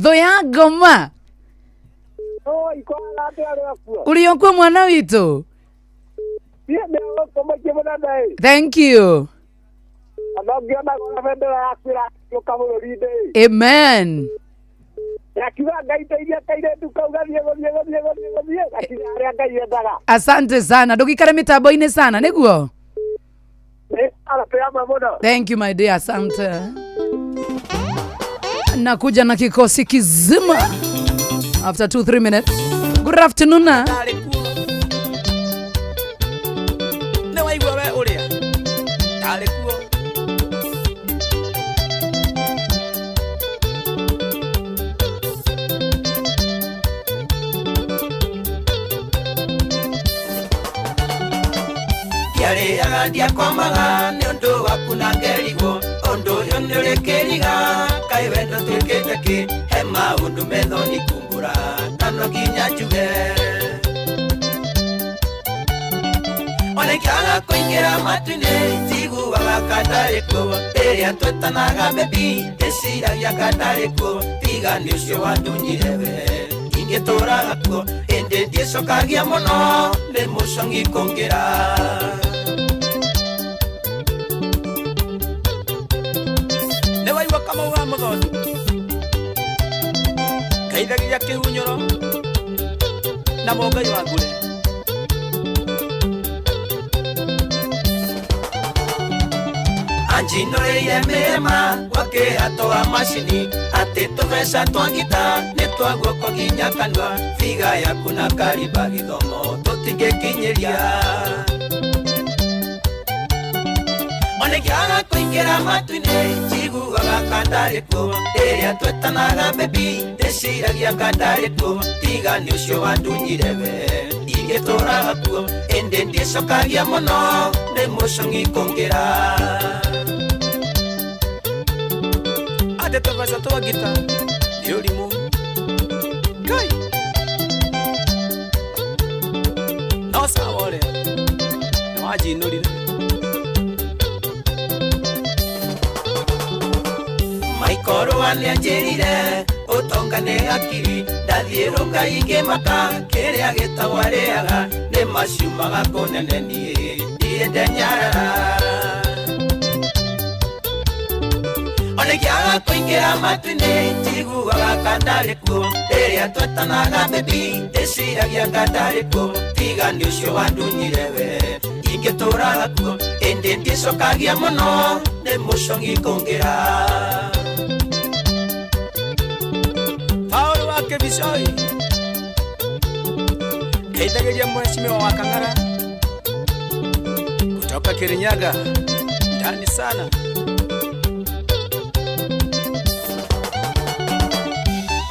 Thũ ya ngoma. Ũrĩ okuo mwana witũ. Thank you. Amen. Asante sana. Ndũgĩikare mĩtambo-inĩ sana nĩguo. Thank you my dear, asante. Nakuja na kikosi kizima after 2 3 minutes. Good afternoon. Ndarĩ kuo nĩ waigua we ũrĩa ndarĩ kuo. Ndiarĩaga ndiakomaga nĩ ũndũ waku na ngerigwo ũndũ ũyũ nĩ ũrĩ kĩriga kaĩ wendo twĩkĩte kĩ he maũndũ methoni kumbũra na no nginya njuge ona ingĩaga kũingĩra matu-inĩ njiguaga ka ndarĩ kuo rĩrĩa twetanaga bebi ndĩciragia ka ndarĩ kuo tiga nĩ ũcio wandunyire we ingĩtũraga kuo ĩndĩ ndiĩcokagia mũno nĩ mũcong'i kũngĩra. Nĩ waigua Kamau wa Mũthoni ngeithagia kĩhunyũro na mũngai wa ngure. Anjinũrĩire mĩrĩma gwakĩhatũa macini atĩ tũbeca twa ngita nĩ twa guoko nginya kanua biga yaku na karimba gĩthomo tũtingĩkinyĩria ona ingĩaga kũingĩra matu-inĩ njiguaga ka ndarĩ kuo rĩrĩa twetanaga bebi ndĩciragia ka ndarĩ kuo tiga nĩ ũcio wandunyire we ingĩtũraga kuo ĩndĩ ndiĩcokagia mũno nĩ mũcong'i kũngĩra atĩ tũbeca twa ngita nĩ ũrimũ Ngai no sawa ũrĩa nĩ wanjinũrire. Maikorwa nĩanjĩrire ũtonga nĩ hakiri ndathiĩ rũngai ngĩmaka kĩrĩa gĩtagwo arĩaga nĩ maciumaga kũnene niĩ ndirĩ ndenyarara ona ingĩaga kũingĩra matu-inĩ njiguaga ka ndarĩ kuo rĩrĩa twetanaga bebi ndĩciragia ka ndarĩ kuo tiga nĩ ũcio wandunyire we ingĩtũraga kuo ĩndĩ ndiĩcokagia mũno nĩ mũcong'i kũngĩra. Paul wa Kĩbicoi ngeithagĩria mheshimiwa wa Kang'ara kutoka Kirinyaga ndani sana.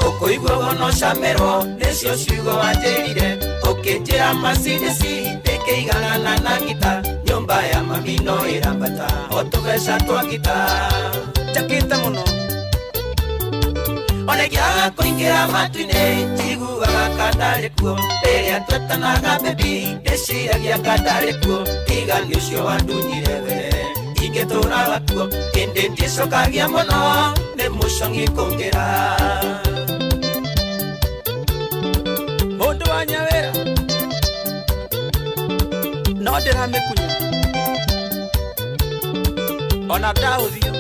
Ũkũigua wonocamerwo nĩcio ciugo wanjĩrire ũkĩnjĩra macindĩci ndĩkĩiganana na ngita nyũmba ya mami no ĩrambata o tũbeca twa ngita njakĩte mũno ona ingĩaga kũingĩra matu-inĩ njiguaga ka ndarĩ kuo rĩrĩa twetanaga bebi ndĩciragia ka ndarĩ kuo tiga nĩ ũcio wandunyire we ingĩtũraga kuo ĩndĩ ndiĩcokagia mũno nĩ mũcong'i kũngĩra. Mũndũ wa nyawĩra no ndĩramĩkunya ona ndahũthio.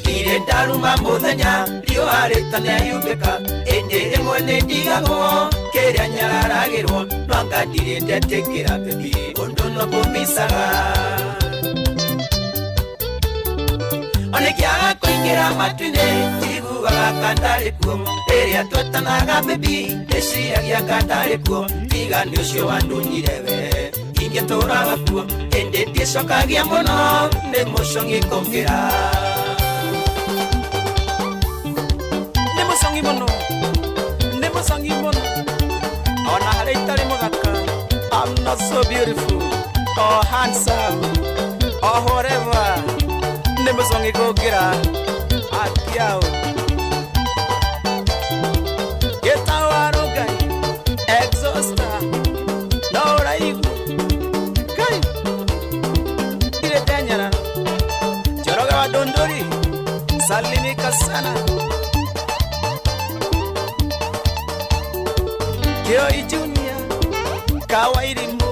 Ndirĩ ndaruma mũthenya riũa rĩtaneyumbĩka ĩndĩ rĩmwe nĩ ndigagwo kĩrĩa nyararagĩrwo no anga ndirĩ ndetĩkĩra bebi ũndũ no kũmicaga ona ingĩaga kũingĩra matu-inĩ njiguaga ka ndarĩ kuo rĩrĩa twetanaga bebi ndĩciragia ka ndarĩ kuo tiga nĩ ũcio wandunyire we ingĩtũraga kuo ĩndĩ ndiĩcokagia mũno nĩ mũcong'i kũngĩra. Nĩ mũcong'i mũno nĩ mũcong'i mũno ona harĩa itarĩ mũthaka I'm not so beautiful or handsome or whatever nĩ mũcong'i kũngĩra akiao gĩtagwo Rũngai exhauster no ũraigua Ngai ndirĩ. Salimika sana Kioi Junior Kawairimu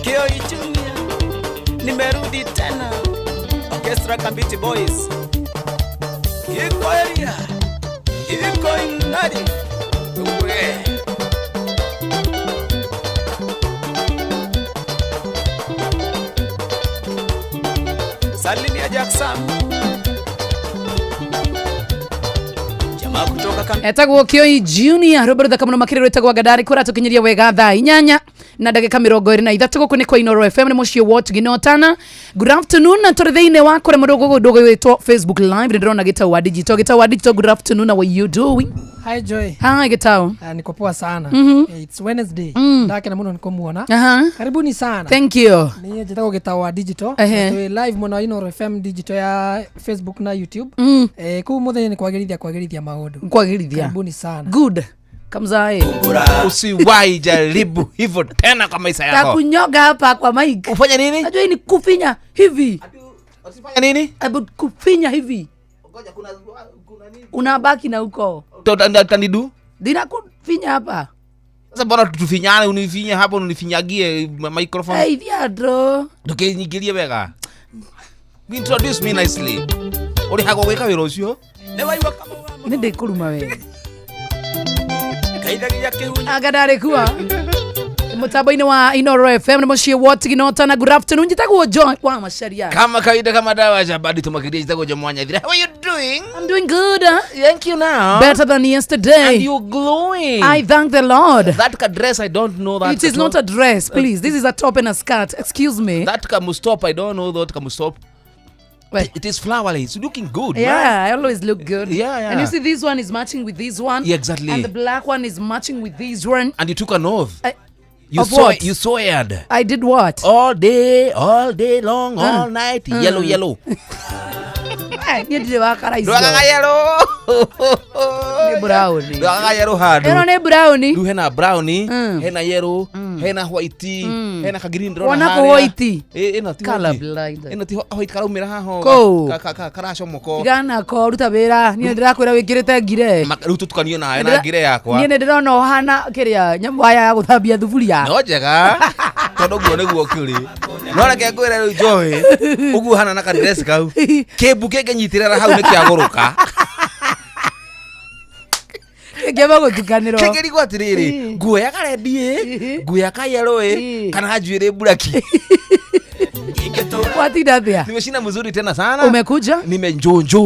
Kioi Junior nimerudi tena Orchestra Kambiti Boys iko area iko inadi we Salimia Jackson jamaa kutoka Kambi Etagwo Kioi Junior rwimbo ruthaka muno makĩria rwĩtagwo Ngandari kũratũkinyiria wega thaa 8 na ndagĩka 23. Gũkũ nĩ kwa Inoro FM nĩ mũciĩ wa Ũtugi na Ũtana. Good afternoon, na tũrĩ thĩinĩ wa kũrĩa mũndũ gũgwĩtwo Facebook Live. Nĩ ndĩrona Gĩtau wa Digital. Gĩtau wa Digital, good afternoon, how are you doing? Hi Joy. Hi Gĩtau. Niko poa sana. It's Wednesday. Ndakena muno nikumuona. Aha. Karibuni sana. Thank you. Niĩ njĩtagwo Gĩtau wa Digital. Ehe. Twĩ live mũno Inoro FM Digital ya Facebook na YouTube. Kũu mũthenya nĩ kwagĩrithia maũndũ. Kwagĩrithia. Karibuni sana. Good. Kamzae. Usiwahi jaribu hivyo tena kwa maisha yako. Takunyoga hapa kwa mic. Ufanye nini? Najua hii ni kufinya hivi. Usifanye nini? Hebu kufinya hivi. Unabaki na huko. Utanidu? Dina kufinya hapa. Sasa mbona tufinyane, unifinye hapo unifinyagie microphone. Hey, Theodro. Ndukinyigirie wega. Introduce me nicely. Uri hago gwika wira ucio? Nĩwaigua kama Nĩ ndĩkũruma we. kaithagia kĩhunya Anga ndarĩ kuo. Mũtambo-inĩ wa Inoro FM nĩ mũciĩ wa Ũtugi na Ũtana. Good afternoon, njĩtagwo Joy wa Macharia. Kama kawaida kama dawa ya badi tumakiria njĩtagwo Joy Mwanyathira. How are you doing? I'm doing good. Huh? Thank you now. Better than yesterday. And you're glowing. I thank the Lord. That ka dress I don't know that. It is not a dress, please. This is a top and a skirt. Excuse me. That ka mustop I don't know that ka mustop. Well, It is flowery. It's looking good. Man. yeah, I always look good. Yeah, yeah. And you see, this one is matching with this one. Yeah, exactly. And the black one is matching with this one. And you took an oath. You Of saw what? You sweared. I did what? All day long, all night. Yellow, yellow. Niĩ ndirĩ wa kara icio. Ndwagaga yellow. Nĩ brown. Ndwagaga yellow handũ. Ĩno nĩ brown. Rĩu hena brown, hena yellow, hena white, hena ka green ndĩrona Wona kũ harĩa. white? Ĩ, ĩno ti Colour white. blind. Ĩno ti white karaumĩra haha ũũ, Kũ? karacomoka. Tigana ko ruta wĩra. Niĩ ndĩrakwĩra wĩkĩrĩte ngire. Rĩu tũtukanio nawe na ngire yakwa. Niĩ nĩ ndĩrona ũhana kĩrĩa nyamũ aya ya gũthambia thuburia. No njega tondũ ũguo nĩguo kĩrĩ. No reke ngwĩre rĩu Joy, ũguo hana na kadress kau kĩmbu kĩngĩnyitĩrĩra hau nĩ kĩagũrũka. Kĩngĩamba gũtukanĩrwo. Kĩngĩrigwo atĩrĩrĩ, nguoya karendi ĩ, nguoya kayellow ĩ, kana njuĩrĩ mburaki. Watinda atĩa? Nimeshinda mzuri tena sana. Umekuja? Nimenjonjo.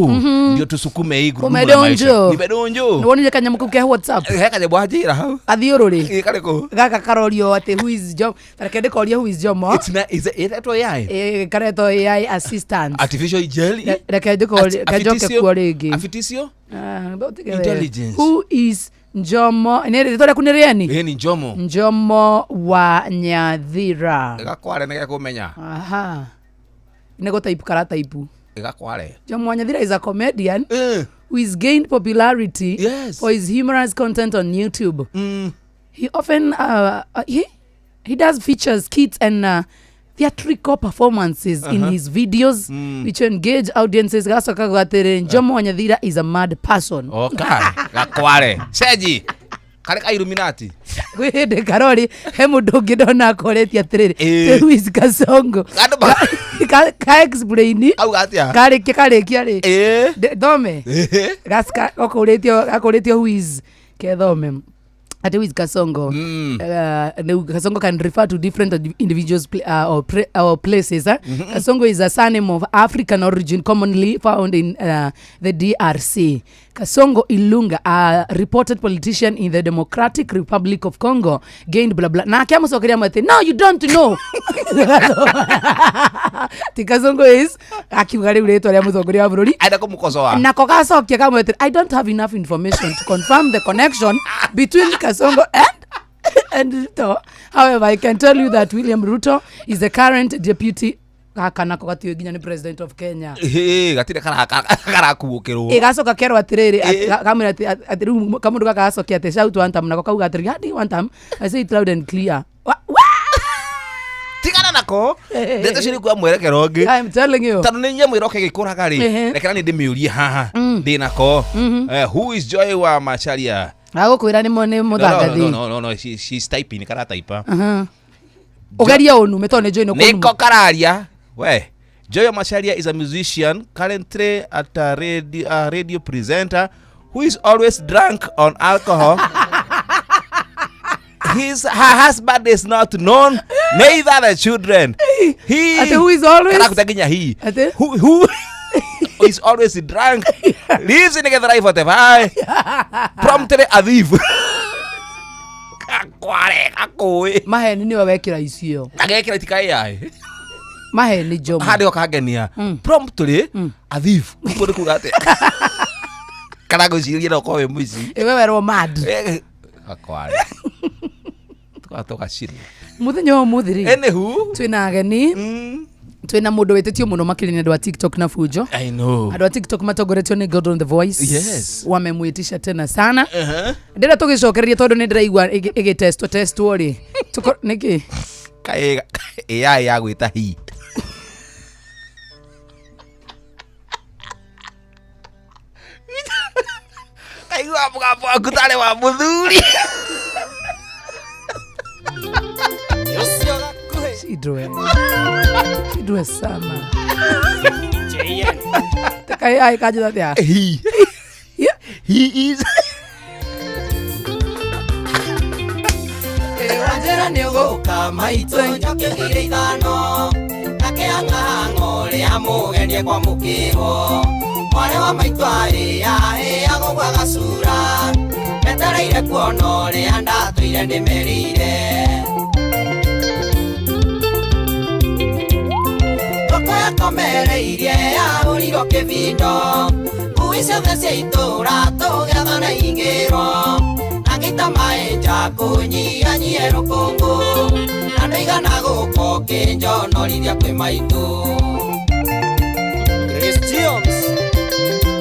Ndio tusukume hii gurudumu la maisha. Umedonjo. Nimedonjo. Nĩwonire kanyamũ kau ke WhatsApp? He kanyamũ anjĩra hau. Athiũrũrĩ. Ĩ karĩkũ? Gaka karorio atĩ who is Jomo. Reke ndĩkorie who is Jomo. It's na is it ĩretwo AI? Ĩ, karetwo AI assistant. Artificial intelligence. Reke ndĩkorie njoke kuo rĩngĩ. Artificial Ah, ũtige we. Intelligence. Who is Njomo? Nĩ rĩtwa rĩaku nĩ rĩeni? Ĩ ni Njomo. Njomo wa Nyathira. Ĩgakware nĩ gekũmenya. Aha. Nĩ gũtaipu karataipu. Ĩgakware. Njomo wa Nyathira is a comedian Eh. who has gained popularity Yes. for his humorous content on YouTube. He often he does features skits and theatrical performances in his videos which engage audiences. Gacoka gwatĩrĩ Njomo wa Nyathira is a mad person. Okay. Gakware. Cenji. Karĩ ka Illuminati. Kwĩ hĩndĩ karori he mũndũ ũngĩ ndona akoretie atĩrĩrĩ Ĩĩ. who is Kasongo. Andũ ba- Ka explain Auga atĩa? karĩkia karĩkia rĩ. Ĩ. Thome. Ĩ. Gakũrĩtio who is kethome ati who is Kasongo. Kasongo can refer to different individuals or places. Eh? Kasongo is a surname of African origin commonly found in the DRC. Kasongo Ilunga, a reported politician in the Democratic Republic of Congo, gained blah blah. Na akiamucokeria mwete, no you don't know. Ti Kasongo is akiuga rĩu rĩtwa rĩa mũtongoria wa bũrũri Enda kũmũkosoa. nako gacokia kamwete, I don't have enough information to confirm the connection between Kasongo and Ruto. However, I can tell you that William Ruto is the current deputy gaka nako gatiũĩ nginya nĩ president of Kenya. Ĩ, gatirĩ karakuũkĩrwo. Ĩ gacoka kerwo atĩrĩrĩ Ĩ. kamwĩra atĩ rĩu kamũndũ gaka gacokia atĩ shout one time nako kauga atĩrĩ hadi one time I say it loud and clear. Tigana na Nako ndeto icio nĩ kuoya mwerekero ũngĩ. I'm telling you. Tondũ nĩ nyamũ ĩroka ĩgĩkũraga rĩ, Ehe. rekera nĩ ndĩmĩũrie haha ndĩ nako. Who is Joy wa Macharia? Agũkwĩra nĩ nĩ No, no, mũthangathi. no, no, no, no, she's typing, karataipa. Ũgerie ũnume tondũ nĩ njũĩ nĩ Nĩko kũnuma. kararia we. Joy wa Macharia is a musician currently at a radio presenter who is always drunk on alcohol. Her husband is not known, neither the children. He Ate who is always? Karakuta nginya he. Ate? Who is always drunk, lives in Githurai 45, promptly a thief. Kakware, gakũĩ. Maheni nĩwe wekĩra icio. Agekĩra itikai ai. Maheni Jomo. Handĩ kangenia. Promptly a thief. Ũguo nĩ kuga atĩa? Kana ngwĩciria no ũkorwo wĩ mũici. Ĩwe werwo mad. Gakware. Tũgacirwo. Mũthenya wa ũmũthĩ rĩ, Anywho, twĩna ageni, twĩna mũndũ wĩtĩtio mũno makĩria nĩ andũ a TikTok na Fujo. I know. Andũ a TikTok matongoretio nĩ Gordon the Voice. Yes. Wamemwĩtisha tena sana. Uh-huh. Ndĩrenda tũgĩcokererie tondũ nĩ ndĩraigua ĩgĩtestwo testwo rĩ. Nĩkĩ? Kaĩ AI ya gwĩta hi. Kaigua mũgambo waku tarĩ wa mũthuri. Shindwe. Shindwe sana. Taka AI kanjĩra atĩa? He. Yeah. He is. Wanjĩra nĩ ũgũka maitũ njoke ngiri ithano akĩang'ang'o ũrĩa mũgeni ekwamũkĩrwo mwarĩ wa maitũ arĩa ĩagũgwa gacura etereire kuona ũrĩa ndatũire ndĩmĩrĩire ngũkũ yakomereirie yahũrirwo kĩbindo ngui ciothe cia itũũra tũgĩathana ingĩrwo angĩita maĩ nja kũnyihanyihie rũkũngũ na ndũigana gũka ũkĩnjonorithia kwĩ maitũ. Chris Jones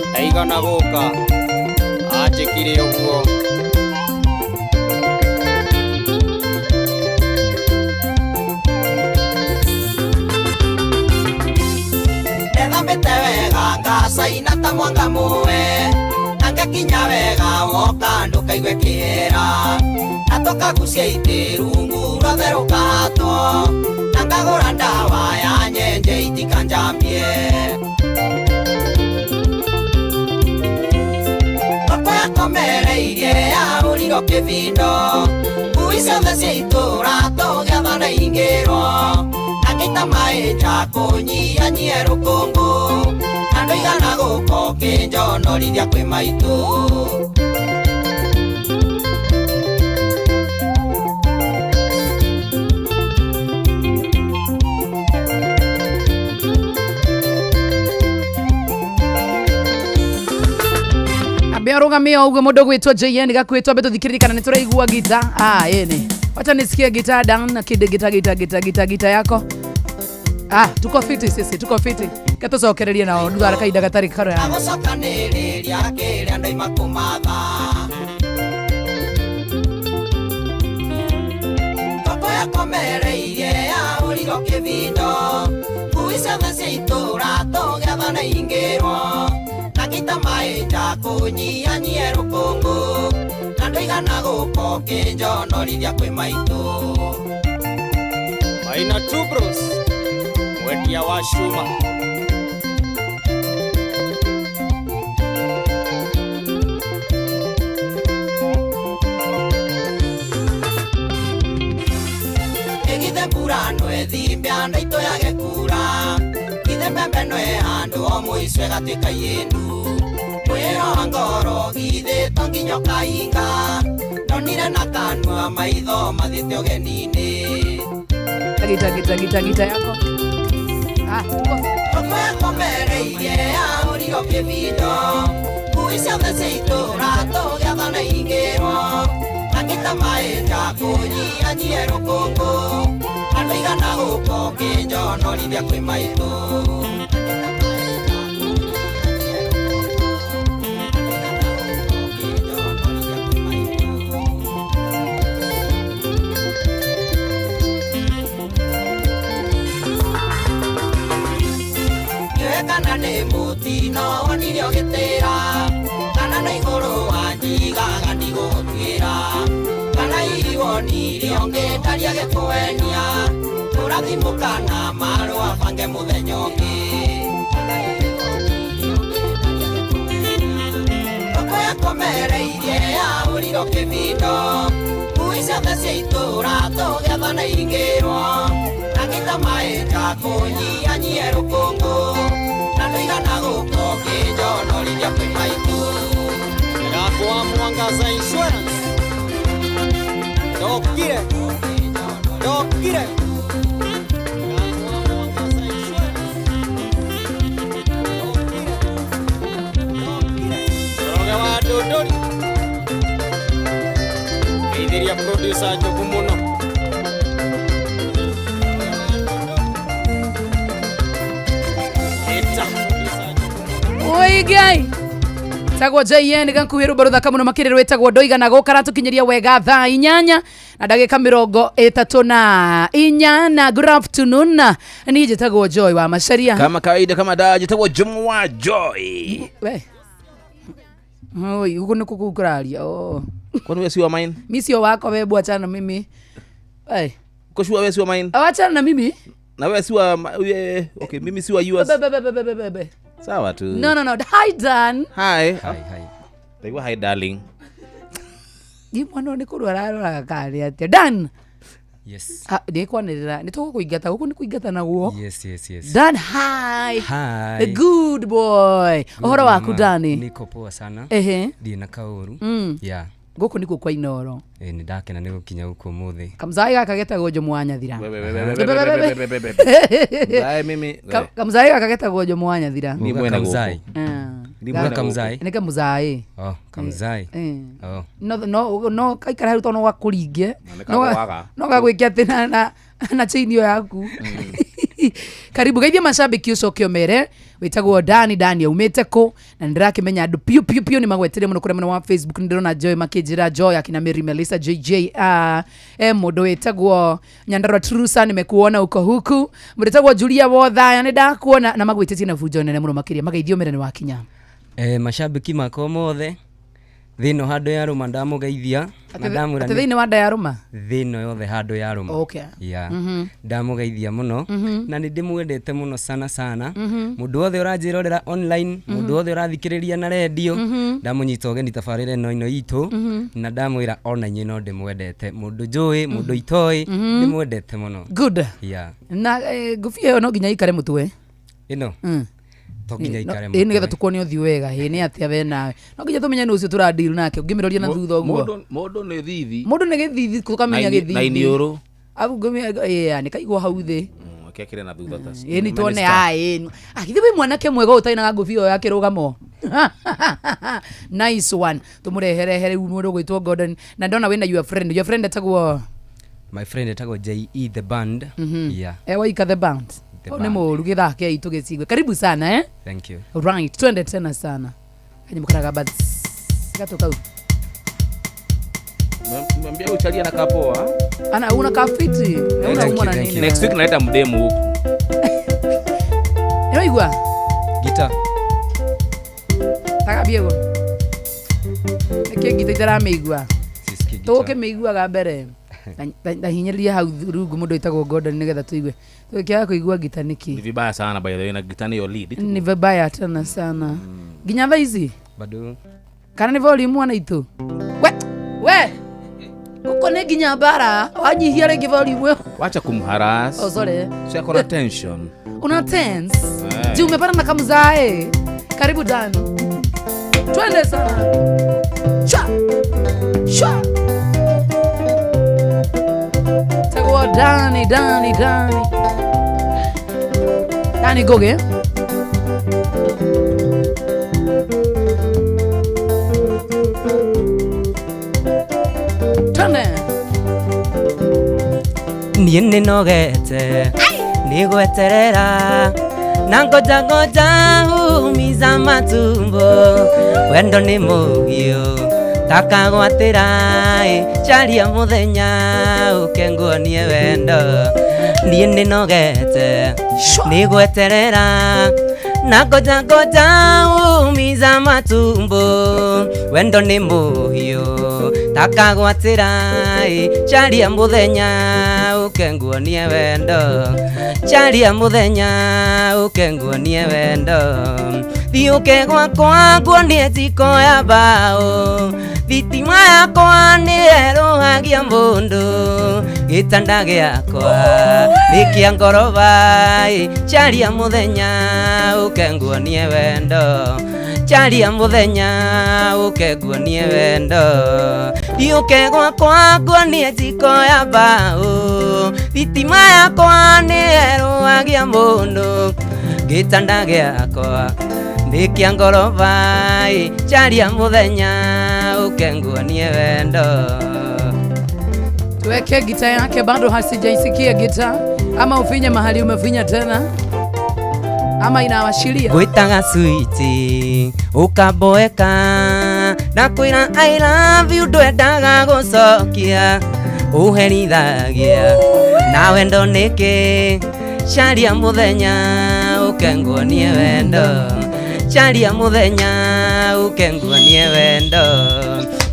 ndaigana gũka anjĩkire ũguo. Ndethambĩte wega ngacaina ta mwanga mũwe na ngakinya wega woka ndũkaigue kĩera na tũkagucia itĩ rungu ruothe rũkahatwo na ngagũra ndawa ya nyenje itikanjambie. Ngũkũ yakomereirie yahũrirwo kĩbindo ngui ciothe cia itũũra tũgĩathana ingĩrwo angĩita maĩ nja kũnyihanyihie rũkũngũ na ndũigana gũka ũkĩnjonorithia kwĩ maitũ. Ambe arũgamie o ũguo mũndũ gwĩtwo JN gakwĩtwo ambe tũthikĩrĩrie kana nĩ tũraigua gita. Ah, ĩni. Wacha nisikie gita down na kide gita gita gita gita gita yako. Ah, tuko fiti sisi, tuko fiti. Katũcokererie nao thutha kahinda gatarĩ karaya. Agũcokanĩrĩria kĩrĩa ndoima kũmatha ngũkũ yakomereirie yahũrirwo kĩbindo ngui ciothe cia itũũra tũgĩathana ingĩrwo na ngĩita maĩ nja kũnyihanyihie rũkũngũ na ndũigana gũka ũkĩnjonorithia kwĩ maitũ. Maina Tubros mwendia wa cuma. Ĩgithe mbura no ĩthimbe andũ aitũ yage kura ithe mbembe no ĩhandwo o mũico ĩgatuĩka yĩndu mwĩro wa ngoro githĩ to nginya ũkainga ndonire na kanua maitho mathiĩte ũgeni-inĩ. Gita gita gita gita yako. Ah, tuko Ngũkũ yakomereirie yahũrirwo kĩbindo ngui ciothe cia itũũra tũgĩathana ingĩrwo angĩita maĩ nja kũnyihanyihie rũkũngũ na ndũigana gũka ũkĩnjonorithia kwĩ maitũ. We kana nĩ mũtino wonire ũgĩtĩra kana na igũrũ wanjigaga ndigũtuĩra kana hihi wonire ũngĩndaria gĩkũenia tũrathimũkana marũa bange mũthenya ũngĩ Thoko yakomereirie yahũrirwo kĩbindo ngui ciothe cia itũũra tũgĩathana ingĩrwo na ngĩta maĩ njakũnyianyie rũkũngũ na ndũigana gũka ũkĩnjonorithia kwĩ maitũ. Ndakwa Mwangaza Insurance. Ndokire. Ndokire. Ndakwa Mwangaza Insurance. Ndokire. Ndokire. Njoroge wa Ndũndũri. Geithiria producer Njogu mũno. Ĩta. Oigai tagwo JN gankuhä rå thaka må no makä rä rwätagwo ndoigana gå karatå wega thaa 8 na ndagä 34. Na good afternoon, niä njä tagwo Joy wa Macaria. Kama kawaida, kama dawa, jitagwo Jumwa Joy. We oi gå kå nä kå kå raria. Kwani wewe si wa mine? Mi sio wako webu, achana na mimi. Hey. Uko sure wewe si wa mine? Achana na mimi. Na wewe si wa okay, mimi si wa yours. Be, be, be, be, be, be, be. Sawa tu. No, no, no. Hi Dan. Hi. Hi, hi. Ndaigua hi darling. Ni mwana nä kå rwara aroraga karä atä Dan. Yes. Ndä kwanä rä ra nä tå gå ingata gå kå nä kå ingata naguo. Yes. Dan, hi. Hi. The good boy. Good Ũhoro waku mama. Dani? Niko poa sana. Ehe. Ndirĩ na kaũru. Yeah. Gũkũ nĩkuo kwa Inooro. Nĩ ndakena nĩ gũkinya gũkũ ũmũthĩ. Kamzai gaka getagwo Jomo wa Nyathira. Wewe wewe wewe wewe wewe wewe. Zae mimi. Kamzai gaka getagwo Jomo wa Nyathira. Ni mwena gũkũ. Kamzai. Ni Uga mwena kamzai. Nĩ kamzai. Oh, kamzai. Eh. Oh. No no no kaikara hau tondũ no gakũringe. Na nĩ kagwaga. No gagwĩke atĩ na chain ĩyo yaku. Karibu geithie mashabiki ũcoke ũmere wĩtagwo Dani. Dani aumĩte kũ na nĩndĩrakĩmenya andũ piũ piũ piũ nĩ magwetire mũno kũrĩa mwena wa Facebook. Nĩndĩrona Joy makĩnjĩra Joy akina Mary Melissa JJ mũndũ wĩtagwo Nyandarua Trusa nimekuona uko huku, mũndũ wĩtagwo Julia Wothaya nĩndakuona na magwĩtĩtie na bunjo nene mũno makĩria. Mageithio ũmere nĩ wakinya. Mashabiki makwa mothe thĩ ĩno handũ ya rũma ndamũgeithia na ndamwĩra Atĩ thĩinĩ wa nda ya rũma. Thĩ ĩno yothe handũ ya rũma. Okay. Yeah. Ndamũgeithia mũno na nĩ ndĩmwendete mũno sana sana. Mũndũ wothe ũranjĩrorera online, mũndũ wothe ũrathikĩrĩria na redio, ndamũnyita ũgeni tabarĩra ĩno itũ na ndamwĩra ona inyuĩ no ndĩmwendete. Mũndũ njũĩ, mũndũ itoĩ, ndĩmwendete mũno. Good. Yeah. Na ngũbia ĩyo no nginya ikare mũtwe. Ĩno to nginya ikare ĩ nĩgetha mũtwe. tũkuone ũthiũ wega. Ĩ nĩ atĩa we nawe no nginya tũmenye nũ ũcio tũradeal nake ũngĩmĩroria na thutha ũguo. Mũndũ nĩ thithi. Mũndũ nĩ gĩthithi tũkamenya Na gĩthithi iniũrũ. Au ngũmia nĩ kaigwo hau thĩ. Kekire na thutha ta. Ĩ nĩ tuone ĩ githĩ wĩ mwanake mwega ũtarĩ na ngũbia ĩyo ya kĩrũgamo. Nice one. Tũmũreherehe rĩu mũndũ ũgwĩtwo Gordon na ndona wĩna your friend. Your friend etagwo? My friend etagwo JE the band. Yeah. Waika the band. The Nĩ band. mũru gĩthake itũ gĩcigwe. Karibu sana eh. Thank you. Right, twende tena sana. Kanyimbo karaga but gato kau. Mwambia uchalia na kapoa. Ana una kafiti. Na una Thank you, umwa na thank nini? you. Next week naleta mdemu huku. Ĩraigua? Guitar. Tagambie guo. Nĩkĩ ngita itaramĩigua? Sisiki guitar. Tũgũkĩmĩiguaga mbere. Ndahinyĩrĩria hau rungu mũndũ wĩtagwo Gordon nĩgetha tũigue. Tũgĩkĩaga kũigua ngita nĩkĩ? Ni vibaya sana by the way, na guitar ni yo lead. Ni vibaya tena sana. Nginya thaa ici? Bado. Kana nĩ volume mwana itũ? We! We! Gũkũ nĩ nginya mbara. Wanyihia rĩngĩ volume ĩyo. Wacha kumharass. Oh, sorry. Sio akona tension. Una tense. Ji umepata na kamzae. Karibu Dan. Twende sana. Cha. Cha. Tagwa Dani, Dani, Dani. Dani Goge. Twende. Niĩ nĩ nogete nĩ gweterera na ngoja ngoja humiza matumbo wendo nĩ mũgiũ takagwatĩra caria mũthenya ũke nguonie wendo. Niĩ nĩ nogete nĩ gweterera Na ngoja ngoja umiza matumbo wendo nĩ mũhiũ takagwatĩra caria mũthenya ũke nguonie wendo caria mũthenya ũke nguonie wendo thiũke gwakwa nguonie jiko ya mbaũ thitima yakwa nĩ erũhagia mũndũ gĩtanda gĩakwa nĩ kĩa ngoroba caria mũthenya ũke nguonie wendo caria mũthenya ũke nguonie wendo thiũke gwakwa nguonie jiko ya mbaũ thitima yakwa nĩ erũhagia mũndũ gĩtanda gĩakwa nĩ kĩa ngoroba caria mũthenya ũke nguonie wendo. Tuweke gita yake, bado hasijaisikia gita. Ama ufinye mahali umefinya tena, ama inawashiria gwĩtaga switi ũkamboeka na kwĩra I love you ndwendaga gũcokia ũherithagia na wendo nĩkĩ caria mũthenya ũke nguonie wendo caria mũthenya ũke nguonie wendo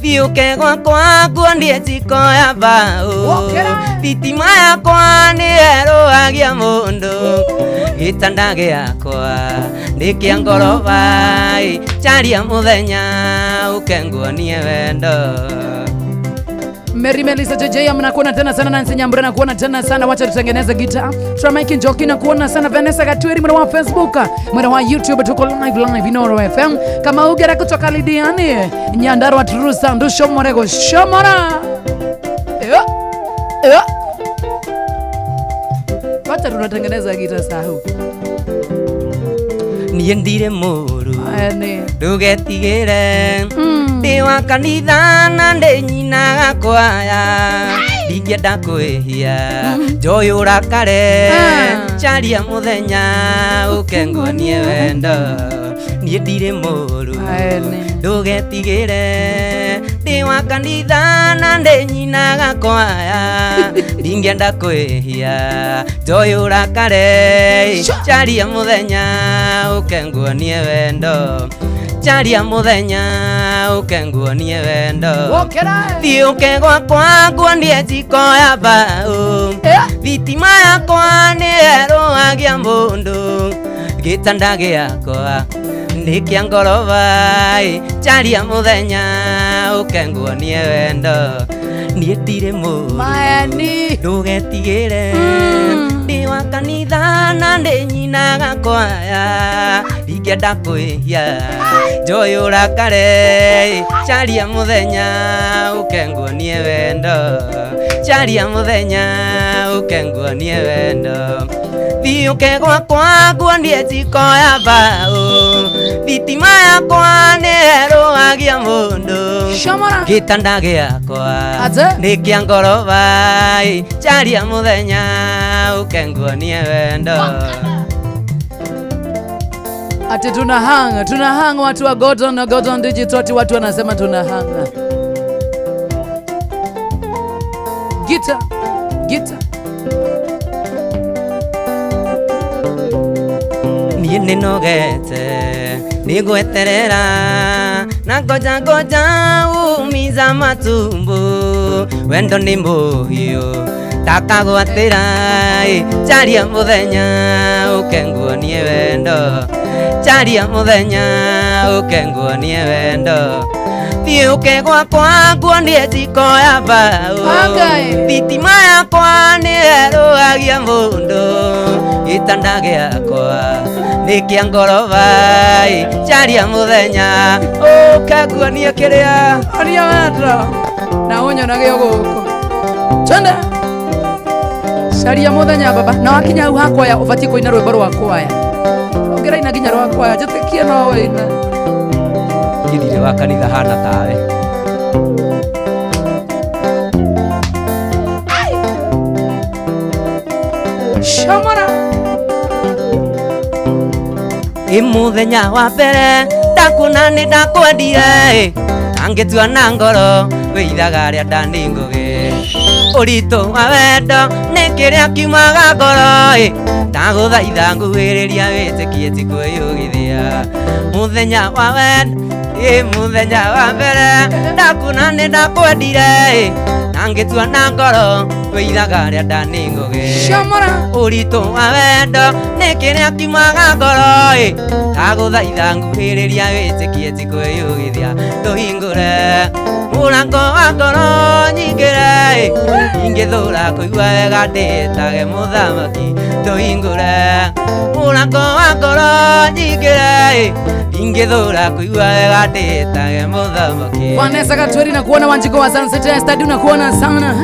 thiũke gwakwa nguonie jiko ya mbaũ thitima yakwa nĩ erũhagia mũndũ gĩtanda gĩakwa nĩ kĩa ngoroba caria mũthenya ũke nguonie wendo. Mary Melissa JJ mnakuona tena sana, Nancy Nyambura nakuona tena sana, wacha tutengeneze gita. Tramaiki Njoki nakuona sana, Vanessa Gatweri mwana wa Facebook, mwana wa YouTube, tuko live live Inoro FM. Kama ugera kutoka Lidiani, Nyandarua Trusa Ndusho Morego Shomora. Yo. Yo. Wacha tunatengeneza gita sahu. Niĩ ndirĩ mũru ndũgetigĩre ndĩ wa kanitha na ndĩ nyinaga kwaya ndingĩenda kwĩhia njoĩ ũrakare caria mũthenya ũke nguonie wendo niĩ ndirĩ mũru ndũgetigĩre ndĩ wa kanitha na ndĩ nyinaga kwaya ndingĩenda kwĩhia njoĩ ũrakare caria mũthenya ũke nguonie wendo caria mũthenya ũke nguonie wendo thiũke gwakwa nguonie jiko ya mbaũ thitima yakwa nĩ erũhagia mũndũ gĩtanda gĩakwa nĩ kĩa ngoroba caria mũthenya ũke nguonie wendo niĩ ndirĩ mũru ndũgetigĩre ndĩ wa kanitha na ndĩ nyinaga kwaya ndingĩenda kwĩhia njoĩ ũrakare caria mũthenya ũke nguonie wendo caria mũthenya ũke nguonie wendo thiũke gwakwa nguonie jiko ya mbaũ thitima yakwa nĩ erũhagia mũndũ gĩtanda gĩakwa nĩ kĩa ngoroba caria mũthenya ũke nguonie wendo. Ati tunahanga, tunahanga watu wa Gordon na Gordon Digital, ati watu wanasema tunahanga. Gita, gita. Niĩ nĩnogete nĩngweterera na ngoja ngoja umiza matumbo wendo nĩ mũhiũ takagwatĩra caria mũthenya ũke nguonie wendo caria mũthenya ũke nguonie wendo thiũke gwakwa nguonie jiko ya mbaũ thitima yakwa nĩ erũhagia mũndũ gĩtanda gĩakwa nĩ kĩa ngoroba caria mũthenya ũke nguonie kĩrĩa onia wendo na ũnyonage gũkũ twende caria mũthenya baba na wakinya hau hakwaya ũbatiĩ kũina rwĩmbo rwa kwaya ũngĩraina nginya rwa kwaya njĩtĩkie no wĩine ndirĩ wa kanitha hana tawe. Shomora ĩ mũthenya wa mbere ndakuona nĩ ndakwendire angĩtua na ngoro wĩithaga arĩa ndani ngũgĩ Ũritũ wa wendo nĩ kĩrĩa kiumaga ngoro ĩ ndagũthaitha nguhĩrĩria wĩtĩkie ti kwĩyũgithia mũthenya wa wendo ĩ mũthenya wa mbere ndakuona nĩ ndakwendire ĩ na ngĩtua na ngoro wĩithaga rĩa ndani ngũgĩ Shamara. Ũritũ wa wendo nĩ kĩrĩa kiumaga ngoro ĩ ndagũthaitha nguhĩrĩria wĩtĩkie ti kwĩyũgithia ndũhingũre mũrango wa ngoro nyingĩre ĩ ingĩthũra kũigua wega ndĩtage mũthamaki ndũhingũre mũrango wa ngoro nyingĩre ĩ ingĩthũra kũigua wega ndĩtage mũthamaki. Vanessa Katweri na kuona Wanjiko wa Sunset Stadium na kuona sana.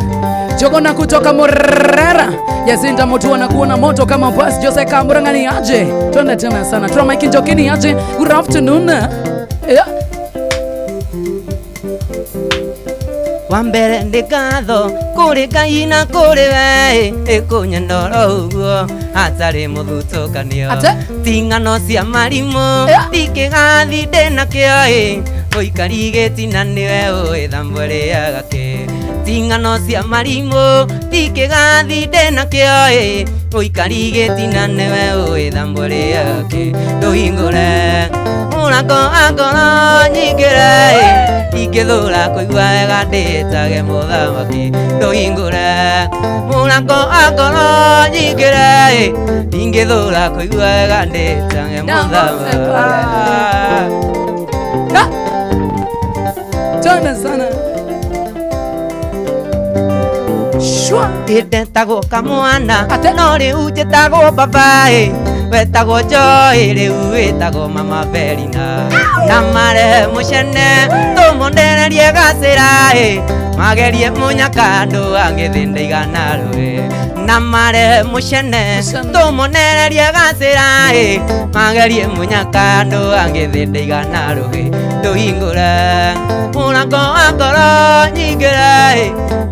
Jogona kutoka Murera. Yasinda Mutua na kuona moto kama pasi. Jose Kamurangani aje. Twende tena sana. Tuna Mike Njokini aje. Good afternoon. Yeah. Wa mbere ndĩ ngatho kũrĩ Ngai na kũrĩ we ĩkũnyendora ũguo hatarĩ mũthutũkanio. Ate? Ti ng'ano cia marimũ. Yeah. Ti kĩgathi ndĩ nakĩo ĩ mũikari gĩtina nĩwe ũĩ thambo ĩrĩaga kĩ ti ng'ano cia marimũ ti kĩgathi ndĩ nakĩo ĩ mũikari gĩtina nĩwe ũĩ thambo ĩrĩaga kĩ ndũhingũre mũrango wa ngoro nyingĩre ĩ ingĩthũra kũigua wega ndĩtage mũthamaki ndũhingũre mũrango wa ngoro nyingĩre ĩ ingĩthũra kũigua wega ndĩtage mũthamaki. Ah. Twende sana. Shwa. Ndetagwo kamwana. Ate? No rĩu njĩtagwo baba ĩ wetagwo Joy rĩu wĩtagwo mama Berina na marehe mũcene tũmondererie gacĩra ĩ magerie mũnyaka andũ angĩ ndaigana rũĩ na marehe mũcene. Mũcene. Tũmonererie gacĩra ĩ magerie mũnyaka andũ angĩ ndaigana rũĩ ndũhingũre mũrango wa ngoro nyingĩre ĩ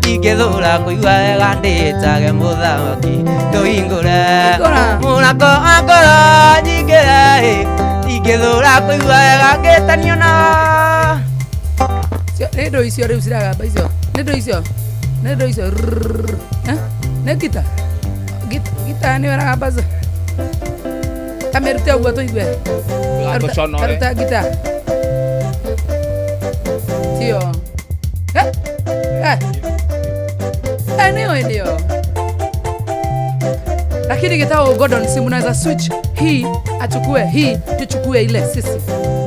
ingĩthũra kũigua wega ndĩtage mũthamaki ndũhingũre. Hingũra. Mũrango wa ngoro nyingĩre ĩ ingĩthũra kũigua wega ngĩtanio na Nĩ ndũ icio rĩu ciragamba icio nĩ ndũ icio nĩ ndũ icio. Rrrr. Eh? Nĩ ngita. Gita nĩyo ĩragamba kamĩrute ũguo tũigue. Tũconore. Karuta gita tio. Eh? Eh. Eh, nĩyo nĩyo lakini gitao Gordon si mnaweza switch hii achukue hii tuchukue ile sisi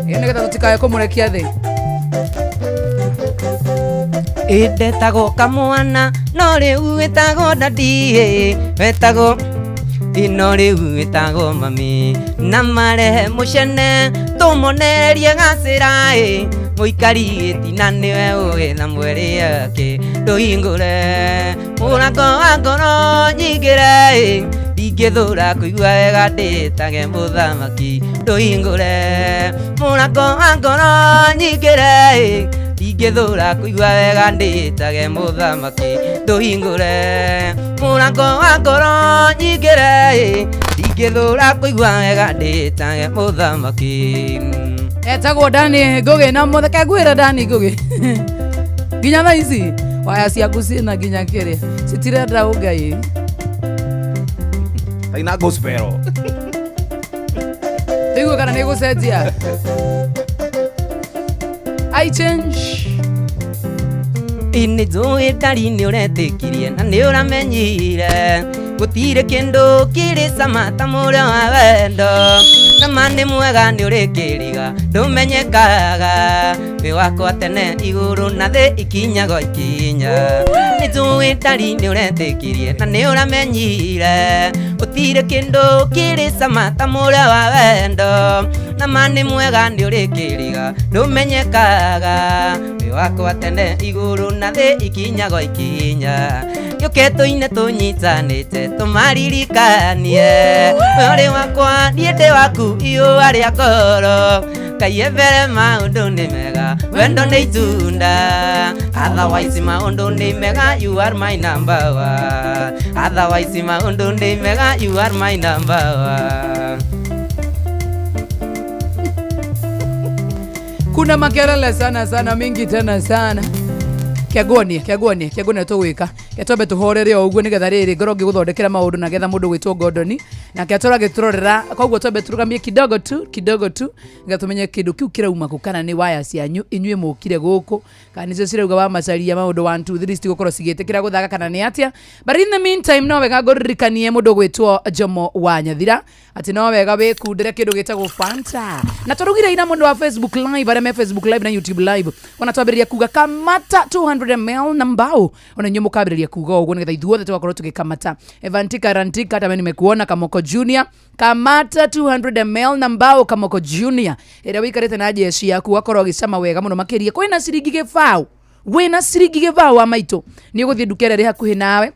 nĩgetha tũtikae kũmũrekia thĩ. Ĩndetagwo kamwana no rĩu wĩtagwo dadi ĩ wetagwo ino rĩu wĩtagwo mami na marehe mũcene tũmonererie gacĩra ĩ mũikari gĩtina nĩwe ũĩ na mwĩrĩ yake ndũhingũre mũrango wa ngoro nyingĩre ĩ ndingĩthũra kũigua wega ndĩtage mũthamaki ndũhingũre mũrango wa ngoro nyingĩre ĩ ndingĩthũra kũigua wega ndĩtage mũthamaki ndũhingũre mũrango wa ngoro nyingĩre ĩ ndingĩthũra kũigua wega ndĩtage mũthamaki. Etagwo Dani Ngugi na mũtheke ngwĩre Dani Ngugi nginya thaa ici waya ciaku ciĩna nginya kĩrĩ citirenda ũngai. Taina gospel. Tũigue kana nĩ gũcenjia. I change. Ĩ nĩ njũĩ ndari nĩ ũretĩkirie na nĩ ũramenyire gũtirĩ kĩndũ kĩrĩ cama ta mũrĩo wa wendo na ma nĩ mwega nĩ ũrĩ kĩriga ndũmenyekaga wĩ wakwa tene igũrũ na thĩ ikinyagwo ikinya nĩ njũĩ ndari nĩ ũretĩkirie na nĩ ũramenyire gũtirĩ kĩndũ kĩrĩ cama ta mũrĩo wa wendo na ma nĩ mwega nĩ ũrĩ kĩriga ndũmenyekaga wĩ wakwa tene igũrũ na thĩ ikinyagwo ikinya gĩũke tũine tũnyitanĩte tũmaririkanie we ũrĩ wakwa niĩ ndĩ waku iũa rĩa ngoro Ngai mbere maũndũ nĩ mega wendo nĩ itunda otherwise maũndũ nĩ mega you are my number one otherwise maũndũ nĩ mega you are my number one. Kuna makelele sana sana mingi tena sana. Kĩanguonie, kĩanguonie, kĩanguonie tũgwĩka. Ke twambe tũhorere o ũguo nĩgetha rĩrĩ ngorwo ngĩgũthondekera maũndũ na getha mũndũ gwĩtwo Gordon nake atũra agĩtũrorera, koguo twambe tũrũgamie kidogo tu, kidogo tu, nĩgetha tũmenye kĩndũ kĩu kĩrauma kũ, kana nĩ waya cianyu inyuĩ mũkire gũkũ, kana nĩcio cirauga wa macaria maũndũ 1 2 3 citigũkorwo cigĩtĩkĩra gũthaka kana nĩ atĩa. But in the meantime no wega ngũririkanie mũndũ gwĩtwo Jomo wa Nyathira atĩ no wega wĩkundĩre kĩndũ gĩtagwo Fanta, na tũrugire ira mũndũ wa Facebook Live, arĩa me Facebook Live na YouTube Live, ona twambĩrĩria kuga kamata 200 ml na mbao, ona inyuĩ mũkambĩrĩria kuga ũguo nĩgetha ithuothe tũgakorwo tũgĩkamata. Evantika Rantika, hata mimi nimekuona. Kamoko Junior, kamata 200 ml na mbao. Kamoko Junior, ĩrĩa wĩikarĩte na jeshi yaku wakorwo ũgĩcama wega mũno makĩria. Kwĩna ciringi gĩbaũ, wĩna ciringi gĩbaũ wa maitũ, nĩ ũgũthiĩ nduka ĩrĩa ĩrĩ hakuhĩ nawe,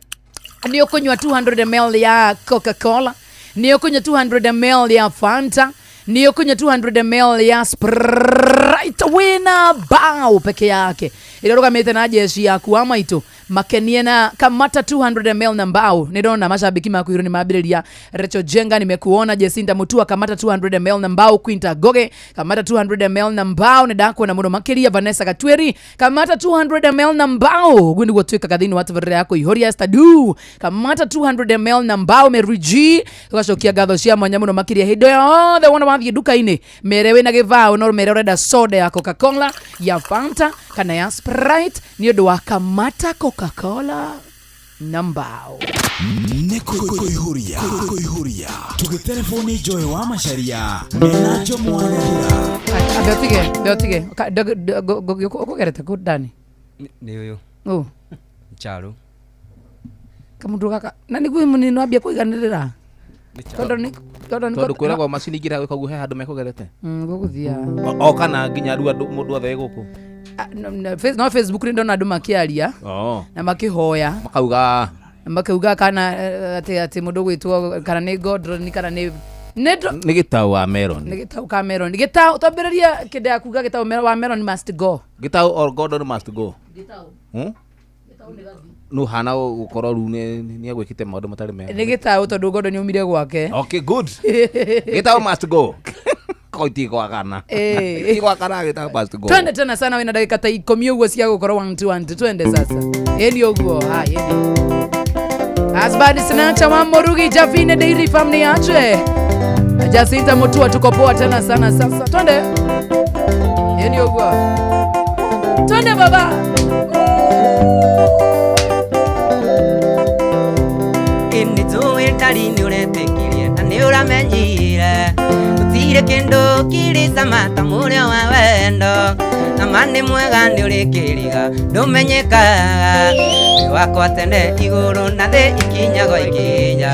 nĩ ũkũnyua 200 ml ya Coca-Cola, nĩ ũkũnyua 200 ml ya Fanta, nĩ ũkũnyua 200 ml ya Sprite, wĩna bao peke yake ĩrĩa ũrũgamĩte na jeshi yaku wa maitũ, makenie na kamata 200 ml na mbao. Nĩ ndona mashabiki maku hiro nĩ mambĩrĩria. Rachel Jenga nimekuona. Jacinta Mutua, kamata 200 ml na mbao. Quinta Goge, kamata 200 ml na mbao. Nĩ ndakuona mũno makĩria. Vanessa Gatweri, kamata 200 ml na mbao. Ũguo nĩguo twĩkaga thĩinĩ wa tabarĩra ya kũihũria. Esther Du, kamata 200 ml na mbao. Mary G, tũgacokia ngatho cia mwanya mũno makĩria. Hĩndĩ yothe wona wathiĩ nduka-inĩ, mere wĩna gĩbaũ, no mere ũrenda soda ya Coca-Cola, ya Fanta kana ya Sprite, nĩ ũndũ wa kamata Coca-Cola na mbao. Nĩ kũihũria, kũihũria tũgĩtereboni Joy wa Macharia mena Jomo wa Nyathira. Ambe ũtige, ambe ũtige. Ũkũgerete kũ Dani? Nĩ ũyũ. Ũ. Charo. Kamũndũ gaka na nĩguo mũnini wambia kũiganĩrĩra, tondũ nĩ tondũ nĩ Tondũ kwĩragwo macini ingĩra gwĩka ũguo he handũ mekũgerete. Gũgũthiaga. O kana nginya rĩu andũ mũndũ othe gũkũ. No Facebook nĩ ndona andũ makĩaria na makĩhoya Makauga na makauga kana atĩ mũndũ gwĩtwo kana nĩ Gordon kana nĩ nĩ gĩtaũ wa Meron. Nĩ gĩtaũ ka Meron, gĩtaũ twambĩrĩria kĩndũ ya kuga gĩtaũ wa Meron must go. Gĩtaũ or Gordon must go. No hana gũkorwo rĩu nĩ agwĩkĩte maũndũ matarĩ mega. Nĩ gĩtaũ tondũ Gordon nĩaumire gwake. Okay, good. Gĩtaũ must go. Ko itigwakana. Itigwakana, gĩtaũ must go. Twende tena sana, wĩna ndagĩka ta 10 ũguo cia gũkorwo 1 2 1 2, twende sasa. Ĩni ũguo, haya ĩni. Asbad Sinatra wa Morugi Jafine Dairy Farm ni ache. Jacinta Mutua, tuko poa tena sana sasa. Twende. Ĩni ũguo. Twende baba. Ĩnĩ njũĩ ndari nĩ ũretĩkirie na nĩ ũramenyire gũtirĩ kĩndũ kĩrĩ cama ta mũrĩo wa wendo, na ma nĩ mwega nĩ ũrĩ kĩriga ndũmenyekaga, wĩ wakwa tene igũrũ na thĩ ikinyagwo ikinya,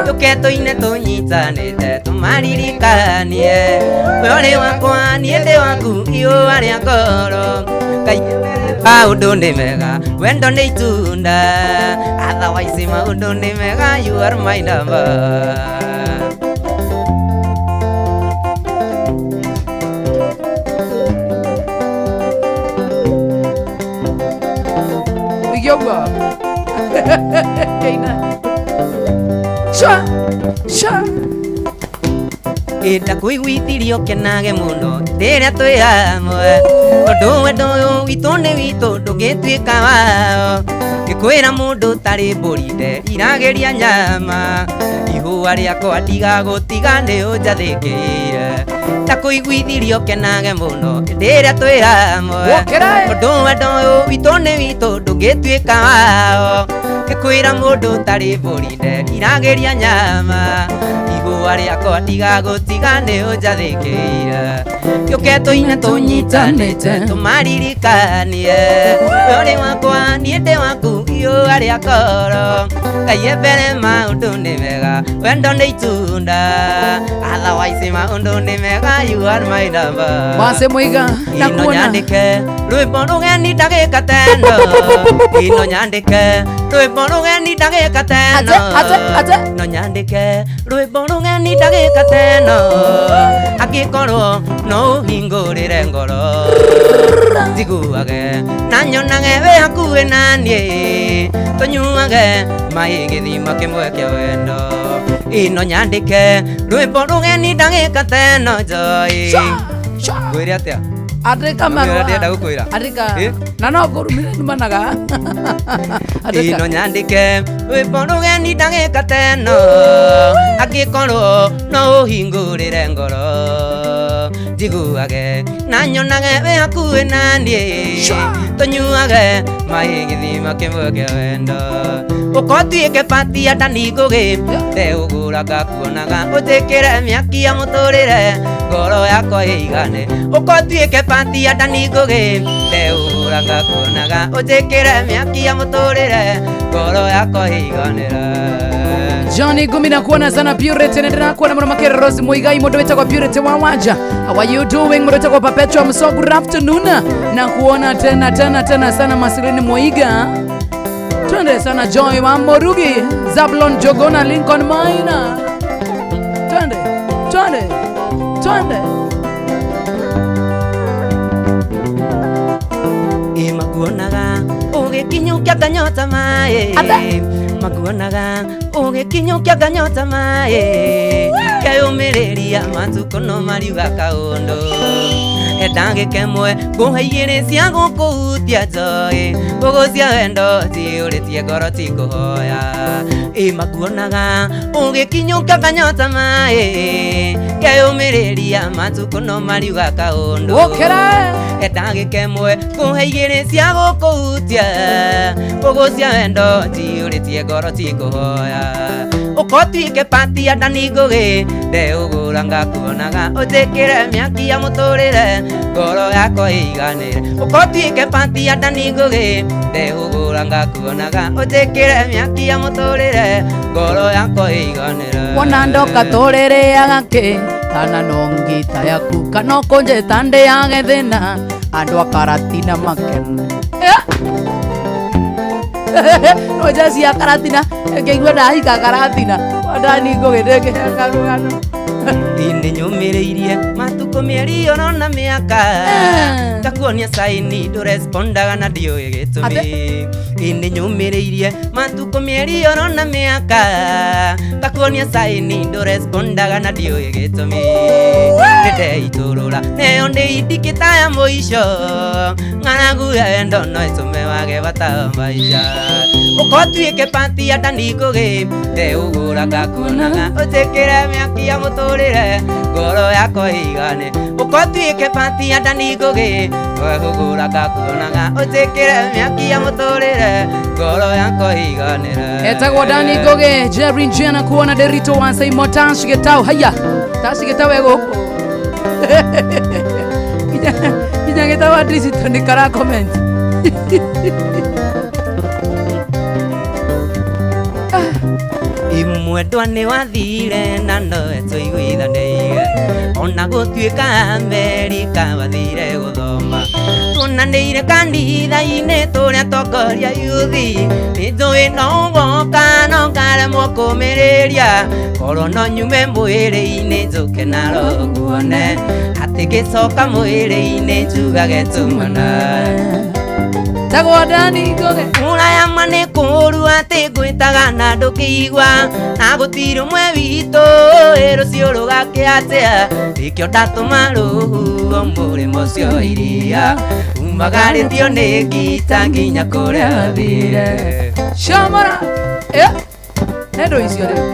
tũke tũine tũnyitanĩte tũmaririkanie, we ũrĩ wakwa niĩ ndĩ waku iũa rĩa ngoro, Ngai maũndũ nĩ mega wendo nĩ itunda, otherwise maũndũ nĩ mega, you are my number. Ũige ũguo. Keina. Sha. Sha. Ĩnda kũiguithirio kenage mũno rĩrĩa twĩ hamwe, tondũ wendo ũyũ witũ nĩ witũ ndũngĩtuĩka wao, ngĩkwĩra mũndũ tarĩ mbũri nderiragĩria nyama, ihũa rĩakwa ndigagũtiga nĩ ũnjathĩkĩire, ndakũiguithirio kenage mũno rĩrĩa twĩ hamwe, tondũ wendo ũyũ witũ nĩ witũ ndũngĩtuĩka wao, ngĩkwĩra mũndũ tarĩ mbũri nderiragĩria nyama, ihũa rĩakwa ndigagũtiga nĩ ũnjathĩkĩire, gĩũke tũine tũnyitanĩte tũmaririkanie, we ũrĩ wakwa niĩ ndĩ waku iũa rĩa ngoro, Ngai e mbere maũndũ nĩ mega wendo nĩ itunda, otherwise maũndũ nĩ mega, you are my number. Wase Muiga, Ino nakuona. nyandĩke rwĩmbo rũgeni ndagĩka teno, ino nyandĩke rwĩmbo rũgeni ndagĩka teno, Ate, ate, ate. No nyandĩke rwĩmbo rũgeni ndagĩka teno, angĩkorwo no ũhingũrĩre ngoro, njiguage na nyonage wĩ hakuhĩ na niĩ, tũnyuage maĩ gĩthima kĩmwe kĩa wendo, ino nyandĩke rwĩmbo rũgeni ndagĩka teno Joy. Ngwĩre atĩa? Andĩka marũa. Ndĩrenda gũkwĩra. Andĩka. Eh? Na no ngũrumire numanaga. Andĩka. Ino nyandĩke rwĩmbo rũgeni ndagĩka teno angĩkorwo no ũhingũrĩre ngoro njiguage na nyonage wĩ hakuhĩ naniĩ tũnyuage maĩ gĩthima kĩmwe kĩa wendo ũkotuĩke pati ya ndani ngũgĩ ndeũgũra ngakuonaga ũnjĩkĩre mĩaki ya mũtũrĩre ngoro yakwa ĩigane ũkotuĩke pati ya ndani ngũgĩ ndeũgũra ngakuonaga ũnjĩkĩre mĩaki ya mũtũrĩre ngoro yakwa ĩiganĩre. Johnny Gumi na kuona sana Purity na kuona muno makere Rose Muigai mundu wetagwo Purity wa Wanja. How are you doing? Mundu wetagwo Perpetua Muso, good afternoon. Na kuona tena tena tena sana Masilini Muiga. Twende sana Joy wa Morugi, Zablon Jogona, Lincoln Maina. Twende, twende, twende. Ĩ makuonaga ũgĩkinyũkia nganyota maĩ. Ata. Makuonaga ũgĩkinyũkia nganyota maĩ keyũmĩrĩria matukũ no mariuga kaũndũ he ndagĩka ĩmwe ngũhe igĩrĩ cia gũkũhutia njoĩ ngũgũ cia wendo ciyũrĩtie ngoro tikũhoya ĩ makuonaga ũgĩkinyũkia nganyota maĩ keyũmĩrĩria matukũ no mariuga kaũndũ. Ũkĩra. Ndagĩka ĩmwe ngũhe igĩrĩ cia gũkũhutia ngũgũ cia wendo ciyũrĩtie ngoro tikũhoya ũkotuĩke pati ya ndani ngũgĩ ndeũgũra ngakuonaga ũnjĩkĩre mĩaki ya mũtũrĩre ngoro yakwa ĩiganĩre ũkotuĩke pati ya ndani ngũgĩ ndeũgũra ngakuonaga ũnjĩkĩre mĩaki ya mũtũrĩre ngoro yakwa ĩiganĩre. Wona ndoka tũrĩrĩaga kĩ kana no ngita yaku kana ũkũnjĩta ndĩage thĩna andũ a Karatina makene. No jeci ya Karatina ngĩigua ndahika Karatina ndani ngũgĩ ndĩngĩhe karũgano. Nĩ nyũmĩrĩirie matukũ mĩeri oro na mĩaka ngakuonia saini ndũrespondaga na ndiũĩ gĩtũmi. Nĩ nyũmĩrĩirie matukũ mĩeri oro na mĩaka ngakuonia saini ndũrespondaga na ndiũĩ gĩtũmi. Nĩndeitũrũra neyo nĩ indikĩta ya mũico ng'aragu ya wendo no ĩtũme wage bata wa maica ũkotuĩke pati ya ndani ngũgĩ ndeũgũra ngakuonaga ũnjĩkĩre mĩaki ya mũtũrĩre ngoro yakwa ĩigane ũkotuĩke pati ya ndani ngũgĩ ndeũgũra ngakuonaga ũnjĩkĩre mĩaki ya mũtũrĩre ngoro yakwa ĩiganĩre. Etagwo Dani Ngũgĩ Jerry Njena kuona Derito wa Saimo Tash Gĩtau haya Tash Gĩtau e gũkũ nginya Gĩtau wa digital nĩ kara comment. Imwendwa nĩ wathire na nowe tũiguithanĩire ona gũtuĩka Amerika wathire gũthoma tuonanĩire kanitha-inĩ tũrĩa tongoria yuthi nĩ njũĩ no ũgoka no ngaremwo kũmĩrĩria korwo no nyume mwĩrĩ-inĩ njũke naro nguone atĩ ngĩcoka mwĩrĩ-inĩ njugage tumana. Tagwo Dani Ngũgĩ. Kũraya ma nĩ kũũru atĩ ngwĩtaga na ndũkĩigua na gũtirĩ ũmwe witũ ĩ rũciũ rũgakĩa atĩa nĩkĩo ndatũma rũhuho mũrĩmo ũcio wa iria umagarĩtio nĩ ngita nginya kũrĩa wathire. Shamara. Nendo icio rĩu.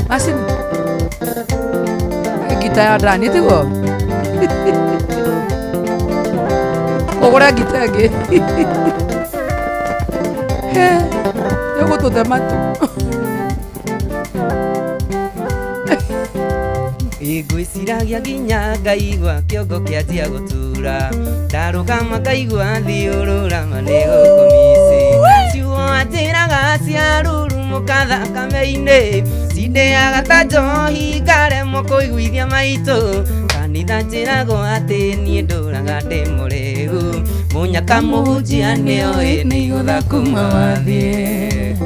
Macini. Ngita ya Dani tiguo? Ũgũre ngita ĩngĩ. Ĩgũtũte matũ. Ngwĩciragia nginya ngaigua kĩongo kĩanjia gũtura ndarũgama ngaigua thiũrũrama nĩ gũkũmici ciugo anjĩraga cia rurumũka thakame-inĩ cindĩaga ta njohi ngaremwo kũiguithia maitũ kanitha njĩragwo atĩ niĩ ndũraga ndĩ mũrĩu mũnyaka mũhunjia nĩoĩ nĩ igũtha kuma wathiĩ.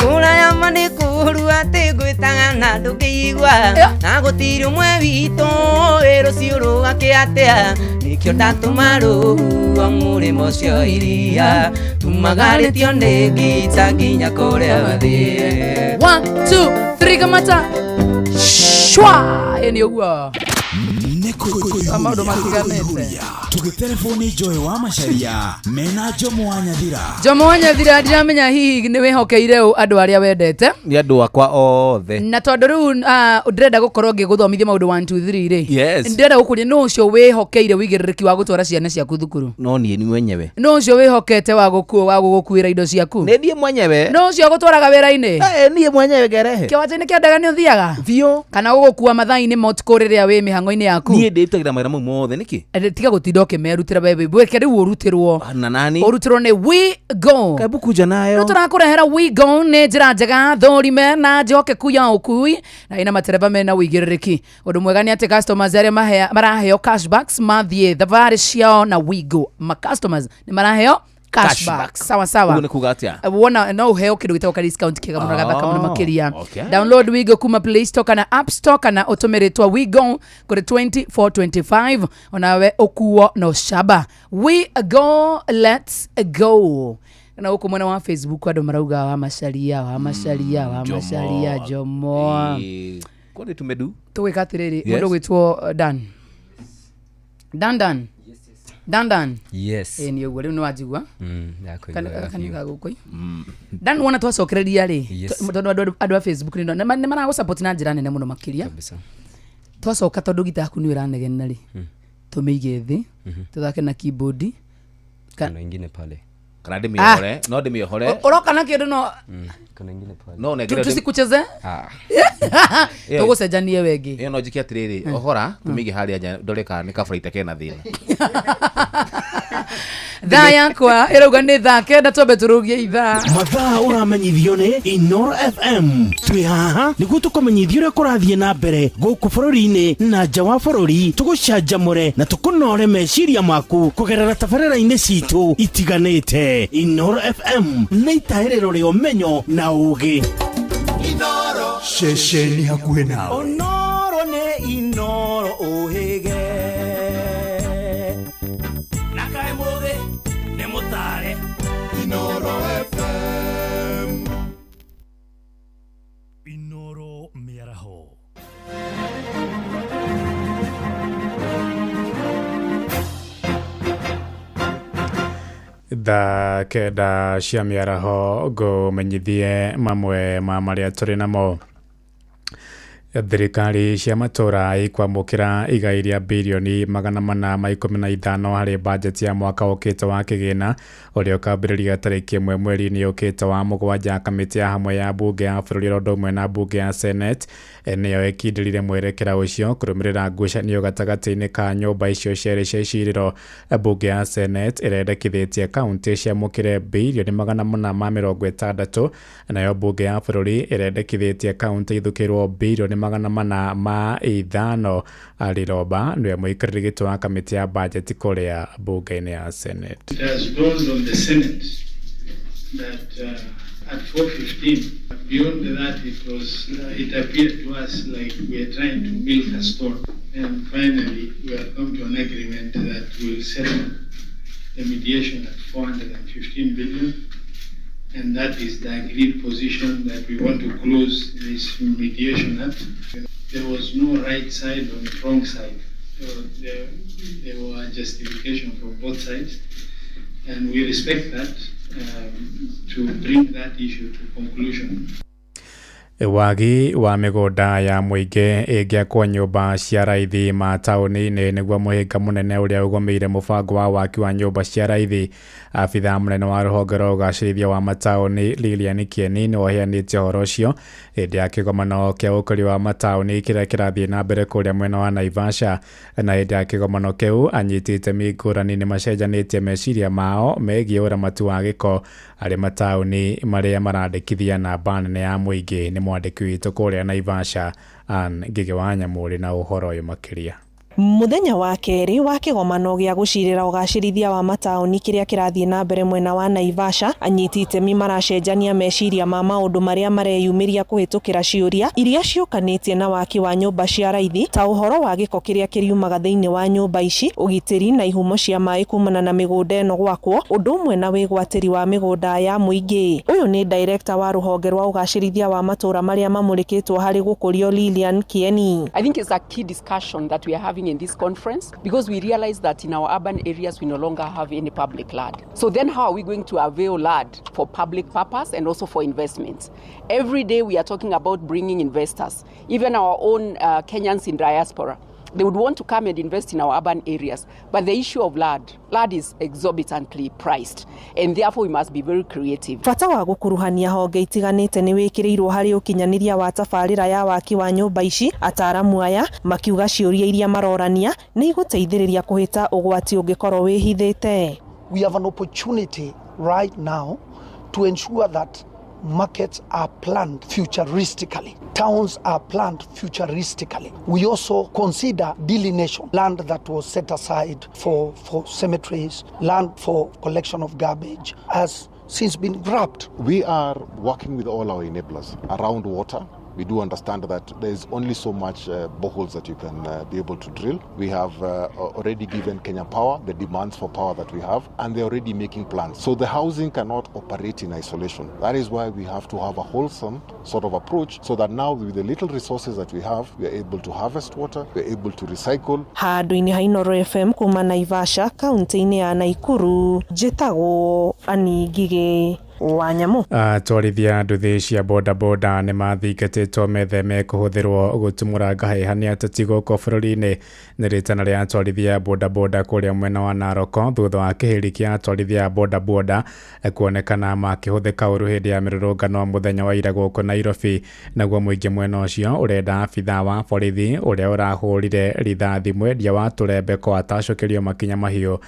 Kũraya ma nĩ kũũru atĩ ngwĩtaga na ndũkĩigua na gũtirĩ ũmwe witũ ĩ rũciũ rũgakĩa atĩa nĩkĩo ndatũma rũhuho mũrĩmo ũcio wa iria tumagarĩtio nĩ ngita nginya kũrĩa wathiĩ. 1 2 3 kamata. Shwa ĩ nĩ ũguo. Nĩ Maũndũ matiganĩte. kũihũria tũgĩtereboni Joy wa Macharia mena Jomo wa Nyathira. Jomo wa Nyathira, ndiramenya hihi nĩ wĩhokeire ũ andũ arĩa wendete. Nĩ andũ akwa othe. Na tondũ rĩu ndĩrenda gũkorwo ngĩgũthomithia maũndũ 1 2 3 rĩ, Yes. ndĩrenda gũkũria nũ ũcio wĩhokeire wĩigĩrĩrĩki wa gũtwara ciana ciaku thukuru? No niĩ ni mwenyewe. Nũ ũcio wĩhokete wa gũgũkuĩra indo ciaku? Nĩ niĩ mwenyewe. Nũ ũcio ũgũtwaraga wĩra-inĩ? Eh, niĩ mwenyewe ngerehe. Kĩwanja-inĩ kĩa ndege nĩ ũthiaga? Biũ. Kana gũgũkua mathaa-inĩ ma ũtukũ rĩrĩa wĩ mĩhang'o-inĩ yaku? Niĩ ndĩrutagĩra mawĩra mau mothe nĩkĩ? Tiga gũtinda ũkĩmerutĩra we, weke rĩu ũrutĩrwo. Na nani? Ũrutĩrwo nĩ We Go. Kabu kuja nayo. Rĩu tũrakũrehera We Go nĩ njĩra njega thũrime na njokeku ya ũkui na ĩna matereba mena ũigĩrĩrĩki. Ũndũ mwega nĩ atĩ customers arĩa maraheo cashbacks mathiĩ thabarĩ ciao na We Go, ma customers nĩ maraheo cashback. Sawa sawa. Ũguo nĩ kuga atĩa? Wona no ũheo kĩndũ gĩtagwo ka discount kĩega mũno, gathaka mũno Ah, makĩria. okay. Download Wigo kuma Play Store kana App Store kana ũtũme rĩtwa Wigo kũrĩ 2425, onawe ũkuo no shaba. We go, let's go. Na gũkũ mwena wa Facebook andũ marauga wa Macharia, wa Macharia, wa Macharia, Jomo. Ĩĩ. Kwani tumedu? Tũgwĩka atĩrĩrĩ, Yes. mũndũ ũgwĩtwo Dan Dan Dan Dan Dan. Yes. Ĩ nĩ ũguo rĩu nĩ wanjigua. Ndakũigua wega biũ. Kanigagũkũ Dan wona twacokereria rĩ, Yes. tondũ andũ a Facebook nĩ maragũsupport na njĩra nene mũno makĩria. Kabisa. Twacoka tondũ gita yaku nĩ ĩranegena rĩ, tũmĩige thĩ tũthake na keyboard. Kuna ingine pale. Kana ndĩmĩohore, no ndĩmĩohore. Ũroka na kĩndũ no Kuna ingine pale. No nengere. Tusikucheze. Ah. Tũgũcenjanie wengĩ. Ĩyo no njĩke atĩrĩrĩ, ohora tũmĩige harĩa nja ndore kana nĩ kabarita kena thĩna. Thaa yakwa ĩrauga nĩ thaa 9, twambe tũrũgie ithaa. Mathaa ũramenyithio nĩ Inoro FM. Twĩ haha nĩguo tũkũmenyithia ũrĩa kũrathiĩ na mbere gũkũ bũrũri-inĩ na nja wa bũrũri, tũgũcanjamũre na tũkũnore meciria maku kũgerera tabarĩra-inĩ citũ itiganĩte. Inoro FM nĩ itahĩrĩro rĩa ũmenyo na ũũgĩ. Ceceni hakuhĩ nawe. Onoro nĩ Inoro ũhĩge na kaĩ mũthĩ nĩ mũtare. Inoro FM. Inoro mĩaraho. Thaa 9 cia mĩaraho ngũmenyithie mamwe ma marĩa tũrĩ namo. Thirikari cia matũra ikwamũkĩra igai rĩa birioni 415 harĩ bajeti ya mwaka ũkĩte wa kĩgĩna ũrĩa ũkambĩrĩria tarĩki 1 mweri-inĩ ũkĩte wa 7. Kamĩtĩ ya hamwe ya bunge ya bũrũri ũndũ ũmwe na bunge ya Senate nĩyo ĩkindĩrire mwerekera ũcio kũrũmĩrĩra ngucanio gatagatĩ-inĩ ka nyũmba icio cierĩ cia icirĩro. Bunge ya Senate ĩrendekithĩtie kaunti ciamũkĩre birioni 460, nayo bunge ya bũrũri ĩrendekithĩtie kaunti ithukĩrwo birioni 405. Aliromba nĩwe mũikarĩri gĩtĩ wa kamĩtĩ ya bajeti kũrĩa bunge-inĩ ya Senate. It has dawned on the Senate that at 4:15, beyond that it appeared to us like we are trying to milk a stone. And finally, we have come to an agreement that we will settle the mediation at 415 billion. And that is the agreed position that we want to close this mediation at. There was no right side or wrong side. So there were justification from both sides. And we respect that to bring that issue to conclusion. Wagi wa mĩgũnda ya mũingĩ ĩngĩakwo nyũmba cia raithi mataũni-inĩ nĩguo mũhĩnga mũnene ũrĩa ũgũmĩire mũbango wa waki wa nyũmba cia raithi. Abithaa mũnene wa rũhonge rwa ũgacĩrithia wa mataũni Lilian Kieni nĩwe ũheanĩte ũhoro ũcio hĩndĩ ya kĩgomano kĩa ũkũria wa mataũni kĩrĩa kĩrathiĩ na mbere kũrĩa mwena wa Naivasha. Na hĩndĩ ya kĩgomano kĩu anyiti itemi ngũrani nĩmacenjanĩtie meciria mao megiĩ ũramati wa gĩko harĩ mataũni marĩa marandĩkithia namba nene ya mũingĩ. Nĩ mwandĩki witũ kũrĩa Naivasha Ann Ngĩgĩ wa Nyamũrĩ na ũhoro ũyũ makĩria. Muthenya wa kerĩ wa kĩgomano gĩa gũcirĩra ũgacĩrithia wa mataũni kĩrĩa kĩrathiĩ na mbere mwena wa Naivasha, anyiti itemi maracenjania meciria ma maũndũ marĩa mareyumĩria kũhĩtũkĩra ciũria iria ciũkanĩtie na waki wa nyũmba cia raithi ta ũhoro wa gĩko kĩrĩa kĩriumaga thĩinĩ wa nyũmba ici, ũgitĩri na ihumo cia maĩ kumana na mĩgũnda ĩno gwakwo, ũndũ ũmwe na wĩgwatĩri wa mĩgũnda ya mũingĩ. Ũyũ nĩ director wa rũhonge rwa ũgacĩrithia wa matũũra marĩa mamũrĩkĩtwo harĩ gũkũrio Lilian Kieni. I think it's a key discussion that we are having in this conference because we realize that in our urban areas we no longer have any public land. So then how are we going to avail land for public purpose and also for investments? Every day we are talking about bringing investors, even our own Kenyans in diaspora. They would want to come and invest in our urban areas, but the issue of land is exorbitantly priced, and therefore we must be very creative. Bata wa gũkuruhania honge itiganĩte nĩ wĩkĩrĩirwo harĩ ũkinyanĩria wa tabarĩra ya waki wa nyũmba ici, ataaramu aya makiuga ciũria iria marorania nĩ igũteithĩrĩria kũhĩta ũgwati ũngĩkorwo wĩhithĩte. We have an opportunity right now to ensure that markets are planned futuristically. Towns are planned futuristically. We also consider delineation, land that was set aside for cemeteries, land for collection of garbage, has since been grabbed. We are working with all our enablers around water. We do understand that there is only so much boreholes that you can be able to drill. We have already given Kenya Power the demands for power that we have, and they're already making plans. So the housing cannot operate in isolation. That is why we have to have a wholesome sort of approach, so that now with the little resources that we have, we are able to harvest water, we are able to recycle. Handũ-inĩ ha Inooro FM kuma Naivasha, kaunti-inĩ ya Nakuru, njĩtagwo Annie Ngigĩ wa Nyamu. Atwarithia nduthi cia bodaboda nĩ mathingatĩtwo metheme kũhũthĩrwo gũtumũra ngahĩha nĩ ateti gũkũ bũrũri-inĩ. Nĩ rĩtana rĩa atwarithia bodaboda kũrĩa mwena wa Narok thutha wa kĩhĩri kĩa atwarithia bodaboda kuonekana makĩhũthĩka ũru hĩndĩ ya mĩrũrũngano mũthenya wa ira gũkũ Nairobi. Naguo mũingĩ mwena ũcio ũrenda abithaa wa borithi ũrĩa ũrahũrire rithathi mwendia wa tũrembeko atacũkĩrio makinya mahiũ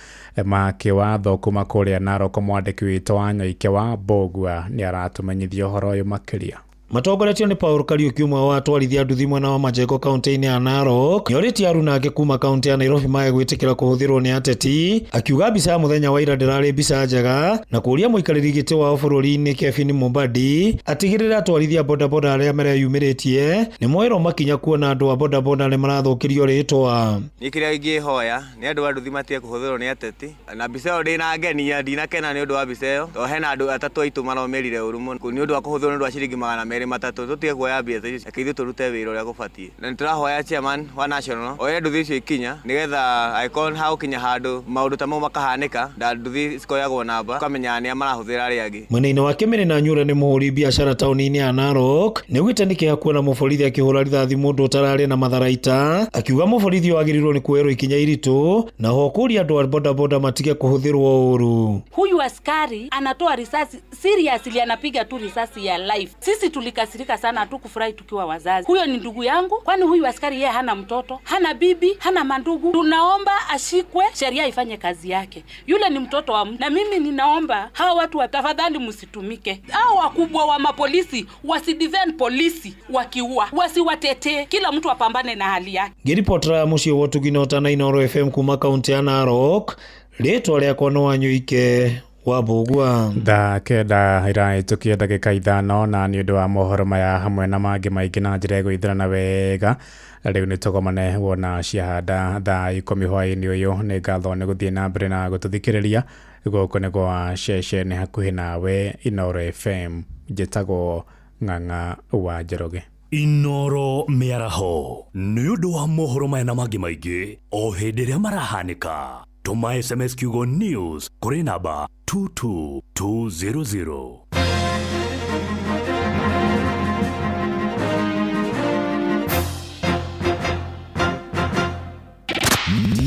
ma kĩwatho kuma kũrĩa Narok. Mwandĩki witũ wa Nyoike wa Mbogua nĩ aratũmenyithia ũhoro ũyũ makĩria. Matongoretio nĩ Paul Kariuki ũmwe wa atwarithia nduthi mwena wa Majengo kaunti-inĩ ya Narok nĩorĩtie aruna ake kuma kaunti ya Nairobi mae gwĩtĩkĩra kũhũthĩrwo nĩ ateti, akiuga mbica ya mũthenya wa ira ndĩrarĩ mbica njega na kũũria mũikarĩri gĩtĩ wao bũrũri-inĩ Kevin Mumbadi atigĩrĩre atwarithia bodaboda arĩa mareyumĩrĩtie nĩ moerwo makinya kuona andũ a bodaboda nĩ marathũkĩrio rĩtwa. Niĩ kĩrĩa ingĩhoya nĩ andũ a nduthi matige kũhũthĩrwo nĩ ateti, na mbica ĩyo ndĩnangenia, ndinakena nĩ ũndũ wa mbica ĩyo tondũ hena andũ atatũ aitũ maromĩrire ũru mũno nĩ ũndũ wa kũhũthĩrwo nĩ ũndũ wa ciringi 200 3 tũtige kuoya mbia icio, reke ithuĩ tũrute wĩra ũrĩa gũbatiĩ. Na nĩtũrahoya chairman wa national oye nduthi icio ikinya nĩgetha angĩkorwo hagũkinya handũ maũndũ ta mau makahanĩka, na nduthi cikoyagwo namba ũkamenya nĩa marahũthĩra arĩa angĩ. Mwena-inĩ wake Mĩrĩ Nyure nĩ mũhũri biacara taũni-inĩ ya Narok nĩaugĩte nĩ kĩeha kuona mũborithi akĩhũra rithathi mũndũ ũtararĩ na matharaita, akiuga mũborithi ũyũ agĩrĩirwo nĩ kuoerwo ikinya iritũ na ho kũũria andũ a bodaboda matige kũhũthĩrwo ũru. Huyu askari anatoa risasi seriously, anapiga tu risasi ya life. Sisi tulikasirika sana, hatukufurahi tukiwa wazazi. Huyo ni ndugu yangu, kwani huyu askari yeye hana mtoto, hana bibi, hana mandugu. Tunaomba ashikwe, sheria ifanye kazi yake. Yule ni mtoto wa na mimi ninaomba hawa watu tafadhali msitumike. Hao wakubwa wa mapolisi wasidefend polisi wakiua, wasiwatetee, kila mtu apambane na hali yake. Ngĩribotera mũciĩ wa Ũtugi na Ũtana Inooro FM kuma kaunti ya Narok, rĩtwa rĩakwa no Wanyuike wa Mbũgua. Thaa 9 ĩrahĩtũkia ndagĩka 5 na nĩ ũndũ wa mohoro maya hamwe na mangĩ maingĩ na njĩra ĩgũithĩrana wega rĩu nĩ tũgomane wona ciahanda thaa 10 hwaĩ-inĩ ũyũ. Nĩ ngatho nĩ gũthiĩ na mbere na gũtũthikĩrĩria. Gũkũ nĩ gwa ceceni hakuhĩ nawe Inooro FM. Njĩtagwo Ng'ang'a wa Njoroge. Inooro mĩaraho nĩ ũndũ wa mohoro maya na mangĩ maingĩ o hĩndĩ ĩrĩa marahanĩka. Tũma SMS kiugo news kũrĩ namba 22200.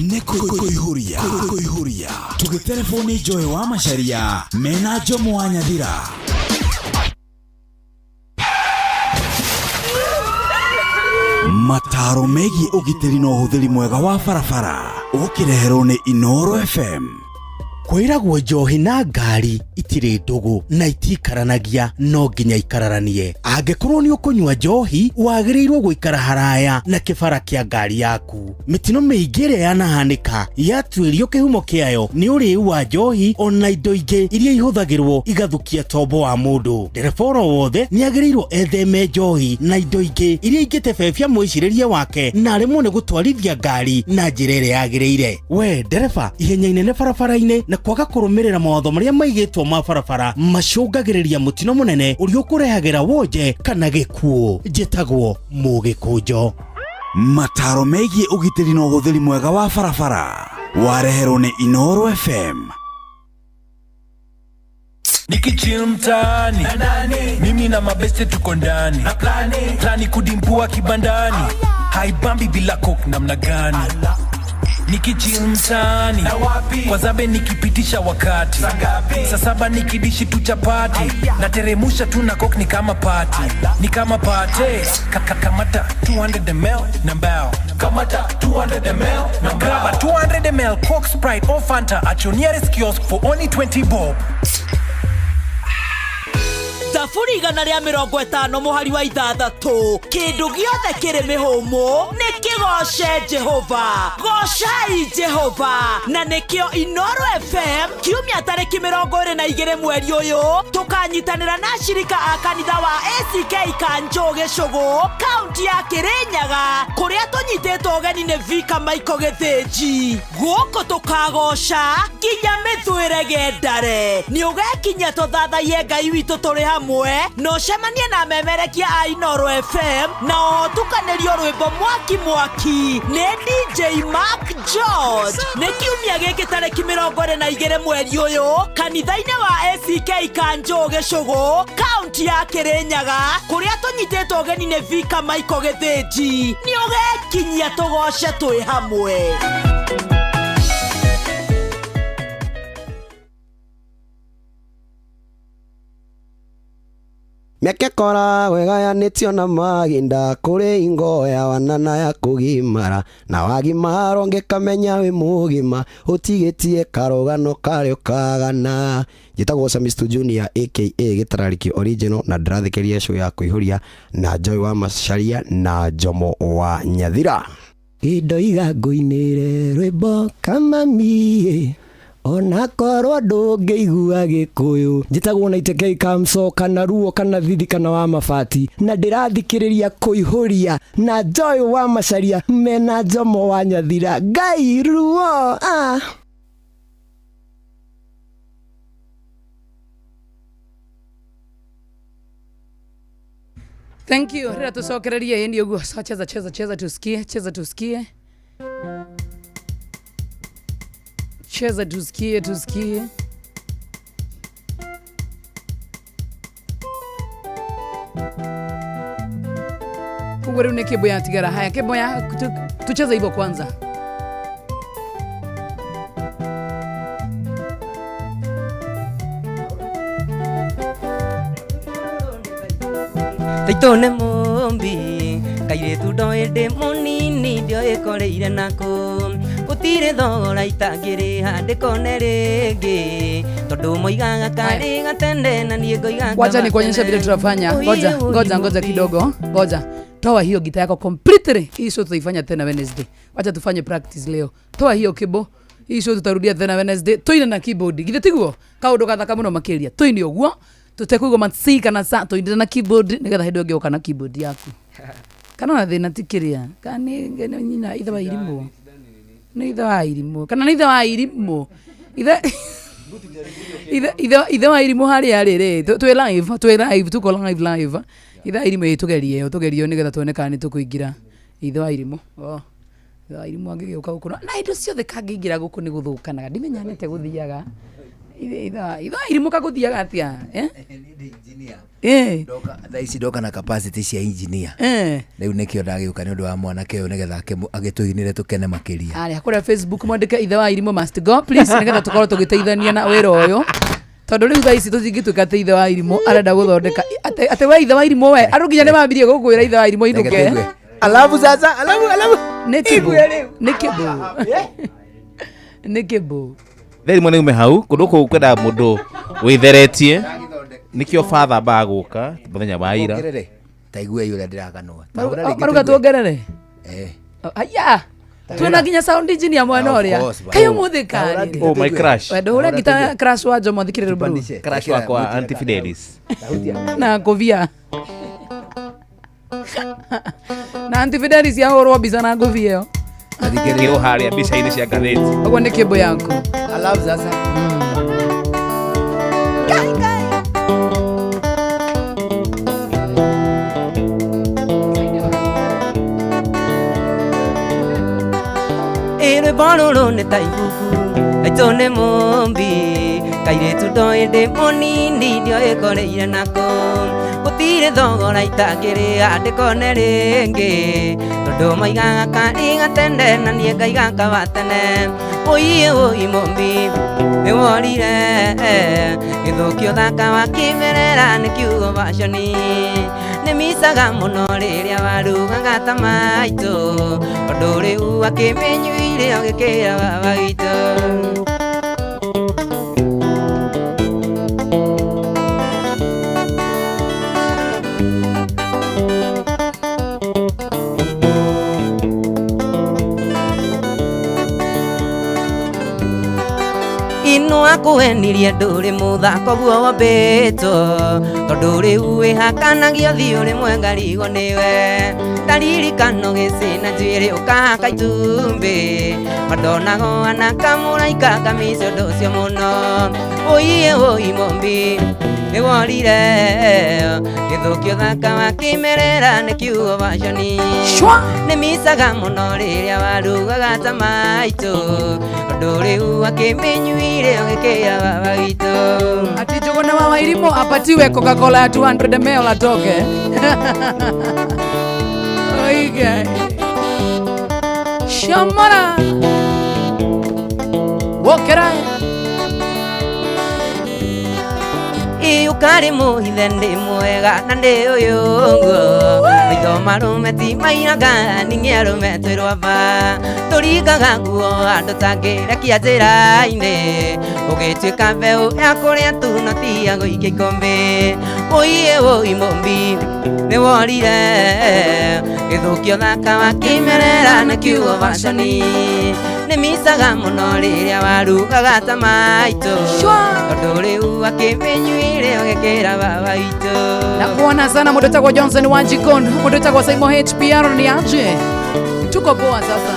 Nĩ kũihũria tũgĩtereboni Joy wa Macharia mena Jomo wa Nyathira. Mataro megiĩ ũgitĩri na ũhũthĩri mwega wa barabara ũkĩreherwo nĩ Inooro FM. Kwĩragwo njohi na ngari itirĩ ndũgũ na itikaranagia no nginya ikararanie. Angĩkorwo nĩ ũkũnyua njohi wagĩrĩirwo gũikara haraya na kĩbara kĩa ngari yaku. Mĩtino mĩingĩ ĩrĩa yanahanĩka yatuĩrio kĩhumo kĩayo nĩ ũrĩu wa njohi ona indo ingĩ iria ihũthagĩrwo igathukia tombo wa mũndũ. Ndereba oro wothe nĩ agĩrĩirwo etheme njohi na indo ingĩ iria ingĩtebebia mwĩcirĩrie wake na aremwo nĩ gũtwarithia ngari na njĩra ĩrĩa yagĩrĩire. We ndereba, ihenya inene barabara-inĩ na kwaga kũrũmĩrĩra mawatho marĩa maigĩtwo ma barabara macũngagĩrĩria mũtino mũnene ũrĩa ũkũrehagĩra wonje kana gĩkuũ. Njĩtagwo Mũgĩkũnjo. Mataro megiĩ ũgitĩri na ũhũthĩri mwega wa barabara wareherwo nĩ Inooro FM. Nikichill mtaani, mimi na mabeste tuko ndani, plani kudimpua kibandani, haibambi bila coke namna gani? Nikichill mtaani, kwa zabe nikipitisha wakati, saa saba nikidishi tu chapati, nateremusha tu na coke ni kama party, ni kama party. Kamata 200 ml na mbao, kamata 200 ml na mbao, grab a 200 ml Coke, Sprite or Fanta at your nearest kiosk for only 20 bob. Thaburi 150 mũhari wa 6 kĩndũ gĩothe kĩrĩ mĩhũmũ nĩ kĩgoce Jehova, gocai Jehova. Na nĩkĩo Inooro FM kiumia tarĩki 22 mweri ũyũ tũkanyitanĩra na ashirika a kanitha wa ACK Kanjũ Gĩcũgũ kaunti ya Kĩrĩnyaga kũrĩa tũnyitĩtwo ũgeni nĩ Vika Michael Gĩthĩnji. Gũkũ tũkagoca nginya mĩthwĩre gendare. Nĩ ũgekinyia tũthathaiye Ngai witũ tũrĩ hamwe na ũcemanie na memerekia a Inooro FM na ũtukanĩrio rwĩmbo mwaki mwaki nĩ DJ Mark George. Nĩ kiumia gĩkĩ tarĩki 22 mweri ũyũ kanitha-inĩ wa ACK Kanjũ Gĩcũgũ kaunti ya Kĩrĩnyaga kũrĩa tũnyitĩtwo ũgeni nĩ Vika Michael Gĩthĩnji. Nĩ ũgekinyia tũgoce twĩ hamwe. Mĩaka ĩkoragwo ĩgayanĩtio na mahinda kũrĩ ingo ya wana na ya kũgimara na wagimara ũngĩkamenya wĩ mũgima ũtigĩtie karũgano karĩa ũkagana. Njĩtagwo Samistu Junior aka Gĩtararĩki Original na ndĩrathikĩrĩria show ya kũihũria na Joy wa Macharia na Njomo wa Nyathira. Indoiga ngũinĩre rwĩmbo kamamie onakorwo ndũngĩigua Gĩkũyũ. Njĩtagwo Naiteke Kamso kana Ruo kana Thithi kana wa Mabati na ndĩrathikĩrĩria kũihũria na Joy wa Macharia mena Njomo wa Nyathira. Ngai ruo ah. Thank you. Rĩrĩa tũcokererie ĩni ũguo. So, cheza cheza cheza tusikie, cheza tusikie. Cheza tusikie tusikie. Koguo rĩu nĩ Kĩmboya tigara. Haya Kĩmboya, tucheze hivyo kwanza. Taitũ nĩ mũmbi kairĩtu ndoĩ ndĩ mũnini ndioĩ koreire nakũ gũtirĩ thogora itangĩrĩha ndĩkone rĩngĩ tondũ moigaga karĩ gatende na niĩ ngoiga. Wacha nikuonyeshe vile tutafanya. Ngoja ngoja ngoja kidogo. Ngoja. Toa hiyo gita yako completely. Hii show tutaifanya tena Wednesday. Wacha tufanye practice leo. Toa hiyo kibo. Hii show tutarudia tena Wednesday. Tuine na keyboard. Githĩ tiguo? Kaũndũ gathaka mũno makĩria. Tuine ũguo. Tũtekũigua matsi kana sa tuine na keyboard nĩgetha hĩndĩ ĩngĩ ũka na keyboard yaku. Kana ona thĩna ti kĩrĩa. Kana nĩ nyina ithe wa irimũ. Nĩ ithe wa irimũ. Kana nĩ ithe wa irimũ. Ithe ithe wa irimũ harĩa rĩ rĩ twĩ live, twĩ live, tuko live live. Ithe wa irimũ tũgerie, tũgerie nĩgetha tuone kana nĩ tũkũingĩra. Ithe wa irimũ. Oh. Ithe wa irimũ angĩgĩũka gũkũ na indo ciothe kangĩingĩra gũkũ nĩ gũthũkanaga. Ndimenyanĩte gũthiaga. Ithe wa irimũ kagũthiaga atĩa? Eh? Eh. Thaa ici ndoka na capacity cia engineer. Eh. Rĩu nĩkĩo ndagĩũka nĩ ũndũ wa mwanake ũyũ nĩgetha agĩtũinĩre tũkene makĩria. Arĩa kũrĩa Facebook mwandĩke ithe wa irimũ must go please nĩgetha tũkorwo tũgĩteithania na wĩra ũyũ. Tondũ rĩu thaa ici tũtingĩtuĩka atĩ ithe wa irimũ arenda gũthondeka atĩ we ithe wa irimũ we andũ nginya nĩ mambirie gũkwĩra ithe wa irimũ inũke. Alafu sasa alafu alafu nĩ kĩbũ nĩ kĩbũ nĩ kĩbũ. Thaa 1 nĩ ume hau kũndũ kũu kwendaga mũndũ wĩtheretie nĩkĩo father ambaga gũka mũthenya wa ira. Ongerere. Ta igue ũrĩa ndĩraganwo. Maruga tuongerere. Eh. Aya. Twina nginya sound engineer mwena Of ũrĩa. course, Kai wow. ũmũthĩ kari. Oh, my crush. Wendo ũrĩa ngita crush wa Jomo thikĩrĩria rwĩmbo rũu. Crush wakwa Auntie Fidelis. Na ngũbia. Na Auntie Fidelis yahũrwo mbica na ngũbia ĩyo. Kĩrwo harĩa mbica-inĩ cia ngathĩti. Ũguo nĩ kĩmbo yaku. Alafu sasa Ĩ rwĩmbo rũrũ nĩ ta ibuku aitũ nĩ mũmbi kairĩtu ndoĩ ndĩ mũnini ndioĩ koreire nako gũtirĩ thogora itangĩrĩha ndĩkone rĩngĩ tondũ maigaga karĩ gatene na niĩ ngaiga kaba tene ũiĩ ũi mũmbi nĩ worire gĩthũkio thaka wa kĩmerera nĩ kiugo baconi nĩ micaga mũno rĩrĩa warugaga ta maitũ tondũ rĩu akĩmĩnyuire ũgĩkĩra baba witũ. Ino akuhenirie ndũrĩ mũthako guo wambĩtwo tondũ rĩu wĩhakanagio thiũ rĩmwe ngarigwo nĩwe ndaririkano gĩcina njuĩrĩ ũkahaka itumbĩ mandonago anakamũraika ngamici ũndũ ũcio mũno ũiĩ ũi mũmbi nĩworire gĩthũkio thaka wa kĩmerera nĩ kiugo baconi nĩ micaga mũno rĩrĩa warugaga ta maitũ tondũ rĩu akĩmĩnyuire ũgĩkĩra baba witũ. Ati Njuguna wa Wairimu apatiwe Coca-Cola ya 200 ml atoke. Oiga. Shamara. Wokera. Ĩ ũkarĩ mũhithe ndĩ mwega na ndĩ ũyũ ũguo maitho marũme ti mairaga ningĩ arũme twĩ rwamba tũringaga nguo andũ tangĩrekia njĩra-inĩ ũgĩtuĩka mbeũ ya kũrĩa tu no ti ya gũikia ikũmbĩ ũiĩ ũi mũmbi nĩ worire gĩthũkio thaka wa kĩmerera nĩ kiugo baconi nĩ micaga mũno rĩrĩa warugaga ta maitũ tondũ rĩu akĩmĩnyuire ũgĩkĩra baba witũ. Na kuona sana mũndũ wĩtagwo Johnson Wanjikon, mũndũ wĩtagwo Simon HPR ni aje. Tuko poa sasa.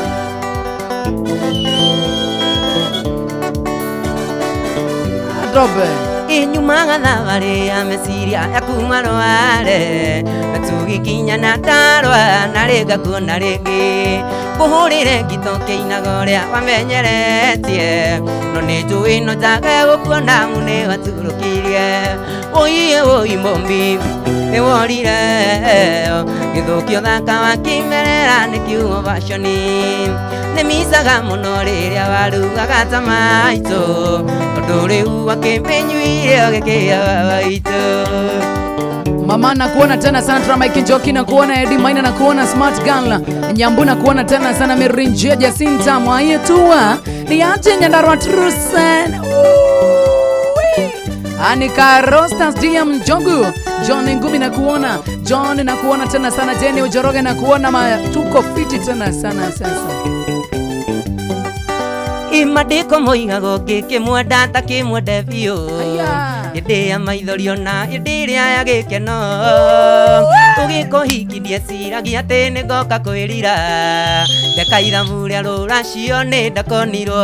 Adobe. Inyumaga thabarĩ ya meciria ya kuma rware na tũgĩkinya na ndarwa na rĩnga kuona rĩngĩ kũhũrĩre ngito kĩinaga ũrĩa wamenyeretie no nĩ njũĩ no njage gũkuona amu nĩ waturũkirie ũiĩ ũi mũmbi nĩ worire gĩthũkio thaka wa kĩmerera nĩ kiugo baconi nĩ micaga mũno rĩrĩa warugaga ta maitũ tondũ rĩu akĩmĩnyuire ũgĩkĩra baba witũ. Mama nakuona tena sana Tramike Njoki nakuona Eddie Maina nakuona Smart Girl Nyambu nakuona tena sana Merinjia Jacinta Mwayetua ni aje Nyandarua Trusen Anika Rostas DM Njogu John Ngumi nakuona John nakuona tena sana Jenny Ujoroge nakuona tuko fiti tena sana sasa. Imandĩko moigaga ũngĩkĩmwenda ta kĩmwende biũ hĩndĩ ya maithori ona hĩndĩ ĩrĩa ya gĩkeno ũgĩkũhiki ndieciragia atĩ nĩ ngoka kwĩrira ndeka ithamu rĩa rũracio nĩ ndakonirwo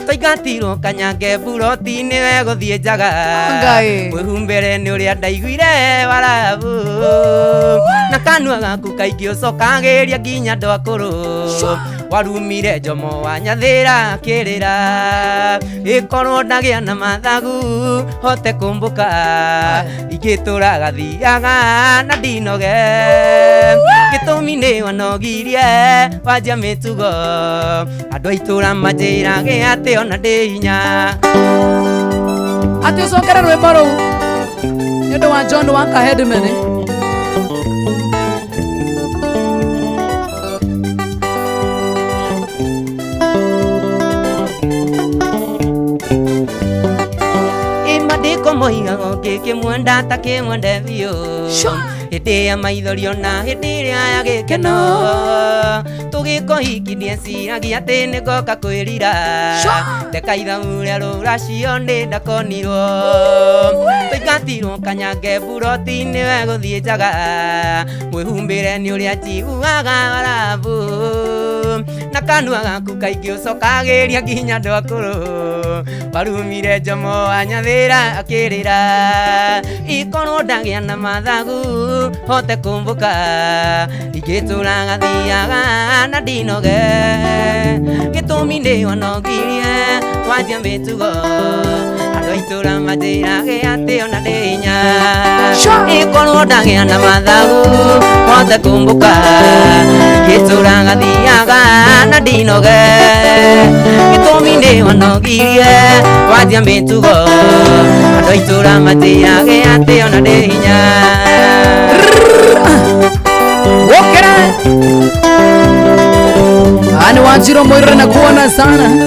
twaingatirwo kanyange mburoti nĩwe gũthiĩ njaga mwĩhumbĩre nĩ ũrĩa ndaiguire warabu na kanua gaku kaingĩ ũcokagĩria nginya andũ akũrũ warumire Jomo wa Nyathĩra akĩrĩra ĩkorwo ndagĩa na mathagu hote kũmbũka ingĩtũra gathiaga na ndinoge gĩtũmi nĩ wanogirie wanjia mĩtugo andũ a itũra manjĩrage atĩ ona ndĩ hinya. Atĩ ũcokere rwĩmbo rũu nĩ ũndũ wa John Waka Headman. Ndingĩkĩmwenda ta kĩmwende biũ hĩndĩ ya maithori ona hĩndĩ ĩrĩa ya gĩkeno tũgĩkohiki ndieciragia atĩ nĩngoka kwĩrira ndeka ithamu rĩa rũracio nĩ ndakonirwo tũingatirwo kanyange mburoti-inĩ we gũthiĩ njaga mwĩhumbĩre nĩ ũrĩa njiguaga warabu na kanua gaku kaingĩ ũcokagĩria nginya andũ akũrũ warumire Njomo wa Nyathĩra akĩrĩra ikorwo ndagĩa na mathagu hote kũmbũka ingĩtũraga thiaga na ndinoge gĩtũmi nĩ wanogirie wanjia mĩtugo andũ a itũra manjĩrage atĩ ona ndĩ hinya ikorwo ndagĩa na mathagu hote kũmbũka ingĩtũraga thiaga na ndinoge gĩtũmi nĩ wanogirie wanjia mĩtugo andũ a itũra manjĩrage atĩ ona ndĩ hinya. Wokera ani Wanjiro Mwirure na kuona sana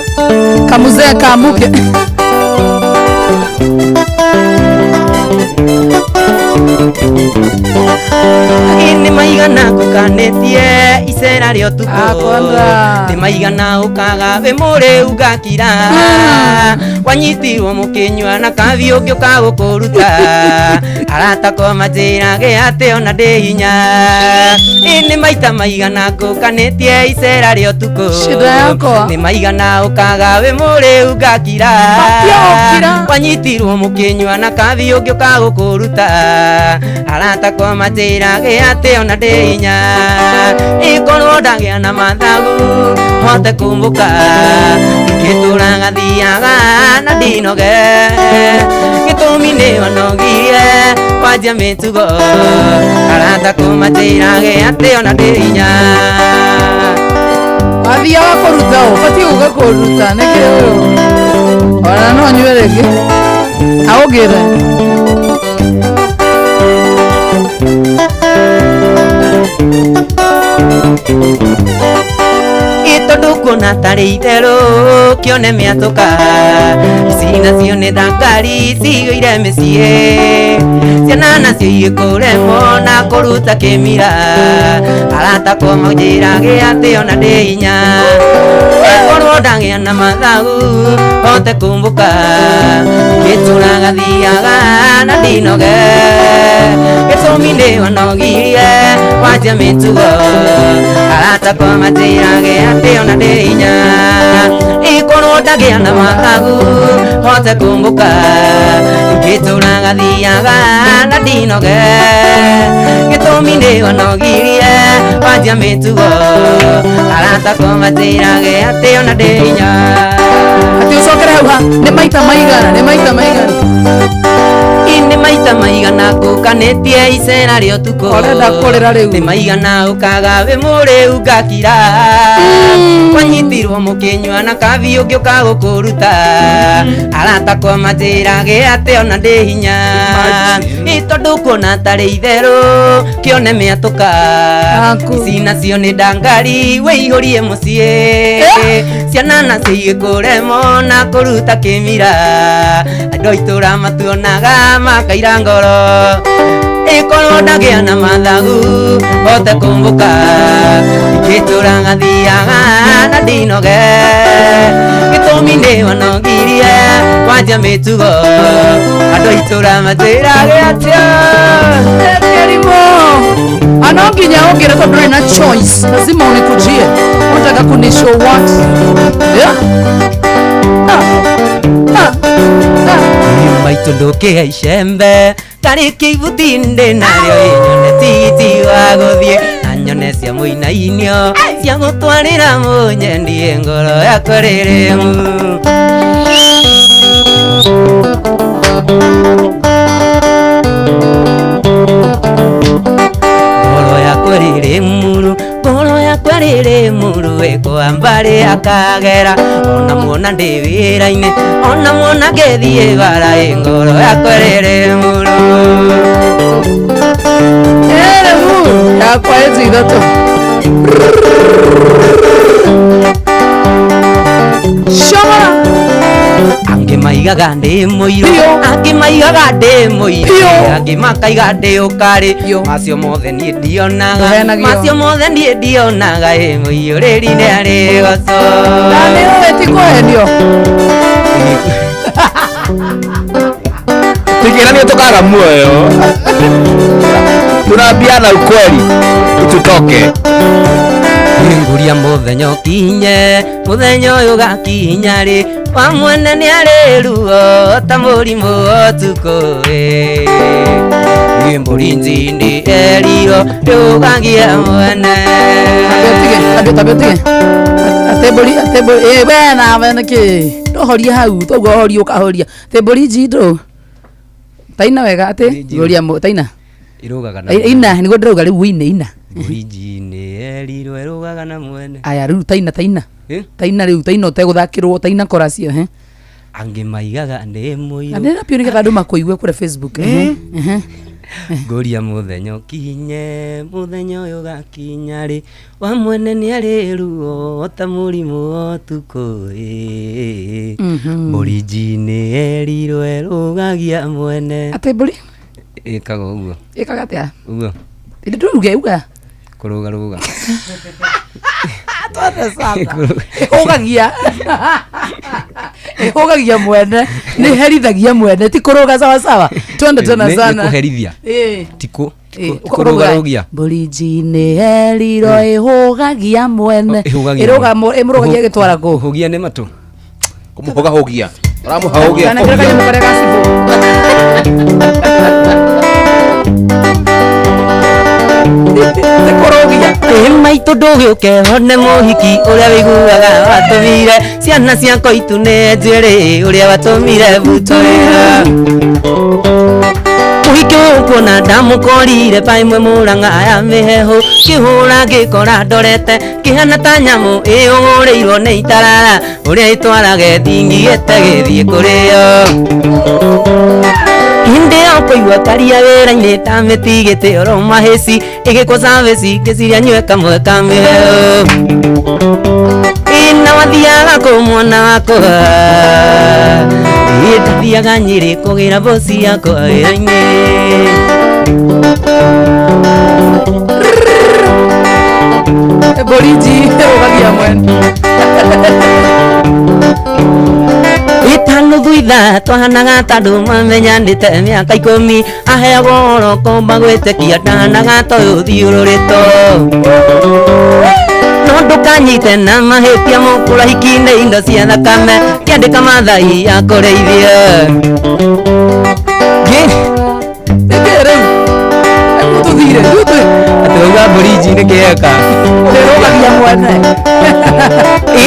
kamuzee kaamuke. Nĩ maigana ngũkanĩtie icera rĩa ũtukũ nĩ maigana ũkaga wĩ mũrĩu ngakira wanyitirwo mũkĩnyua na kabi ũngĩũka gũkũruta aratakwa manjĩrage atĩ ona ndĩ hinya nĩ maita maigana ngũkanĩtie icera rĩa ũtukũ nĩ maigana ũkaga wĩ mũrĩu ngakira wanyitirwo mũkĩnyua na kabi ũngĩũka gũkũruta aratakwa manjĩrage atĩ ona ndĩ hinya ikorwo ndagĩa na mathagu hote kũmbũka ingĩtũraga thiaga na ndinoge gĩtũmi nĩ wanogirie wanjia mĩtugo aratakwa manjĩrage atĩ ona ndĩ hinya. Wathiaga kũruta ũ ũbatiĩ gũka kũruta nĩkĩ ũyũ ona no nyue rĩngĩ aũngĩre. Tondu kuona tarĩ itherũ kĩone mĩatũka ici nacio nĩ thakari ciyũire mĩciĩ ciana nacio igĩkũremwo na kũruta kĩmira aratakwa manjĩrage atĩ ona ndĩ hinya ĩkorwo ndagĩa na mathagu hote kũmbũka ngĩtũraga thiaga na ndinoge gĩtũmi nĩ wanogirie wanjia mĩtugo aratakwa manjĩrage atĩ ona ndĩ hinya ikorwo ndagĩa na mathagu hote kũmbũka ngĩtũraga thiaga na ndinoge gĩtũmi nĩ wanogirie wanjia mĩtugo aratakwa manjĩrage atĩ ona ndĩ hinya. Atĩ ũcokere hau ha nĩ maita maigana nĩ maita maigana nĩ maita maigana ngũkanĩtie icera rĩa ũtukũ ũrenda kũrĩra rĩu nĩ maigana ũkaga wĩ mũrĩu ngakira wanyitirwo mũkĩnyua na kabi ũngĩũka gũkũruta aratakwa manjĩrage atĩ ona ndĩ hinya tondũ kuona tarĩ itherũ kĩone mĩatũka ici nacio nĩ ndangari wĩihũrie mũciĩ ciana nacio igĩkũremwo na kũruta kĩmira andũ a itũra matuonaga makaira ngoro ikorwo ndagĩa na mathagu hote kũmbũka ingĩtũraga thiaga na ndinoge gĩtũmi nĩ wanogirie wanjia mĩtugo andũ a itũra manjĩrage atĩa kĩrimũ ano nginya ũngĩre tondũ ndũrĩ na choice lazima unikujie unataka kunishow what yeah? Maitũ ndũkĩhe icembe tarĩki ibuti ndĩ narĩo ĩnyone tigiti wa gũthiĩ na nyone cia mũinainio cia gũtwarĩra mũnyendie ngoro yakwa rĩrĩmu. Ngoro yakwa rĩrĩ muru ngoro yakwa rĩrĩ muru ĩkũamba akagera ona muona ndĩ wĩra-inĩ ona muona ngĩthiĩ bara ĩ ngoro yakwa rĩrĩ muru ĩrĩ muru yakwa ĩnji ithatũ shomora angĩ mai maigaga ndĩ mũirũ angĩ maigaga ndĩ mũirũ angĩ makaiga ndĩ ũkarĩ macio mothe niĩ ndionaga Ndũhenagio. macio mothe niĩ ndionaga ĩ mũiyũrĩri nĩ arĩ goco Na nĩ ũĩ ti kũhenio. Tukĩranio tũkaga muoyo. Tunaambiana ukweli tutoke. Nguria mũthenya ũkinye mũthenya ũyũ ũgakinya rĩ wa mwene nĩ arĩ ruo ta mũrimũ ũtukũ ĩ mbũri njindi erirwo ndũgagie mwene. Tambia ũtige. Atĩ mbũri atĩ mbũri ĩ we nawe nĩkĩ? Ndũhorie hau toguo ũhorie ũkahoria. Atĩ mbũri njindũ. Taina wega atĩ nguria taina. Ĩrũgaga na Ina nĩguo ndĩrauga rĩu ũine ina. Mbũri njindi erirwo ĩrũgaga na mwene. Aya rĩu taina taina. Eh? Taina rĩu taina ũtegũthakĩrwo taina chorus ĩyo he. Angĩ maigaga ndĩ mũirũ Na nĩ piũ nĩgetha andũ makũigue kũrĩa Facebook. Ehe. Ehe. Ngũria mũthenya ũkinye mũthenya ũyũ ũgakinya rĩ wa mwene nĩ arĩ ruo ta mũrimũ ũtukũ ĩ mbũri njinĩ erirwo ĩrũgagia mwene. Atĩ mbũri ĩkaga ũguo ĩkaga atĩa? Ũguo Ĩndĩ ndũruge uga. Kũrũgarũga. Twende sana. Ĩhũgagia. Ĩhũgagia mwene. Nĩ herithagia mwene ti kũrũga sawa sawa. Twende tena Nĩ sana. kũherithia. Ĩ. Ti kũ Ĩ, kũrũgarũgia. Mbũri njinĩ erirwo ĩhũgagia mwene. Ĩhũgagia Ĩrũga mwene. ĩmũrũgagia ĩgĩtwara kũ? Kũhũgia nĩ matũ. Kũmũhũgahũgia. Ũramũhũgia. Kana kĩrĩa kanyamũ karĩa ga cibũ. Ĩ maitũ ndũgĩũke hone mũhiki ũrĩa wĩiguaga watũmire ciana ciakwa itu nĩ njĩrĩ ũrĩa watũmire mbutũrĩra mũhiki ũyũ kuona ndamũkorire paimwe mũrang'a ya mĩhehu kĩhũra ngĩkora ndorete kĩhana ta nyamũ ĩũgũrĩirwo nĩ itarara ũrĩa ĩtwarage thingigĩte gĩthiĩ kũrĩo hĩndĩ ya kũigua karia wĩra-inĩ ta mĩtigĩte oro mahĩci ĩgĩkwo service ngĩciria nyue kamwe ka mĩhehu ina wathiaga kũ mwana wakwa ĩ ndathiaga Nyĩrĩ kũgĩra bosi yakwa wĩra-inĩ. Mbũri nji ĩhũgagia mwene. Ĩtano thuitha twahanaga ta andũ mamenyanĩte mĩaka ikũmi aheagwo oro komba gwĩtĩkia ndahanaga ta ũyũ thiũrũrĩtwo no ndũkanyite na mahĩtia mũkũrahiki-inĩ indo cia thakame kĩandĩka mathai ya kũrĩithia. Nĩkĩ rĩu? Rĩu tũthire rĩu twĩ Atĩ wauga mbũri nji nĩ kĩeka. Ĩrũgagia mwene.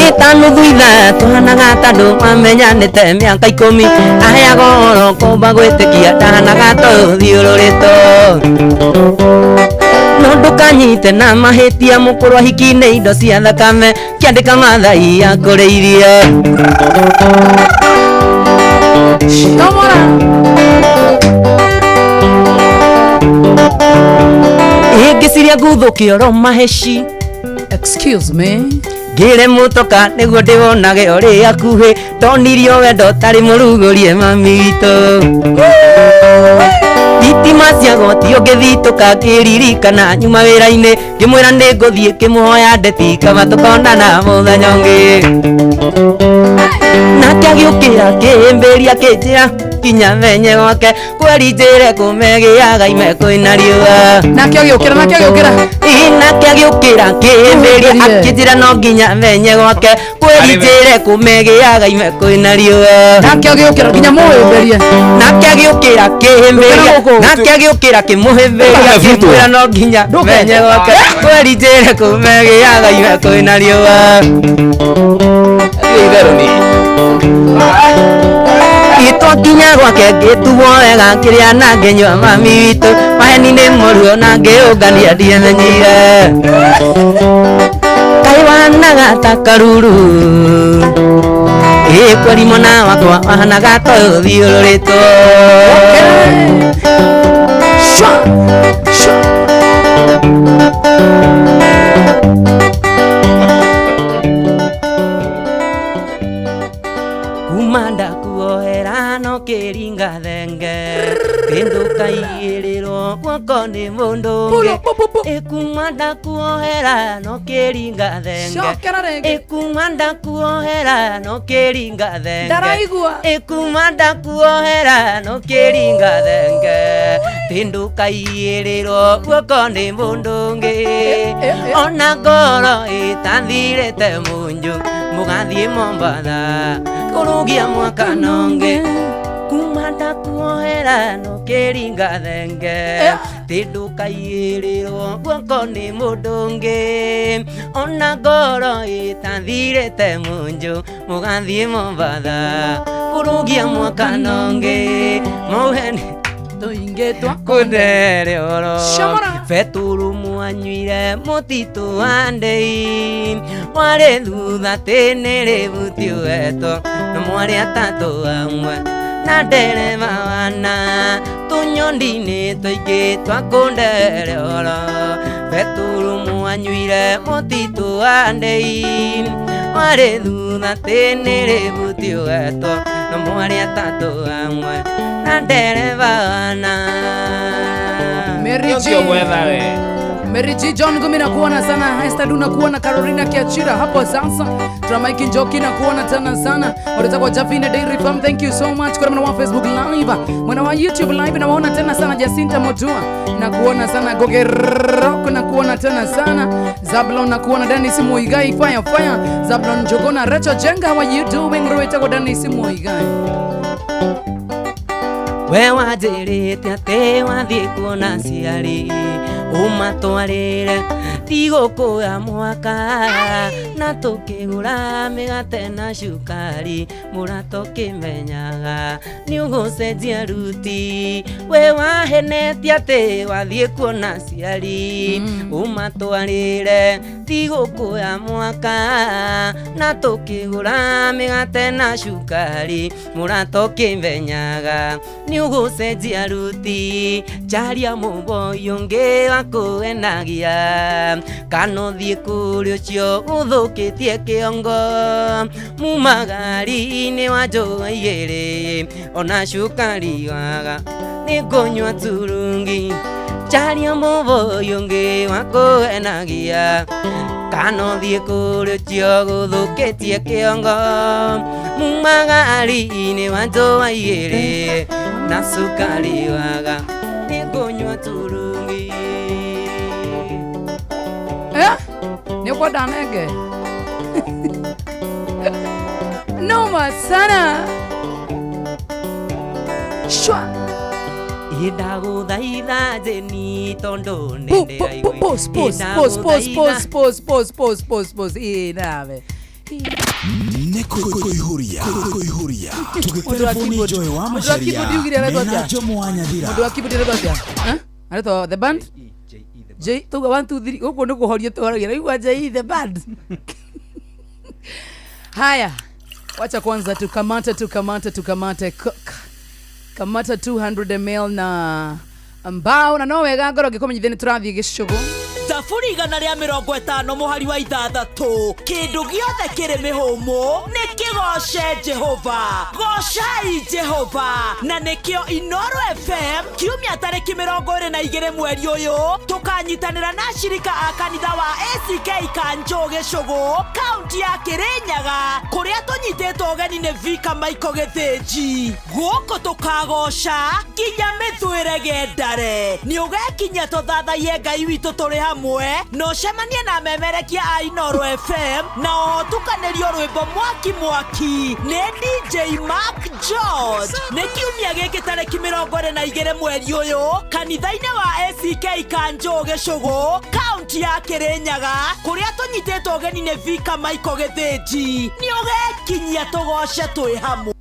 Ĩtano thuitha twahanaga ta andũ mamenyanĩte mĩaka ikũmi aheagwo oro komba gwĩtĩkia ndahanaga ta ũyũ thiũrũrĩtwo no ndũkanyite na mahĩtia mũkũrũ ahiki-inĩ indo cia thakame kĩandĩka mathai ya kũrĩithia. Comora. Ngĩciria nguthũke oro mahĩci. Excuse me. Ngĩre mũtoka nĩguo ndĩwonage ũrĩ hakuhĩ ndonirio wendo ũtarĩ mũrugũrie mami witũ. Thitima cia goti ũngĩthitũka ngĩririkana nyuma wĩra-inĩ ngĩmwĩra nĩ ngũthiĩ ngĩmũhoya ndeti kaba tũkonana mũthenya ũngĩ. Nake agĩũkĩra akĩhĩmbĩria akĩnjĩra nginya menye gwake kweri njĩre kũmegĩaga ime kwĩna riũa. Nake agĩũkĩra nake agĩũkĩra. Ĩ nake agĩũkĩra akĩhĩmbĩria akĩnjĩra no nginya menye gwake kweri njĩre kũmegĩaga ime kwĩna riũa. Nake agĩũkĩra nginya mũhĩmbĩrie. Nake agĩũkĩra akĩhĩmbĩria nake agĩũkĩra akĩmũhĩmbĩria akĩmwĩra no nginya menye gwake kweri njĩre kũmegĩaga ime kwĩna riũa. Gĩtwakinya gwake ngĩtuo wega ngĩrĩa na ngĩnyua mami witũ maheni nĩ mũruo na ngĩũngania ndiemenyire kaĩ wahanaga ta karuru ĩ kweri mwana wakwa wahanaga ta ũyũ thiũrũrĩtwo. Kuma ndakuohera Ĩkuma ndakuohera no kĩringa thenge. Cokera rĩngĩ. Ĩkuma ndakuohera no kĩringa thenge. Ndaraigua. Ĩkuma ndakuohera no kĩringa thenge. Tindũkaiyĩrĩrwo guoko nĩ mũndũ ũngĩ. Ona ngoro ĩtathirĩte munju mũgathiĩ Mombatha kũrũgia mwaka nongĩ. Kuma ndakuohera no kĩringa thenge. Tindũkaiyĩrĩrwo guoko nĩ mũndũ ũngĩ. Ona ngoro ĩtathirĩte munju mũgathiĩ Mombatha kũrũgia mwaka nongĩ. Mauheni tũingĩtwa kũndere oro Shamora. beturu mwanywire mũtitũ wa ndei warĩ thutha tĩ rĩbuti wetwo na mwarĩ atatũ amwe na ndereba wana tũnyondi-inĩ tũingĩ twa kũndere oro beturu mwanywire mũtitũ wa ndei warĩ thutha tĩ rĩbuti wetwo na mwarĩ atatũ amwe na ndereba wana. Mary G. Mary G. John Gumi nakuona sana, Esther Lu nakuona, Carolina Kiachira hapo sasa. Tramaiki Njoki nakuona tena sana. Watakuwa Jafina Dairy Farm, thank you so much. Kwa mwana wa Facebook Live, mwana wa YouTube Live nawaona tena sana Jacinta Motua. Nakuona sana Goge Rock nakuona tena sana. Zablon nakuona Dennis Muigai fire fire. Zablon Njogona Rachel Jenga, how are you doing? Ruita kwa Dennis Muigai. We wanjĩrĩte atĩ wathiĩ kuona aciari ũmatwarĩre thigũkũ ya mwaka na tũkĩgũra mĩgate na cukari mũrata ũkĩmenyaga nĩ ũgũcenjia ruti we wahenetie atĩ wathiĩ kuona aciari ũmatwarĩre thigũkũ ya mwaka na tũkĩgũra mĩgate na cukari mũrata ũkĩmenyaga nĩ ũgũcenjia ruti charia mũboi ũngĩ wa kũenagia kana ũthiĩ kũrĩ ũcio ũthũkĩtie kĩongo mumagari-inĩ wa njũa igĩrĩ ona cukari waga nĩ ngũnyua turungi charia mũboi ũngĩ wa kũenagia kana ũthiĩ kũrĩ ũcio gũthũkĩtie kĩongo mumagari-inĩ wa njũa igĩrĩ na cukari waga nĩ ngũnyua turungi. Nĩ ũkwenda nenge? Noma sana. Shwa. Ndagũthaitha Jeni tondũ Po- po- po- Pause, pause, pause, pause, pause, pause, pause, pause, pause, pause. Ĩ nawe. Nĩ kũihũria kũihũria Mũndũ wa tũgĩtelefoni keyboard. Joy wa Mũndũ wa Macharia keyboard yugire aretwo mena atĩa? Jomo wa Nyathira. Mũndũ wa keyboard aretwo atĩa? Eh? Aretwo the band? J tuga 1 2 3 gũkũ nĩ kũhoria tũhoragia raigua J the band. Haya, wacha kwanza tukamate tukamate tukamate kamata 200 ml na mbao na no wega ngoro ngĩkũmenyithia nĩ tũrathiĩ gĩcũgũ. Thaburi 150 mũhari wa 6 kĩndũ gĩothe kĩrĩ mĩhũmũ nĩ kĩgoce Jehova gocai Jehova na nĩkĩo Inoro FM kiumia tarĩki 22 mweri ũyũ tũkanyitanĩra na ashirika a kanitha wa ACK Kanjũ Gĩcũgũ kaunti ya Kĩrĩnyaga kũrĩa tũnyitĩtwo ũgeni nĩ Vika Michael Gĩthĩnji gũkũ tũkagoca nginya mĩthwĩre gendare nĩ ũgekinyia tũthathaiye Ngai witũ tũrĩ hamwe na ũcemanie na memerekia a Inoro FM na ũtukanĩrio rwĩmbo mwaki mwaki nĩ DJ Mark George nĩ kiumia gĩkĩ tarĩki 22 mweri ũyũ kanitha-inĩ wa ACK Kanjũ Gĩcũgũ kaunti ya Kĩrĩnyaga kũrĩa tũnyitĩtwo ũgeni nĩ Vika Michael Gĩthĩnji nĩ ũgekinyia tũgoce twĩ hamwe.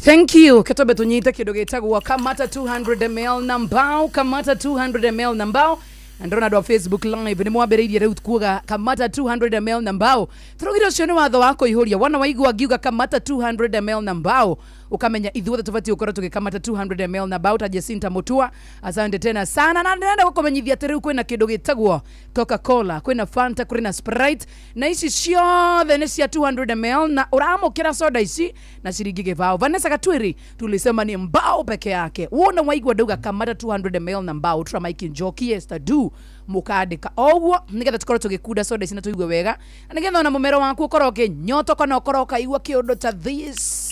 Thank you. Ketobe tunyite kindu gitagwo kamata 200 ml na mbao, kamata 200 ml na mbao. Na ndĩrona andũ a Facebook Live nĩ mwambĩrĩirie rĩu kuuga kamata 200 ml na mbao. Tũraugire ũcio nĩ watho wa kũihũria. Wona waigua ngiuga kamata 200 ml na mbao, Ukamenya ithuothe tũbatiĩ gũkorwo tũgĩkamata 200 ml na bauta. Jacinta Mutua, asante tena sana. Na ndĩrenda gũkũmenyithia atĩ rĩu kwĩna kĩndũ gĩtagwo Coca-Cola, kwĩna Fanta, kwĩna Sprite, na ici ciothe nĩ cia 200 ml, na ũramũkĩra soda ici na ciringi gĩbaũ. Vanessa Gatwiri, tulisema ni mbao peke yake. Wona waigua ndauga kamata 200 ml na mbao, tura Mike Njoki, Esther Du, mukandĩka oguo nĩgetha tũkorwo tũgĩkunda soda ici na tũigue wega, na nĩgetha ona mũmero waku ũkorwo ũkĩnyotoka na ũkorwo ũkaigua kĩũndũ ta this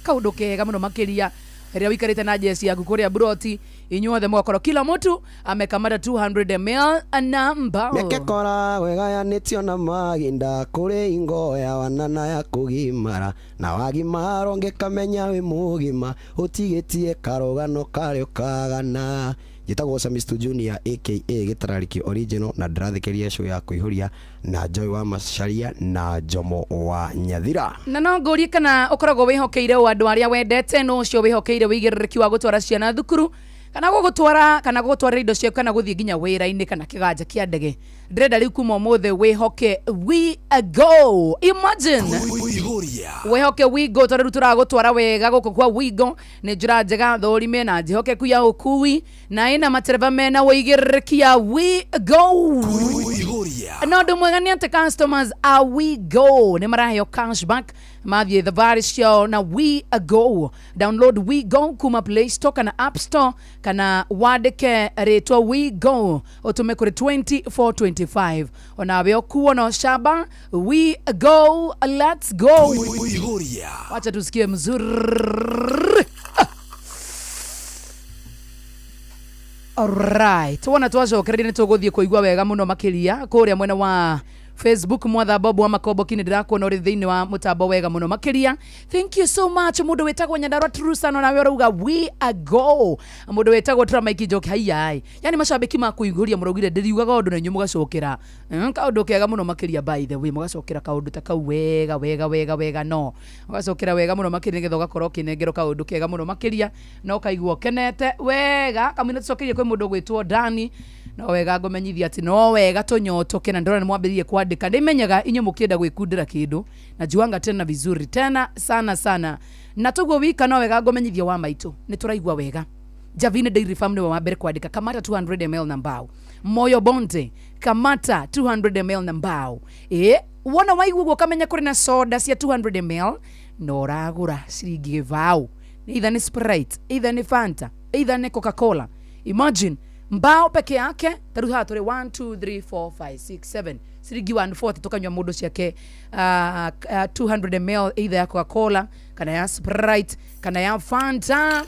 kaundu kega muno makiria rĩrĩa wikarĩte na jesi yaku kũrĩa buroti, inyuothe mũgakorwo kila mtu amekamata 200 ml na mbao. Mĩaka ĩkoragwo ĩgayanĩtio na mahinda, kũrĩ ingo ya wana na ya kũgimara, na wagimara ũngĩkamenya wĩ mũgima, ũtigĩtie karũgano karĩa ũkagana. Njĩtagwo Samisto Junior aka Gĩtararĩki Original, na ndĩrathikĩrĩria show ya kũihũria na Joy wa Macharia na Jomo wa Nyathira. Na no ngũrie kana ũkoragwo wĩhokeire o andũ arĩa wendete, no ũcio wĩhokeire wĩigĩrĩrĩki wa gũtwara ciana thukuru, kana gũgũtwara, kana gũgũtwarĩra indo ciaku, kana gũthiĩ nginya wĩra-inĩ kana kĩganja kĩa ndege. Ndĩrenda rĩu kuma ũmũthĩ wĩhoke We Go. Imagine wĩhoke Wigo, tondũ rĩu tũragũtwara wega gũkũ kwa Wigo. Nĩ njĩra njega, thũrime na njĩhokeku ya ũkui, na ĩna matereba mena wĩigĩrĩrĩki ya We Go. Na ũndũ mwega nĩ atĩ customers a We Go nĩ maraheo cashback mathiĩ thabarĩ ciao na We Go. Download We Go kuma Play Store kana App Store, kana wandĩke rĩtwa We Go ũtũme kũrĩ 2425, onawe ũkuo no shaba. We Go, let's go. Wacha tusikie mzuri. Alright, wona twacokereria nĩ tũgũthiĩ kũigua wega mũno makĩria kũrĩa mwena wa Facebook. Mwatha Bob wa Makomboki, nĩ ndĩrakuona ũrĩ thĩinĩ wa mũtambo wega mũno makĩria, thank you so much. Mũndũ wĩtagwo Nyandarua Trusano, nawe ũrauga we a go. Mũndũ wĩtagwo Tramaiki Njoki, haiyai, yani macambĩki ma kũihũria mũraugire ndĩriugaga ũndũ na inyuĩ mũgacokera kaũndũ kega mũno makĩria. By the way, mũgacokera kaũndũ ta kau wega wega wega wega, no ũgacokera wega mũno makĩria nĩgetha ũgakorwo ũkĩnengerwo kaũndũ kega mũno makĩria na ũkaigua ũkenete wega. Kamũina tũcokerie kwĩ mũndũ ũgwĩtwo Dani, no wega ngũmenyithia atĩ no wega tũnyotoke, na ndĩrona nĩ mwambĩrĩirie kwandĩka. Ndĩmenyaga inyuĩ mũkĩenda gwĩkundĩra kĩndũ na juanga tena vizuri tena sana sana, na tuguo wika no wega ngũmenyithia wa maitũ nĩ tũraigua wega. Javine Dairy Farm nĩwe wa mbere kwandĩka kamata 200 ml na mbao. Moyo Bonte, kamata 200 ml na mbao. Ĩ wona waigua ũguo ũkamenya kũrĩ na soda cia 200 ml na ũragũra ciringi gĩbaũ, either nĩ Sprite, either nĩ Fanta, either nĩ Coca-Cola. Imagine mbao peke yake. Tarĩu haha tũrĩ 1 2 3 4 5 6 7, ciringi 140 tukanyua mũndũ ciake 200 ml either ya Coca-Cola kana ya Sprite kana ya Fanta,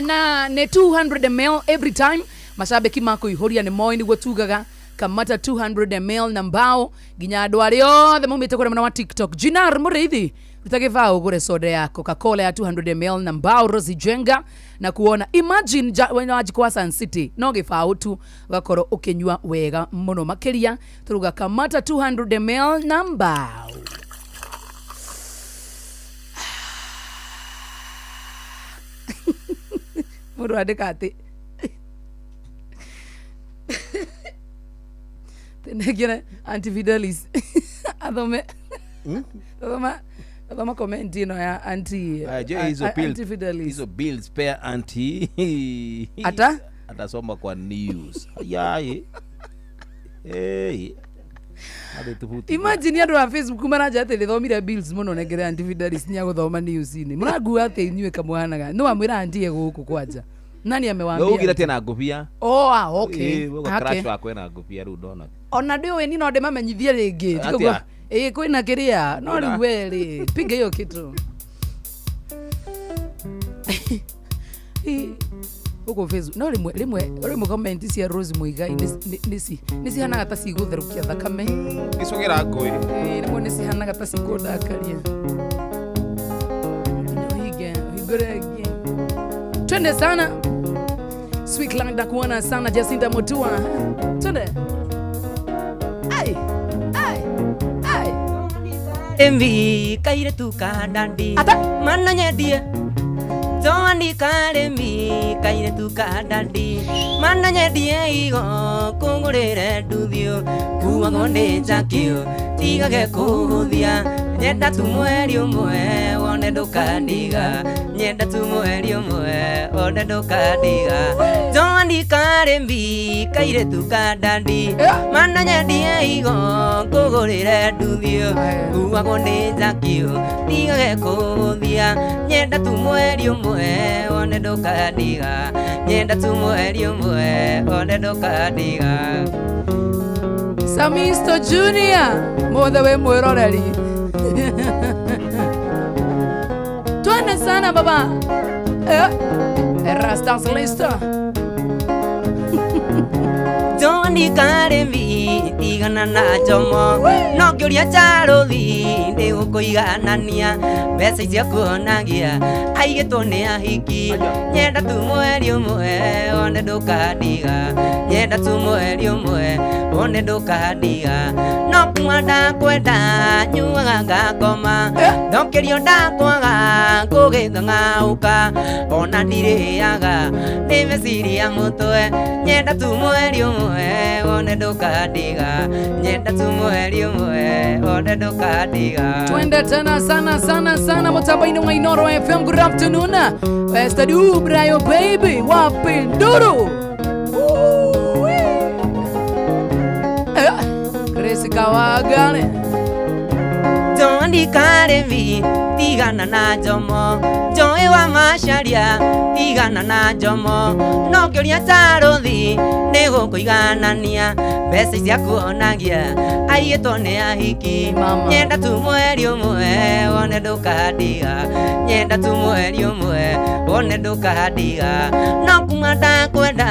na nĩ 200 ml every time. Macambĩki ma kũihũria nĩ moĩ nĩguo tugaga kamata 200 ml na mbao. Nginya andũ arĩa othe maumĩte kũrĩa mwena wa TikTok, Jinar Mũrĩithi, ruta gĩbaũ ũgũre soda ya Coca-Cola ya 200 ml na mbao. Rosi Jenga na kuona, imagine wena wanjikwa Sun City, no gĩbaũ tu ũgakorwo ũkĩnyua wega mũno makĩria. Tũruga kamata 200 ml na mbao. Mũndũ andĩka atĩ tenegere Auntie Fidelis athome, thoma thoma comment ĩno ya Auntie Ah, je, hizo Auntie Fidelis. Hizo bills pea auntie. Ata? Atasoma kwa news. Ayaye. Hey. Hadi tuvuti. Imagine andũ a Facebook maranja atĩ ndĩthomire bills mũno, nengere Auntie Fidelis nĩagũthoma news-inĩ. Mũrangua atĩ inyuĩ kamũhanaga no amwĩra auntie gũkũ kwanja nani Wewe amewaambia? ugire tena ngũbia. Oh, ah, okay. Eh, wewe crush wakwa ena ngũbia rĩu ndona. Ona ndĩũĩ ni no ndĩmamenyithie rĩngĩ. Atĩa? Tiguo ĩ kwĩna kĩrĩa no Kwĩna? rĩu we rĩ piga hiyo kitu. Ĩ, gũkũ Facebook no rĩmwe rĩmwe rĩmwe comment cia Rose Muigai nĩ cihanaga ta cigũtherũkia thakame. Gĩcogera ngũĩ. Ĩ, rĩmwe nĩ cihanaga ta cikũndakaria. Nyohige hingũre ĩngĩ, twende sana. Sweetland, nakuona sana. Jacinta Mutua, twende. Ai ai ai. Embi kairetu ka dandi mana nyendie Joani karemi kairetu ka dandi mana nyendie igo kungurire nduthio kuagwo nĩ njakio tigage kũhũthia. Nyenda tu mweri ũmwe wone ndũkandiga. Nyenda tu mweri ũmwe wone ndũkandiga. Joani Karĩmbi kairĩtu ka ndandi. Mana nyendie igo ngũgũrĩre nduthio. Kuagwo nĩ njakio ndigage kũgũthia. Nyenda tu mweri ũmwe wone ndũkandiga. Nyenda tu mweri ũmwe wone ndũkandiga. Samisto Junior mothe we mwiroreri. Twende sana baba. Rastas Lista. Joani Karĩmbi tigana na Jomo. No ngĩũria Charũthi ndĩgũkũiganania. Mbeca icio kuonagia aigĩtwo nĩ ahiki. Nyenda tu mweri ũmwe wone ndũkandiga. Nyenda tu mweri ũmwe wone ndũkandiga. No kuma ndakwenda nyuaga ngakoma. Ndokĩrio ndakwaga ngũgĩthang'aũka. Ona ndirĩaga nĩ meciria mũtwe. Nyenda tu mweri ũmwe wone ndũkandiga. Nyenda tu mweri ũmwe wone ndũkandiga. Twende tena sana sana sana mutambo-inĩ wa Inoro FM. Good afternoon. West Dubrayo baby wapi nduru. Grace Kawagane. Joani Karĩmbi tigana na Jomo. Joe wa Macharia tigana na Jomo. No ngĩũria Charũthi nĩgũkũiganania. Mbeca icia kuonagia aigĩtwo nĩ ahiki. Nyenda tu mweri ũmwe wone ndũkandiga. Nyenda tu mweri ũmwe wone ndũkandiga. No kuma ndakwenda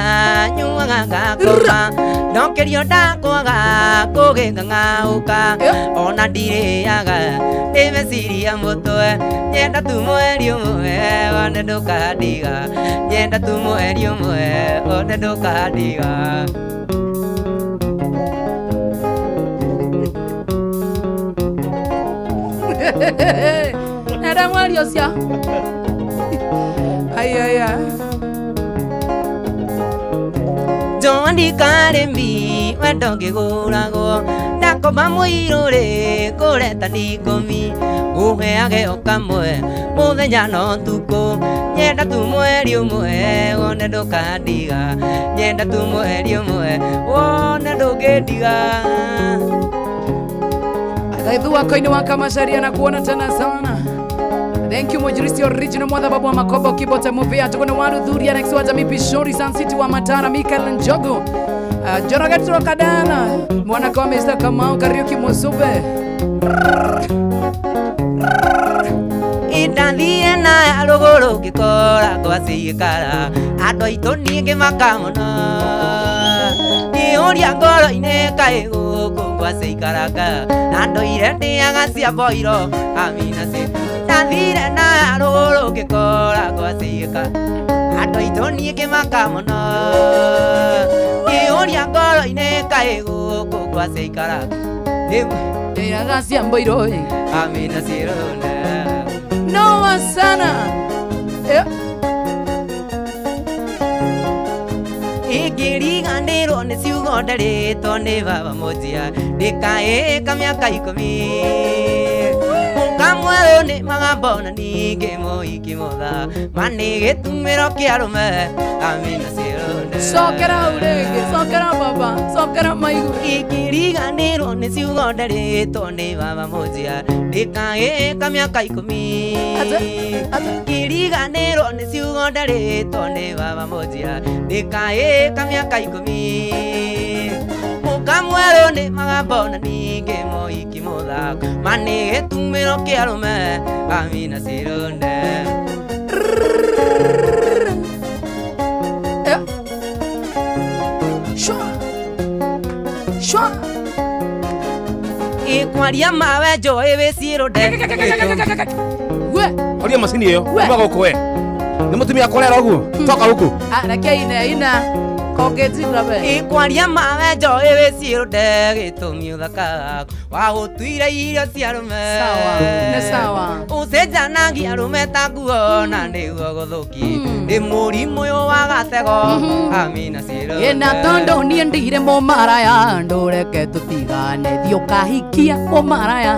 nyuaga ngakoma. Ndokĩrio ndakwaga kũgĩng'ang'aũka. Ona ndirĩaga nĩ meciria mũtwe. Nyenda tu mweri ũmwe wone ndũkandiga. Nyenda tu mweri ũmwe wone ndũkandiga. Nenda mweri ũcio. Ai ai ai. Joani Karĩmbi wendo ngĩgũragwo. Ndakoma mũirũ-rĩ kũreta ndikũmi. Ngũheage o kamwe mũthenya na ũtukũ. Nyenda tu mweri ũmwe wone ndũkandiga. Nyenda tu mweri ũmwe wone ndũngĩndiga. Gaithu wako-inĩ wa Kamacharia na kuona tena sana. Thank you Mwinjilisti original mwadha babu wa Makobo Kibote Muvia. Tuko na Waruthuria Rex wa Jamii Pishori Sun City wa Matara Michael Njogu. Njoroge Kadana mwana kwa Mr. Kamau Kariuki Musube. Indathie na rũgũrũ ngĩkora gwacikara. Andũ aitũ niĩ ngĩmaka mũno. Ngĩũria ngoro-inĩ kaĩ gũkũ gwacikaraga. Na ndoire ndĩaga cia boiro amina ci. Ndathire na rũgũrũ ngĩkora gwacikara. Andũ aitũ niĩ ngĩmaka mũno. Ngĩũria ngoro-inĩ kaĩ gũkũ gwacikaraga. Ndĩaga cia boiro amina cirona. Noma sana. Ingĩriganĩrwo nĩ ciugo nderĩtwo nĩ baba mũnjia. Ndĩkaĩka mĩaka 10. Mũkamwerũ nĩ magambo na ningĩ mũhiki mũtha. Ma nĩ gĩtumĩro kĩa arũme amina cirona. Cokera hau rĩngĩ, cokera baba, cokera maigũ. Ingĩriganĩrwo nĩ ciugo nderĩtwo nĩ baba mũnjia. Ndĩkaĩka mĩaka 10. Ingĩriganĩrwo nĩ ciugo nderĩtwo nĩ baba mũnjia. Ndĩkaĩka mĩaka 10. Mũkamwerũ nĩ magambo na ningĩ mũhiki mũthako. Ma nĩ gĩtumĩro kĩa arũme amina cirona. Shwa. Shwa. Ikwaria mawe njoĩ wĩ cirũnde. We. Horia macini ĩyo. Kuma gũkũ we. Nĩ mũtumia kũrera ũguo. Toka gũkũ. Reke ine ina. Kongĩtinda we. Ikwaria mawe njoĩ wĩ cirũnde gĩtũmi ũthaka wa gũtuire irio cia arũme. Sawa, nĩ sawa. Ũcenjanagia arũme ta nguo na nĩguo gũthũki. Nĩ mũrimũ ũyũ wa gatego amina cirũnde. Ĩna tondũ niĩ ndirĩ mũmaraya ndũreke tũtigane thiĩ ũkahikia mũmaraya.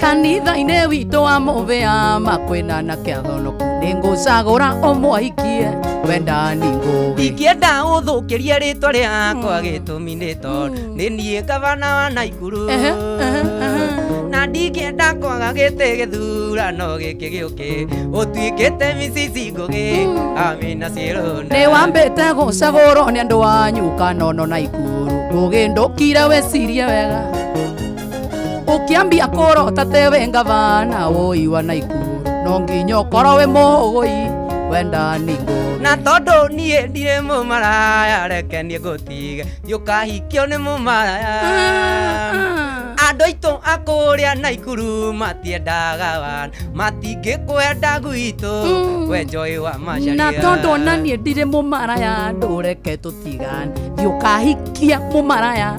Kanitha-inĩ witũ wa mũbĩa makwĩna na kĩathonoku nĩngũcagũra ũmwahikie wendani ngũgĩ. Ndingĩenda ũthũkĩrie rĩtwa rĩakwa gĩtũmi nĩ tondũ nĩ niĩ gavana wa Naikuru na ndingĩenda kwaga gĩtĩ gĩthurano gĩkĩ gĩũkĩ ũtuĩkĩte Mrs. Ngũgĩ Amina Ciĩrũna. Nĩ wambĩte gũcagũrwo nĩ andũ anyu Kanono na Ikuru Ngũgĩ ndũkire wĩcirie wega ũkĩambia kũrota tewe ngavana wũi wa Naikuru no nginya ũkorwo wĩ mũgũi wendani ngũgĩ. Na tondũ niĩ ndirĩ mũmaraya reke niĩ ngũtige thiĩ ũkahikio nĩ mũmaraya. Andũ aitũ a kũrĩa Naikuru matiendaga wana matingĩkwenda gwitũ we Joy wa Macharia. Na tondũ ona niĩ ndirĩ mũmaraya ndũreke tũtigane thiĩ ũkahikia mũmaraya.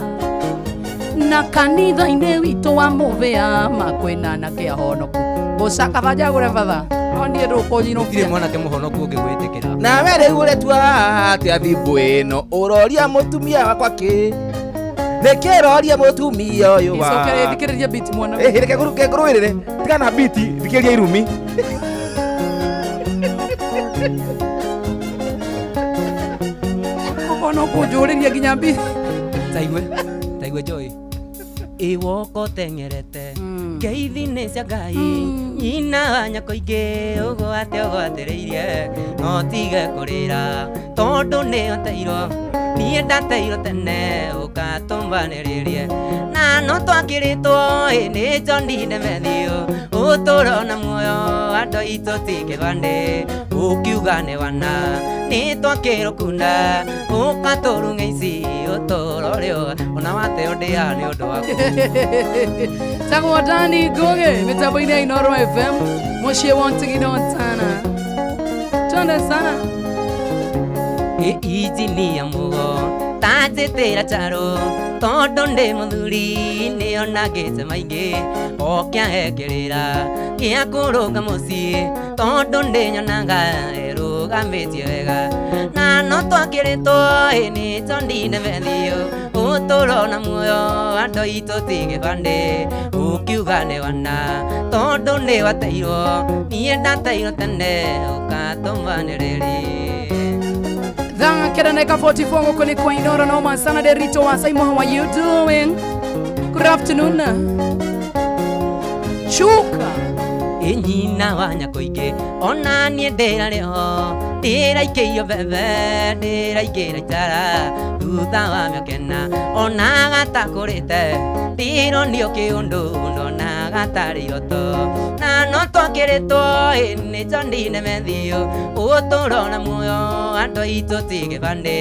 Na kanitha-inĩ witũ wa mũbĩa makwĩna na kĩahonoku ngũcaka banja gũre batha no niĩ ndũkũnyinũkia. Gũtirĩ mwanake mũhonoku ũngĩgwĩtĩkĩra. Nawe rĩu ũretua atĩa thimũ ĩno ũroria mũtumia wakwa kĩ nĩkĩ ũroria mũtumia ũyũ wa Icokere thikĩrĩria biti mwana. Reke ngũrũĩrĩre tigana biti thikĩrĩria irumi. Ũkona ũkũnjũrĩria nginya biti. Taigue taigue Joy iwoko teng'erete ngeithi-inĩ cia Ngai nyina wa nyako-ingĩ ũgwate ũgwatĩrĩirie no tige kũrĩra tondũ nĩoteirwo niĩ ndateirwo tene ũkatũmbanĩrĩrie na no twakĩrĩtwo ĩ nĩ John Demethiũ ũtũro na muoyo andũ aitũ ti kĩbandĩ ũkiuga nĩ wana nĩ twakĩrwo kunda ũkatũrung'a ici ũtũro ũrĩa ona wateo ndĩa nĩ ũndũ waku. Tagwo Dani Ngũgĩ mĩtambo-inĩ ya Inooro FM mũciĩ wa Ntigino Tana twende sana. Ĩ injinia mũgo tanjĩtĩra charo tondũ ndĩ mũthuri nĩonangĩte maingĩ okĩahe kĩrĩra gĩa kũrũnga mũciĩ tondũ ndĩnyonaga ĩrũgamĩtie wega na no twakĩrĩtwo ĩ nĩ John Demethiũ ũtũro na muoyo andũ aitũ ti kĩbandĩ ũkiuga nĩ wana tondũ nĩ wateirwo niĩ ndateirwo tene ũkatũmanĩrĩrie. Thaa kenda na eka 44 gũkũ nĩ kwa Inooro noma sana Derito wa Saimo, how are you doing? Good afternoon. Chuka Ĩ nyina wa nyako-ingĩ ona niĩ ndĩrarĩ ho ndĩraikĩirio mbembe ndĩraingĩra itara thutha wa mĩaka ĩna ona gatakũrĩte ndĩronio kĩũndũ ndona gatarĩ iroto na no twakĩrĩtwo ĩ nĩ John Demethiũ ũtũro na muoyo andũ aitũ ti kĩbandĩ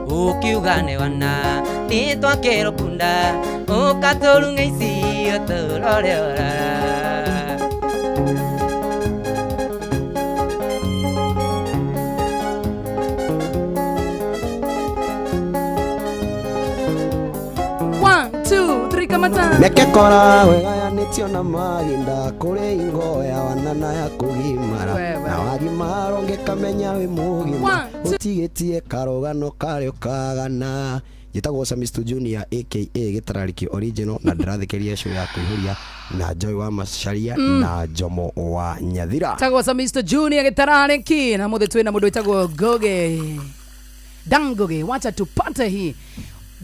ũkiuga nĩ wana nĩ twakĩrwo kunda ũkatũrung'a ici ũtũro ũrĩa ũrara. Mĩaka wĩgayanĩtio na mahinda kũrĩ ingo ya wana na ya kũgimara na wagimara ũngĩkamenya wĩ mũgima ũtigĩtie karũgano karĩa ũkagana. Njĩtagwo Samisto Junior aka Gĩtararĩki Original na ndĩrathikĩrĩria show ya kũihũria na Joy wa Macharia na Jomo wa Nyathira. Tagwo Samisto Junior Gĩtararĩki na mũthĩ twĩna mũndũ wĩtagwo Ngũgĩ Dangoge, wacha tupate hii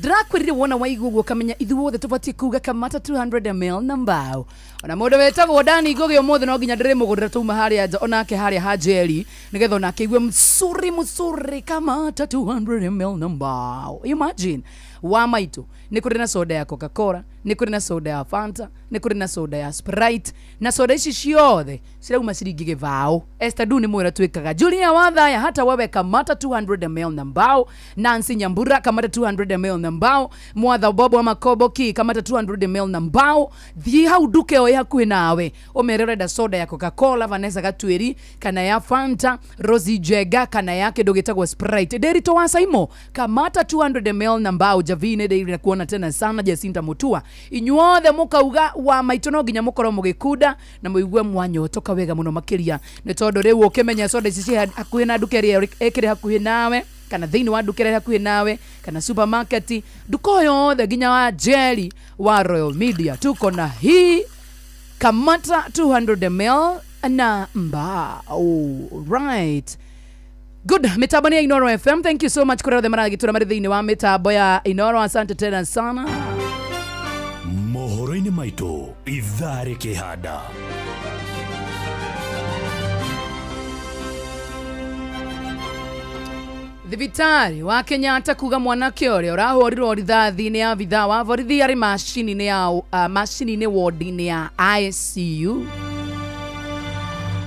Ndĩrakwĩrire wona waigua ũguo ũkamenya ithuothe tũbatiĩ kuga kamata 200 ml na mbao. Ona mũndũ wĩtagwo Dani Ngũgĩ ũmũthĩ no nginya ndĩrĩmũgũrĩra tũma harĩa nja onake harĩa ha Jerry nĩgetha onake aigue msuri msuri kamata 200 ml na mbao. Imagine wa maitũ nĩ kũrĩ na soda ya Coca-Cola, nĩ kũrĩ na soda ya Fanta, nĩ kũrĩ na soda ya Sprite, na soda ici ciothe cirauma ciringi gĩbaũ. Esther Du nĩ mwĩra twĩkaga. Julia Wathaya hata wewe kamata 200 ml na mbao. Nancy Nyambura kamata 200 ml na mbao. Mwatha Bobo wa Makoboki kamata 200 ml na mbao. Thiĩ hau nduka ĩyo ĩ hakuhĩ nawe ũmere ũrenda soda ya Coca-Cola, Vanessa Gatwĩri, kana ya Fanta, Rosie Jega, kana ya kĩndũ gĩtagwo Sprite. Ndĩritũ wa Saimo kamata 200 ml na mbao. Javine Ndĩrĩ kuona tena sana. Jacinta Mutua, inyuothe mũkauga wa maitũ no nginya mũkorwo mũgĩkunda na mũigue mwanyotoka wega mũno makĩria nĩ tondũ rĩu ũkĩmenya soda ici ciĩ hakuhĩ na nduka ĩrĩa ĩkĩrĩ hakuhĩ nawe kana thĩinĩ wa nduka ĩrĩa hakuhĩ nawe kana supermarket, nduka o yothe nginya wa Jerry wa Royal Media tuko na hii Kamata 200 ml na mbao. Right. Good. Mitambo ni ya Inoro FM. Thank you so much kuri othe maragĩtũra marĩ thĩinĩ wa mitambo ya Inoro. Asante tena sana. Mohoro-inĩ maitũ ithaa rĩkĩhanda. Thibitarĩ wa Kenyatta kuga mwanake ũrĩa ũrahũrirwo rithathi nĩ abithaa wa borithi arĩ macini-inĩ ya macini-inĩ wodi-inĩ ya ICU.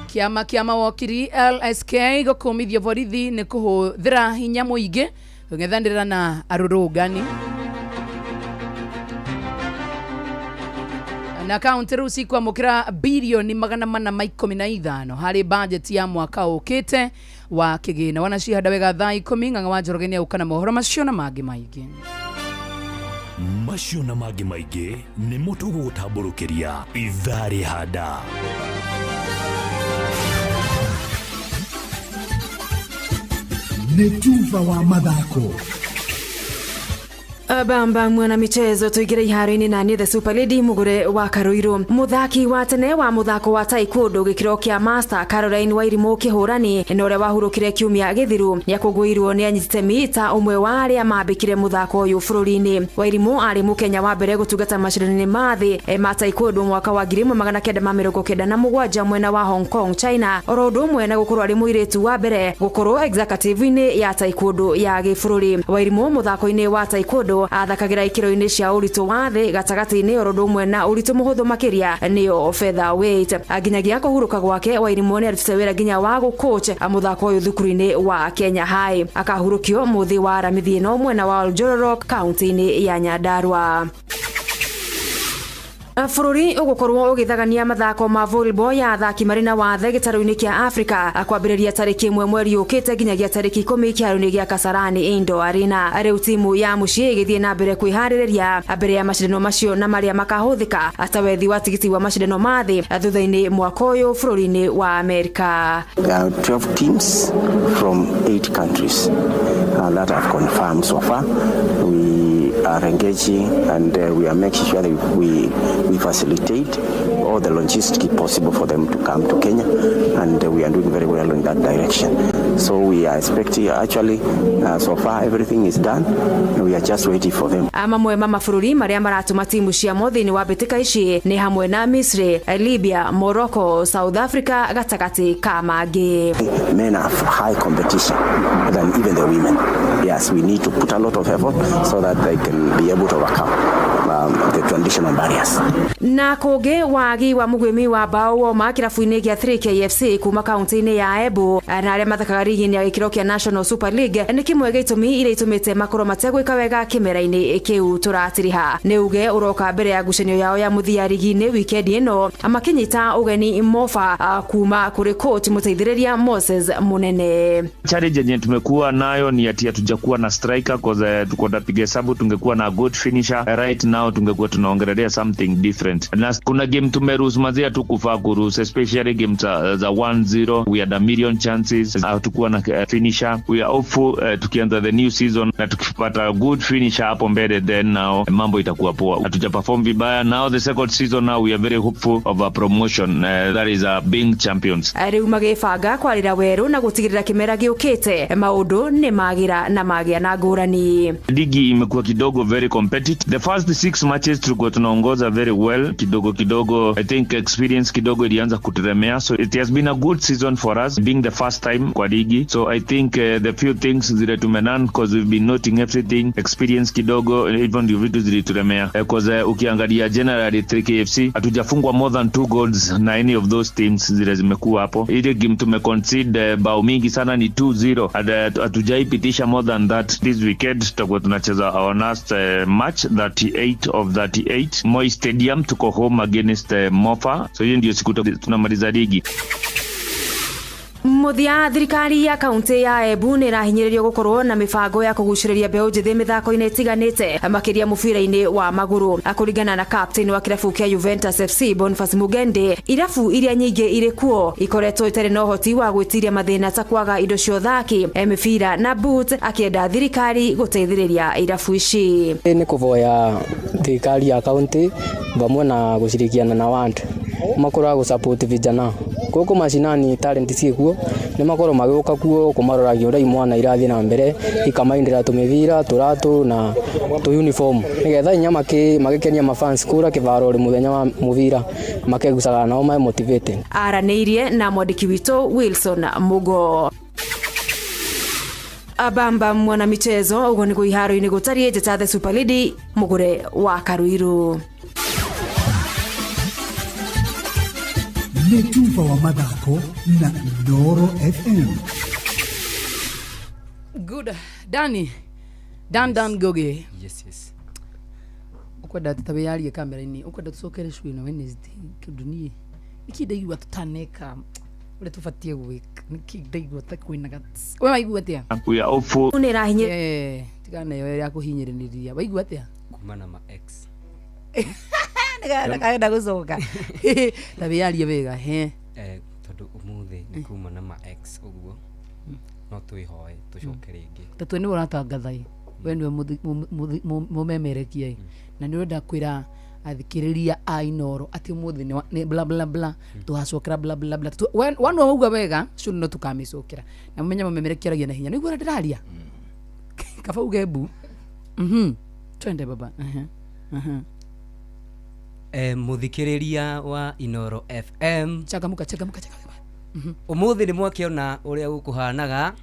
Kĩama kĩa mawokiri LSK gũkũmithio borithi nĩ kũhũthĩra hinya mũingĩ kũng'ethanĩra na arũrũngani. Na kaunti rĩu cikwamũkĩra birioni 415 harĩ bajeti ya mwaka ũkĩte wa kĩgĩna. Wanacihanda wega thaa 10 Ng'ang'a wa Njoroge nĩegũka na mohoro macio na mangĩ maingĩ. Macio na mangĩ maingĩ nĩmo tũgũgũtambũrũkĩria ithaa rĩhanda. Nĩ tuba wa mathako. Bamba mwana michezo tuingire iharo-inĩ na niĩ the super lady mugure wa Karuiru. Muthaki wa tene wa muthako wa taekwondo gĩkĩro kĩa master Caroline Wairimu kĩhũrani na ũrĩa wahurũkire kiumia gĩthiru nĩakũngũĩirwo nĩ anyititemi ta ũmwe wa arĩa mambĩkire muthako ũyũ bũrũri-inĩ. Wairimu arĩ mũkenya wa mbere gũtungata macindano-inĩ ma thĩ ma taekwondo mwaka wa 1997 mwena wa Hong Kong China, oro ũndũ ũmwe na gũkorwo arĩ mũirĩtu wa mbere gũkorwo executive-inĩ ya taekwondo ya gĩbũrũri. Wairimu mũthako-inĩ wa taekwondo athakagira ikiro-inĩ cia ũritũ wa thĩ gatagatĩ-inĩ oro ũndũ ũmwe na ũritũ mũhũthũ makĩria nĩyo featherweight. Nginyagia kũhurũka gwake Wairimu nĩarutĩte wĩra nginya wa gũcoach mũthako ũyũ thukuru-inĩ wa Kenya High. Akahurũkio mũthĩ wa Aramithi ĩno mwena wa Oljororok kaunti-inĩ ya Nyandarua. Bũrũri ũgũkorwo ũgĩthagania mathako ma volleyball ya athaki marĩ na wathe gĩtarũ-inĩ kĩa Afrika kwambĩrĩria tarĩki 1 mweri ũkĩte nginyagia tarĩki 10 kĩharo-inĩ gĩa Kasarani Indoor Arena. Rĩu timu ya mũciĩ ĩgĩthiĩ na mbere kwĩharĩrĩria mbere ya macindano macio na marĩa makahũthĩka ta wethi wa tigiti wa macindano ma thĩ thutha-inĩ mwaka ũyũ bũrũri-inĩ wa Amerika. There are 12 teams from 8 countries that have confirmed so far. We are engaging and we are making sure that we facilitate all the logistics possible for them to come to Kenya, and we are doing very well in that direction. So we are expecting, actually, so far everything is done. We are just waiting for them. Mamwe ma mabũrũri marĩa maratũma timu ciamo thĩinĩ wa mbĩtĩka ici nĩ hamwe na Misri, Libya, Morocco, South Africa gatagatĩ ka mangĩ. Men have high competition than even the women. Yes, we need to put a lot of effort so that they can be able to overcome the traditional barriers. Na kũngĩ wagi wa mũgwĩmi wa bao woma kĩrabu-inĩ gĩa 3KFC kuma kaunti-inĩ ya Embu na arĩa mathakaga rigi-inĩ ya gĩkĩro kĩa National Super League nĩ kĩmwe gĩa itũmi iria itũmĩte makorwo mategwĩka wega kĩmera-inĩ kĩu tũratiriha. Nĩ uge ũroka mbere ya ngucanio yao ya mũthia rigi-inĩ wikendi ĩno makĩnyita ũgeni Mofa kuma kũrĩ coach mũteithĩrĩria Moses Munene. Challenge yenye tumekuwa nayo ni ati hatujakuwa na striker cause tuko tunapiga hesabu tungekuwa na good finisher right now tungekuwa tunaongelea something different. Na kuna game tumeruhusu mazia tu kufaa kuruhusu, especially game za 1-0 we had a million chances, hatukuwa na finisher. We are hopeful tukianza the new season na tukipata good finisher hapo mbele, then now mambo itakuwa poa. Hatuja perform vibaya now the second season, now we are very hopeful of a promotion, that is being champions. Rĩu magĩbanga kwarĩra werũ na gũtigĩrĩra kĩmera gĩũkĩte maũndũ nĩ magĩra na magĩa na ngũrani. Ligi imekuwa kidogo very competitive. The first 6 matches tulikuwa tunaongoza very well, kidogo kidogo I think experience kidogo ilianza kutulemea, so it has been a good season for us being the first time kwa ligi. So I think the few things zile tumenan because we've been noting everything, experience kidogo even ndio vitu zilitulemea, because ukiangalia generally 3KFC hatujafungwa more than 2 goals na any of those teams zile zimekuwa hapo. Ile game tumeconcede bao mingi sana ni 2-0 and hatujaipitisha more than that. This weekend tutakuwa tunacheza our last match 38 of 38 Moi Stadium, tuko home against Mofa, so hiyo ndio siku tunamaliza ligi. Muthia thirikari ya kaunti ya Embu nĩ ĩrahinyĩrĩrio gũkorwo na mĩbango ya kũgucĩrĩria mbeũ njĩthĩ mĩthako-inĩ ĩtiganĩte makĩria mũbira-inĩ wa magũrũ. Kũringana na captain wa kĩrabu kĩa Juventus FC Boniface Mugende, irabu iria nyingĩ irĩ kuo ikoretwo itarĩ na ũhoti wa gwĩtiria mathĩna ta kwaga indo cia ũthaki, mĩbira na boot, akĩenda thirikari gũteithĩrĩria irabu ici. Nĩ kũvoya thirikari ya kaunti vamwe na gũcirikiana na ward Makorwo a gũ-support vijana gũkũ macinani, talent ciĩkuo, nĩ makorwo magĩũka kuo kũmaroragia ũrĩa imwana irathiĩ na mbere, ikamaindĩra tũmĩbira tũratũ na tũ uniform nĩgetha inya magĩkenia mafans kũra kĩbaro mũthenya wa mũbira makegucaga nao mae motivated. Aranĩirie na mwandĩki witũ Wilson Mugo. Abamba mwana michezo ũguo nĩguo iharo-inĩ gũtariĩ. Njĩta the super lady mũgũre wa Karuiru. Nĩ tuba wa mathako na Inooro FM. Good. Dani Dan Dan Goge. Yes. Ukwenda tutabeyarie kamera-inĩ, ukwenda tucokere show ĩno Wednesday kĩndũ niĩ nĩkĩ ndaigua tũtaneka ũrĩa tũbatiĩ gwĩka, nĩkĩ ndaigua ta kwĩna we waigua atĩa? We are hopeful. Nĩ ĩrahinyĩ Eh, tigana nayo ya kũhinyĩrĩria, waigua atĩa? Kuma na ma ex. Ndakaenda gũcoka ta wĩyarie wega he. Tondũ ũmũthĩ nĩ kuma na ma ex ũguo no twĩhoe tũcoke rĩngĩ. Ta twe nĩwe ũratangatha ĩ, we nĩwe mũmemerekia ĩ, na nĩ ũrenda kwĩra athikĩrĩria a Inooro atĩ ũmũthĩ nĩ bla bla bla tũgacokera bla bla bla. Wanua wauga wega cio no tũkamĩcokera na mũmenye mũmemerekia aragia na hinya nĩguo ũrĩa ndĩraria kaba uge mbu. Twende baba. Mũthikĩrĩria wa Inooro FM, changamuka changamuka changamuka. Ũmũthĩ nĩ mwakĩona ũrĩa gũkũhanaga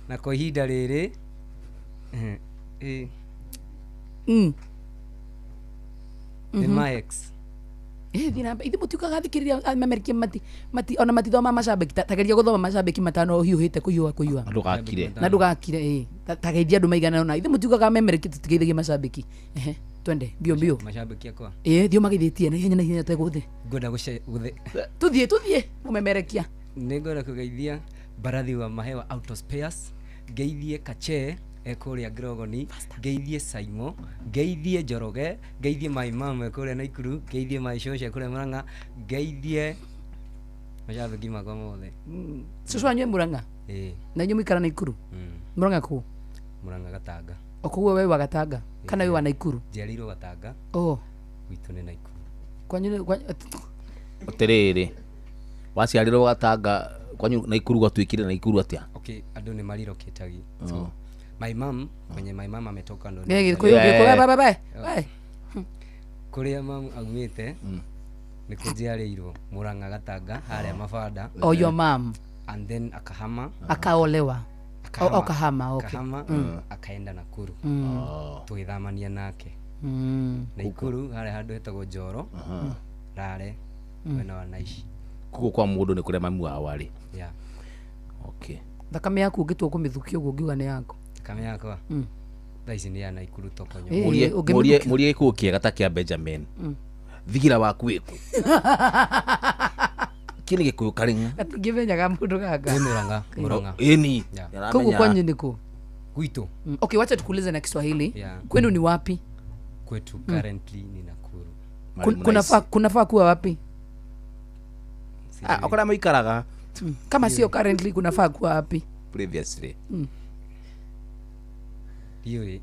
na kwa ihinda rĩrĩ nĩ ma ex. Thiĩ na mbere. Ithuĩ mũtiukaga athikĩrĩria amemerekia mati mati ona matithoma macambĩki. Tageria gũthoma macambĩki matano ũhiũhĩte kũhiũha kũhiũha. Na ndũgakire. Na ndũgakire ĩ. Tageithia andũ maigana ũna. Ithuĩ mũtiukaga amemerekia tũtigeithagia macambĩki. Ehe, twende mbio mbio. Macambĩki akwa. Ĩ, thiĩ ũmageithĩtie na ihenya na ihenya tegũthĩ. Ngwenda Tũthiĩ tũthiĩ mũmemerekia. Nĩ ngwenda kũgeithia mbarathi wa mahewa Auto Spares, ngeithie Kache ekũrĩa Grogoni, ngeithie Saimo, ngeithie Njoroge, ngeithie my mom ekũrĩa Naikuru, ngeithie my shosho ekũrĩa Murang'a, ngeithie macambĩki makwa mothe. Cũcũ wanyu e Murang'a? Ĩĩ. Na inyuĩ mũikara Naikuru? Murang'a kũ? Murang'a Gatanga. O koguo we wa Gatanga kana wĩ wa Naikuru? Njiarĩirwo Gatanga. Oh. Gwitũ nĩ Naikuru. Kwanyu nĩ Atĩrĩrĩ, waciarĩrwo Gatanga kwanyu Naikuru gwatuĩkire Naikuru atĩa? Okay, andũ nĩ marilocatagi. So Oh. my mom, kwenye my mom ametoka ndo Nĩ Gĩkũyũ Gĩkũyũ we we we we. Kũrĩa mamu aumĩte nĩkuo njiarĩirwo Murang'a Gatanga harĩa Mabanda. Oh, your mom. And then akahama. Akaolewa. Akahama. Oh, akahama, okay. Akahama, akaenda Nakuru. Tũgĩthamania nake. Naikuru harĩa handũ hetagwo Njoro. Rare mwena wa Naishi. Koguo kwa mũndũ nĩ kũrĩa mami wao arĩ. Yeah. Okay. Thakame yaku ũngĩtua kũmĩthukia ũguo ũngiuga nĩ yaku. Thakame yakwa thaa ici nĩ ya Naikuru Tokonyo. Ĩĩ, Mũrie mũrie gĩkuũ kĩega ta kĩa Benjamin. Thigira waku wĩkũ? Kĩ nĩ gĩkũyũ karĩng'a? Gatingĩmenyaga mũndũ gaka. Nĩ Murang'a, Murang'a. Ĩni. Yeah. Koguo kwanyu ni kũ? Gwitũ. Okay, wacha tukuulize na Kiswahili. Yeah. Kwenu ni wapi? Kwetu currently ni Nakuru. Kunafaa kuwa wapi? Okora maikaraga. Kama sio currently kunafaa kuwa wapi? Previously. Ndiũĩ.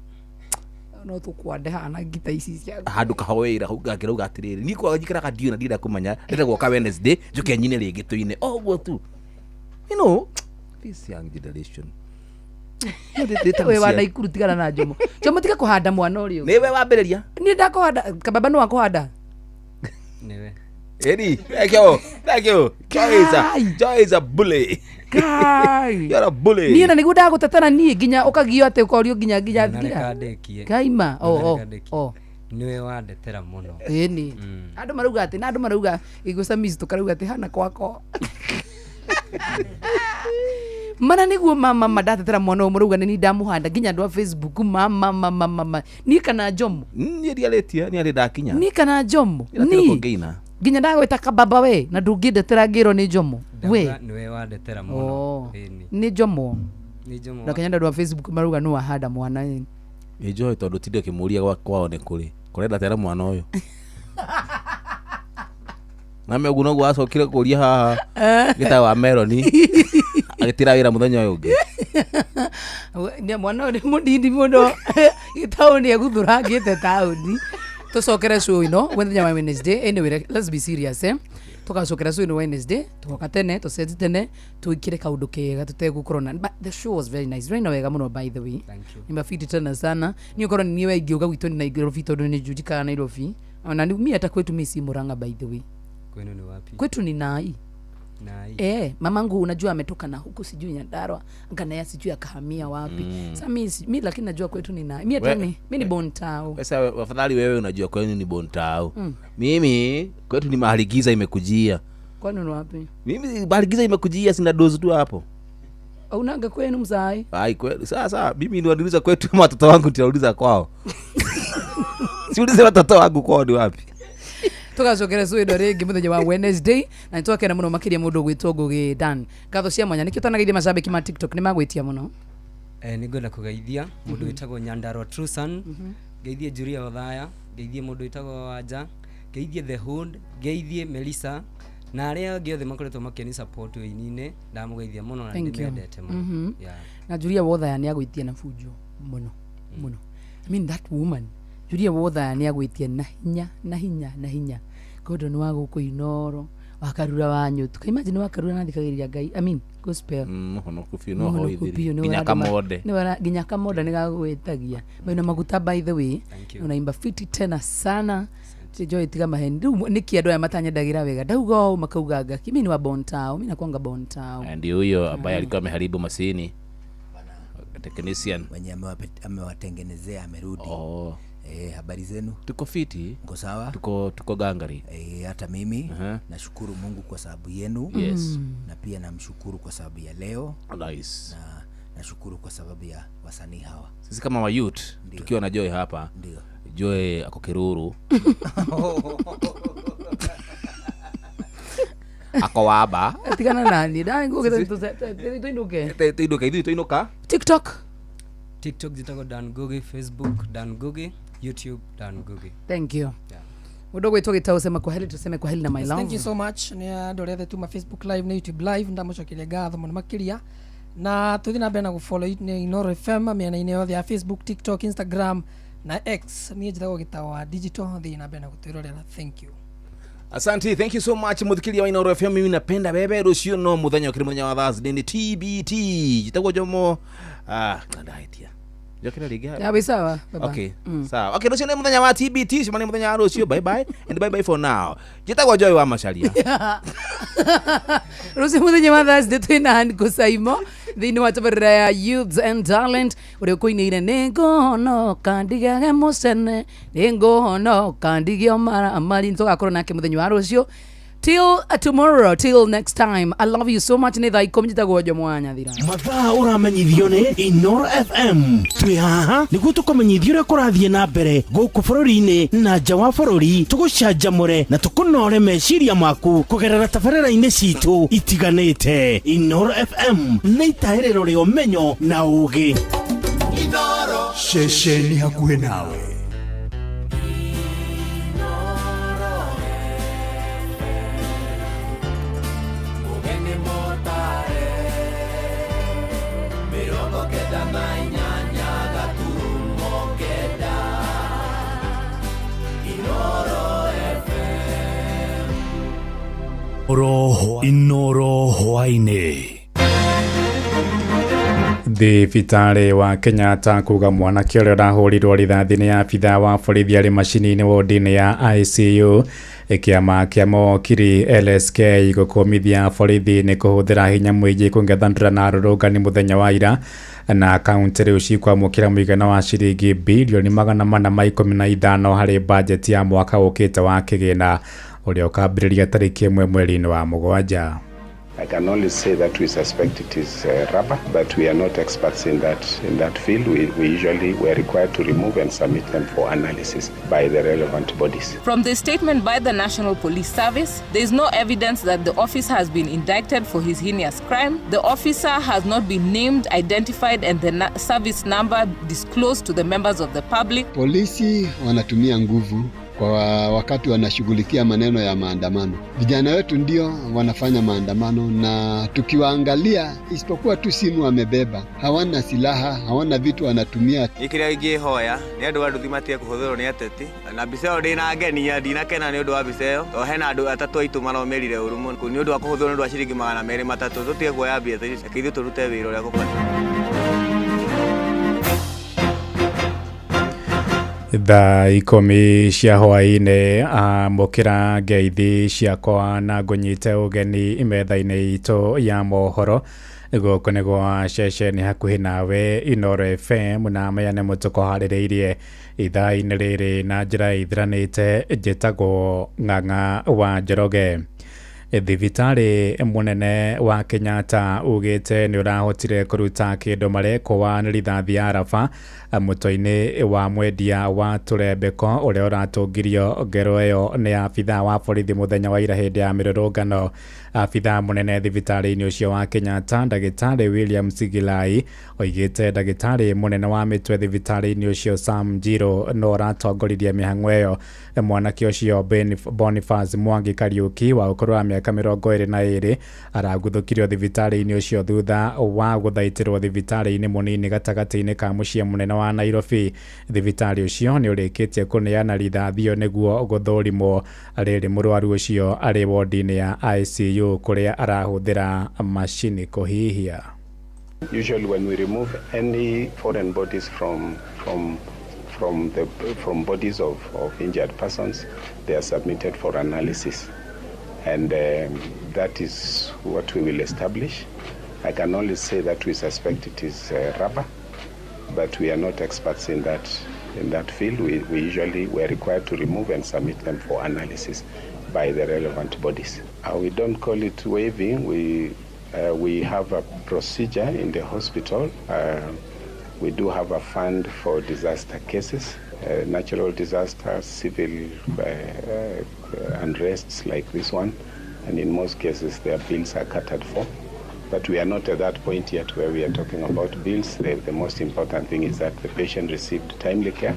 No tũkwande hana ngita ici cia Handũ kahoeira hau ngakĩrauga atĩrĩrĩ niĩ kwa njikaraga ndiũĩ na ndirenda kũmenya ndĩrenda gwoka Wednesday njũke nyine rĩngĩ tũine o ũguo tu, you know this young generation. We wa Naikuru tigana na Jomo. Jomo tiga kũhanda mwana ũrĩa ũngĩ. Nĩwe wambĩrĩria. Niĩ ndakũhanda kababa nĩ wakũhanda. Nĩwe. Eri, thank you. Thank you. Joy is a bully. Kai. You're a bully. Niĩ na nĩguo ndagũtetera niĩ nginya ũkagio atĩ ũkorio nginya nginya Ndũnareka nginya. ndĩkie. Kaima. Oh oh. Ndũnareka ndĩkie. Oh. Nĩwe wandetera mũno. Ĩni. Andũ marauga atĩ na andũ marauga igũca miss tũkarauga atĩ hana kwako. Mana nĩguo mama mama ndatetera mwana ũyũ mũrauga nĩ niĩ ndamũhanda nginya andũ a Facebook mama mama mama niĩ kana Jomo. Niĩ ndiarĩtie niĩ arĩ ndakinya. Niĩ kana Jomo. Niĩ Niĩ ngĩina. nginya ndagwĩta kababa we na ndũngĩndetera ngĩrwo nĩ Jomo. We. Ndauga nĩwe wandetera mũno. Oh. Ĩni. Nĩ Jomo. Nĩ Jomo. Na kenya andũ a Facebook marauga nĩ wahanda mwana ĩ. Nĩ Joy tondũ tinde ũkĩmũria gwa kwao nĩ kũrĩ. Kũrenda tera mwana ũyũ. Na me ũguo noguo acokire kũria haha gĩtago wa Meloni agĩtĩra wĩra mũthenya ũyũ ũngĩ. Nĩ mwana ũyũ nĩ mũnini mũno gĩtaũni egũthũrangĩte taũni. Tucokere show ino muthenya wa Wednesday. Anyway, let's be serious, eh. Tukacokera show ino Wednesday, tugoka tene, tucenji tene, twikire kaundu kega tutegukorwo na, but the show was very nice. Raina wega muno, by the way. Thank you. Nimafiti tena sana. Ni ukorwo ni niwe ingĩũka gwitũ ni Nairobi tondu ni njikaga Nairobi. Ona ni mi hata kwetu mi si Murang'a, by the way. Kwenu ni wapi? Kwetu ni Nai. Nai. Eh, mamangu unajua ametoka na huku sijui Nyandarua, nganaya sijui akahamia wapi. Sasa mi lakini najua kwetu ni Nai. Mi hata ni mi ni Bontao. Sasa afadhali wewe unajua kwenu ni Bontao. Mimi kwetu ni mahali giza imekujia. Kwani ni wapi? Mimi mahali giza imekujia, sina dozi tu hapo. Unaga kwenu mzai? Ai kweli. Sasa mimi niwauliza kwetu ama watoto wangu nitauliza kwao. Siulize watoto wangu kwao ni wapi. Tugacokera cwindo ringi muthenya wa Wednesday na nitwakena muno makiria mundu gwitwo Ngugi Dan. Ngatho cia mwanya nikio tanageithia macambiki ma TikTok ni magwitia muno. Nĩ ngwenda kũgeithia mũndũ wĩtagwo Nyandarua Trusan, ngeithie Julia Othaya, ngeithie mũndũ wĩtagwo Wanja, ngeithie The Hood, ngeithie Melissa na arĩa angĩ othe makoretwo makĩni support wĩini-inĩ, ndamũgeithia mũno na Thank you. ndĩmendete mũno. Yeah. Na Julia Wothaya nĩ agwĩtia na bunjo mũno mũno. I mean that woman Julia Wothaya nĩ agwĩtia na hinya na hinya na hinya. Kondo nĩ wa gũkũ Inoro wakarura wa nyutu. Ka imagine wakarura na thikagĩrĩria Ngai. I mean gospel. Mũhonoku biũ no Mũhonoku hoithĩri. biũ, nĩ Nginya kamode. Nginya kamoda nĩ gagwĩtagia. Maina maguta, by the way. Thank you. Unaimba fiti tena sana. Joy tiga maheni. Rĩu nĩkĩ andũ aya matanyendagĩra wega. Ndauga ũũ makauganga. Kimi ni wa Bontao, mimi nakuanga Bontao. Ndio huyo ambaye alikuwa ameharibu masini. Technician. Mwenye amewatengenezea amerudi. Oh. Habari zenu? Tuko fiti. Mko sawa? Tuko gangari. Hata mimi nashukuru Mungu kwa sababu yenu. Yes. Na pia namshukuru kwa sababu ya leo. Nice. Na nashukuru kwa sababu ya wasanii hawa. Sisi kama wa youth tukiwa na Joy hapa. Ndio. Joy ako Kiruru. Ako waba. Tigana nani? Dai nguge tuinuke. Tuinuke, ithuĩ tuinuka. TikTok. TikTok jitagwo Dan Ngugi, Facebook Dan Ngugi, YouTube Dan Ngugi. Thank you. Mundu gwitwo Gitau, sema kwa heri, tuseme kwa heri na my Yes, love. thank you so much nä andå arä othe tuma Facebook live na YouTube live, ndamåcokeria ngatho må no makä na tå thiä na mbere na gå follow nä Inoro FM mĩena-inĩ yothe ya Facebook, TikTok, Instagram na X. Niä njĩtagwo Gitau wa digital, thiä na mbere na gå twĩrorera. Thank you. Asante, thank you so much muthikiria wa Inoro FM. Mimi napenda bebe rucio no muthenya ukiri muthenya wa Thursday ni TBT. Jitagwo Jomo. Ndaitia. Jokera rĩngĩ Ya wĩ sawa baba. Okay, sawa. Okay, rucio nĩ muthenya wa TBT, cemania muthenya wa rucio. Bye bye and bye bye for now. Jitagwo Joy wa Macharia. Rucio muthenya wa Thursday twina Anko Saimo thĩinĩ wa tabarĩra ya Youths and Talent ũrĩa ũkũinĩire nĩngũhonoka ndigage mũcene nĩngũhonoka ndige maramari. Nĩtũgakorwo nake mũthenya wa rũciũ. Till tomorrow, till next time. I love you so much. Nĩ thaa 10 njĩtagwo Jomo wa Nyathira. Mathaa ũramenyithio nĩ Inoro FM. Twĩ haha nĩguo tũkũmenyithie ũrĩa kũrathiĩ na mbere gũkũ bũrũri-inĩ na nja wa bũrũri, tũgũcanjamũre na tũkũnore meciria maku kũgerera tabarĩra-inĩ citũ itiganĩte. Inoro FM nĩ itahĩrĩro rĩa ũmenyo na ũũgĩ. Ceceni hakuhĩ nawe. Inoro hwaĩ-inĩ. Thibitarĩ wa Kenyatta kuga mwanake ũrĩa ũrahũrirwo rithathi nĩ abithaa wa borithi arĩ macini-inĩ wodi-inĩ ya ICU. Kĩama kĩa mawakiri LSK gũkũmithia borithi nĩ kũhũthĩra hinya mũingĩ kũng'ethanĩra na arũrũngani mũthenya wa ira, na kaunti rĩu cikwamũkĩra mũigana wa ciringi birioni 415 harĩ bajeti ya mwaka ũkĩte wa kĩgĩna ũrĩa ũkambĩrĩria tarĩki 1 mweri-inĩ wa mũgwanja. I can only say that we suspect it is rubber, but we are not experts in that field. We usually were required to remove and submit them for analysis by the relevant bodies. From the statement by the National Police Service, there is no evidence that the officer has been indicted for his heinous crime. The officer has not been named, identified, and the service number disclosed to the members of the public. Polisi wanatumia nguvu kwa wakati wanashughulikia maneno ya maandamano. Vijana wetu ndio wanafanya maandamano, na tukiwaangalia, isipokuwa tu simu wamebeba, hawana silaha, hawana vitu wanatumia. Niĩ kĩrĩa ingĩhoya nĩ andũ a nduthi matige kũhũthĩrwo nĩ ateti, na mbica ĩyo ndĩnangenia, ndinakena nĩ ũndũ wa mbica ĩyo, tondũ hena andũ atatũ aitũ maromĩrire ũru mũno nĩ ũndũ wa kũhũthĩrwo nĩ ũndũ wa ciringi 203. Tũtige kuoya mbia ta icio, reke ithuĩ tũrute wĩra ũrĩa gũbatiĩ. Thaa 10 cia hwaĩ-inĩ, amũkĩra ngeithi ciakwa na ngũnyite ũgeni metha-inĩ itũ ya mohoro. Gũkũ nĩ gwa ceceni hakuhĩ nawe Inooro FM, na maya nĩ mũtũkũharĩrĩirie ithaa-inĩ rĩrĩ na njĩra ĩthiranĩte. Njĩtagwo Ng'ang'a wa Njoroge. Thibitarĩ mũnene wa Kenyatta ugĩte nĩ ũrahotire kũruta kĩndũ marekũa nĩ rithathi ya raba mũtwe-inĩ wa mwendia wa tũrembeko ũrĩa ũratũngirio ngero ĩyo nĩ abithaa wa borithi mũthenya wa ira hĩndĩ ya mĩrũrũngano. Abithaa mũnene thibitarĩ-inĩ ũcio wa Kenyatta, ndagĩtarĩ William Sigilai, oigĩte ndagĩtarĩ mũnene wa mĩtwe thibitarĩ-inĩ ũcio Sam Njiro no ũratongoririe mĩhang'o ĩyo. Mwanake ũcio Boniface Mwangi Kariuki wa ũkũrũ wa mĩaka 22 araguthũkirio thibitarĩ-inĩ ũcio thutha wa gũthaitĩrwo thibitarĩ-inĩ mũnini gatagatĩ-inĩ ka mũciĩ mũnene wa Nairobi. Thibitarĩ ũcio nĩ ũrĩkĩtie kũneana rithathi ĩyo nĩguo gũthũrimwo. Rĩrĩ mũrwaru ũcio arĩ wodi-inĩ ya ICU kũrĩa arahũthĩra macini kũhihia. Usually when we remove any foreign bodies from bodies of injured persons, they are submitted for analysis. And that is what we will establish. I can only say that we suspect it is rubber, but we are not experts in that field. We usually were required to remove and submit them for analysis by the relevant bodies. We don't call it waiving. We have a procedure in the hospital. We do have a fund for disaster cases, natural disasters, civil unrests like this one, and in most cases their bills are catered for. But we are not at that point yet where we are talking about bills. The most important thing is that the patient received timely care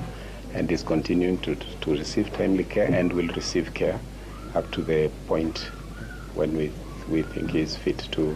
and is continuing to receive timely care and will receive care up to the point when we think he is fit to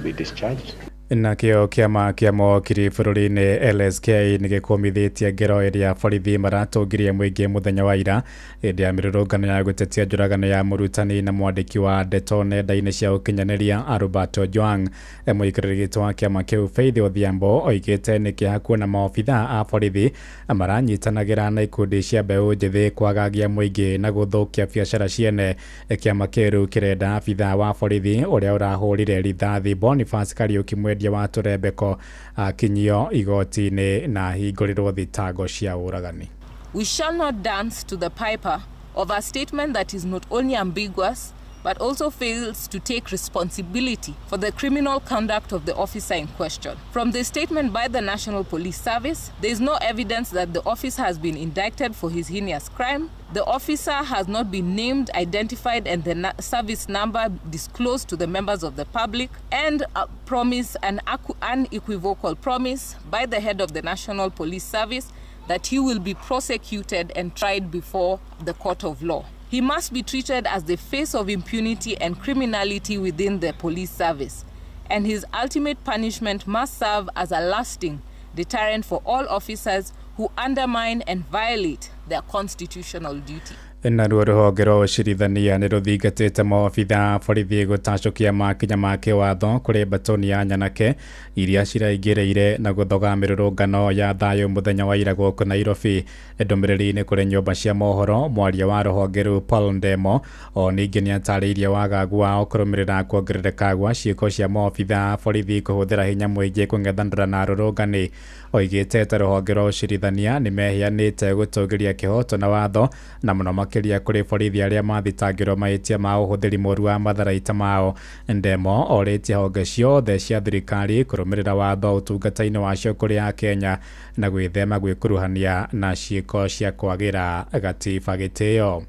be discharged. Nakĩo kĩama kĩa mawakiri bũrũri-inĩ LSK nĩ gĩkũmithĩtie ngero ĩrĩa borithi maratũngirie mũingĩ mũthenya wa ira hĩndĩ ya mĩrũrũngano ya gũtetia njũragano ya mũrutani na mwandĩki wa ndeto nenda-inĩ cia ũkinyanĩria Albert Ojwang. Mũikarĩri gĩtĩ wa kĩama kĩu Faith Odhiambo oigĩte nĩ kĩeha kuona maobithaa a borithi maranyitanagĩra na ikundi cia mbeũ njĩthĩ kwagagia mũingĩ na gũthũkia biacara ciene. Kĩama kĩu kĩrenda abithaa wa borithi ũrĩa ũrahũrire rithathi Boniface Kariuki mwendia wa tũrembeko akinyio igoti-inĩ na ahingũrĩrwo thitango cia ũragani. We shall not dance to the piper of a statement that is not only ambiguous but also fails to take responsibility for the criminal conduct of the officer in question. From the statement by the National Police Service, there is no evidence that the officer has been indicted for his heinous crime. The officer has not been named, identified, and the service number disclosed to the members of the public, and a promise, an unequivocal promise by the head of the National Police Service that he will be prosecuted and tried before the court of law. He must be treated as the face of impunity and criminality within the police service, and his ultimate punishment must serve as a lasting deterrent for all officers who undermine and violate their constitutional duty. Naruo rũhonge rwa ũcirithania nĩ rũthingatĩte maobithaa borithi gũtacũkia makinya ma kĩwatho kũrĩ mbatoni ya nyanake iria ciraingĩrĩire na gũthoga mĩrũrũngano ya thayũ mũthenya wa ira gũkũ Nairobi. Ndũmĩrĩri-inĩ kũrĩ nyũmba cia mohoro, mwaria wa rũhonge rũu Paul Ndemo o ningĩ nĩatarĩirie wagagu wao kũrũmĩrĩra kuongerereka gwa ciĩko cia maobithaa borithi kũhũthĩra hinya mũingĩ kũng'ethanĩra na arũrũngani. Oigĩte ta rũhonge rwa ũcirithania nĩmeheanĩte gũtũgĩria kĩhoto na watho na mũno makĩria kũrĩ borithi arĩa mathitangĩrwo mahĩtia ma ũhũthĩri mũru wa matharaita mao. Ndemo orĩtie honge ciothe cia thirikari kũrũmĩrĩra watho ũtungata-inĩ wacio kũrĩ Akenya na gwĩthema gwĩkuruhania na ciĩko cia kwagĩra gatiba gĩtĩo.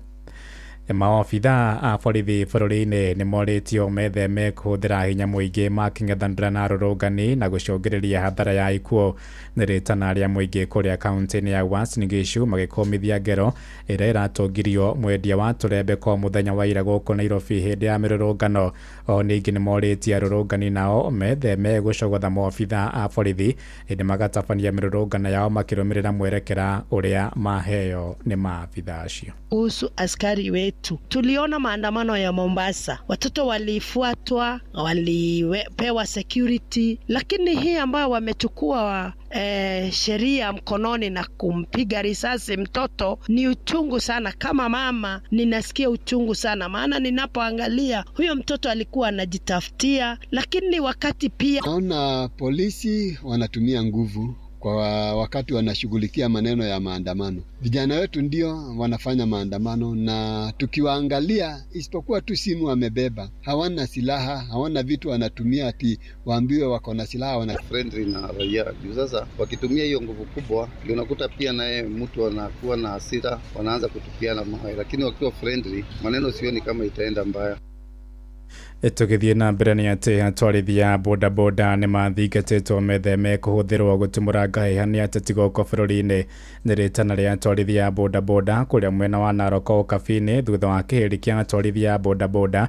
Maobitha a borithi bũrũri-inĩ nĩmorĩtio metheme kũhũthĩra hinya mũingĩ makĩng'ethanĩra na arũrũngani na gũcũngĩrĩria hathara ya ikuũ. Nĩ rĩtana rĩa mũingĩ kũrĩa kaunti-inĩ ya Uasin Gishu magĩkũmithia ngero ĩrĩa ĩratongirio mwendia wa tũrembeko mũthenya wa ira gũkũ Nairobi hĩndĩ ya mĩrũrũngano. O ningĩ nĩmorĩtie arũrũngani nao metheme gũcogotha maobitha a borithi hĩndĩ magatabania mĩrũrũngano yao makĩrũmĩrĩra mwerekera ũrĩa maheo nĩ maabitha acio. Kuhusu askari wetu, tuliona maandamano ya Mombasa, watoto walifuatwa, walipewa security, lakini hii ambayo wamechukua sheria mkononi na kumpiga risasi mtoto ni uchungu sana. Kama mama ninasikia uchungu sana, maana ninapoangalia huyo mtoto alikuwa anajitafutia, lakini wakati pia naona polisi wanatumia nguvu kwa wakati wanashughulikia maneno ya maandamano. Vijana wetu ndio wanafanya maandamano, na tukiwaangalia, isipokuwa tu simu wamebeba, hawana silaha, hawana vitu wanatumia ati waambiwe wako na silaha. Wana friendly na raia juu sasa wakitumia hiyo nguvu kubwa ndio unakuta pia naye mtu anakuwa na hasira, wanaanza kutupiana mawe, lakini wakiwa friendly maneno sioni kama itaenda mbaya. Tũgĩthiĩ na mbere nĩ atĩ atwarithia bodaboda nĩ mathingatĩtwo metheme kũhũthĩrwo gũtumũra ngahĩha nĩ ateti gũkũ bũrũri-inĩ. Nĩ rĩtana rĩa atwarithia bodaboda kũrĩa mwena wa Narok Ũkabi-inĩ thutha wa kĩhĩri kĩa atwarithia bodaboda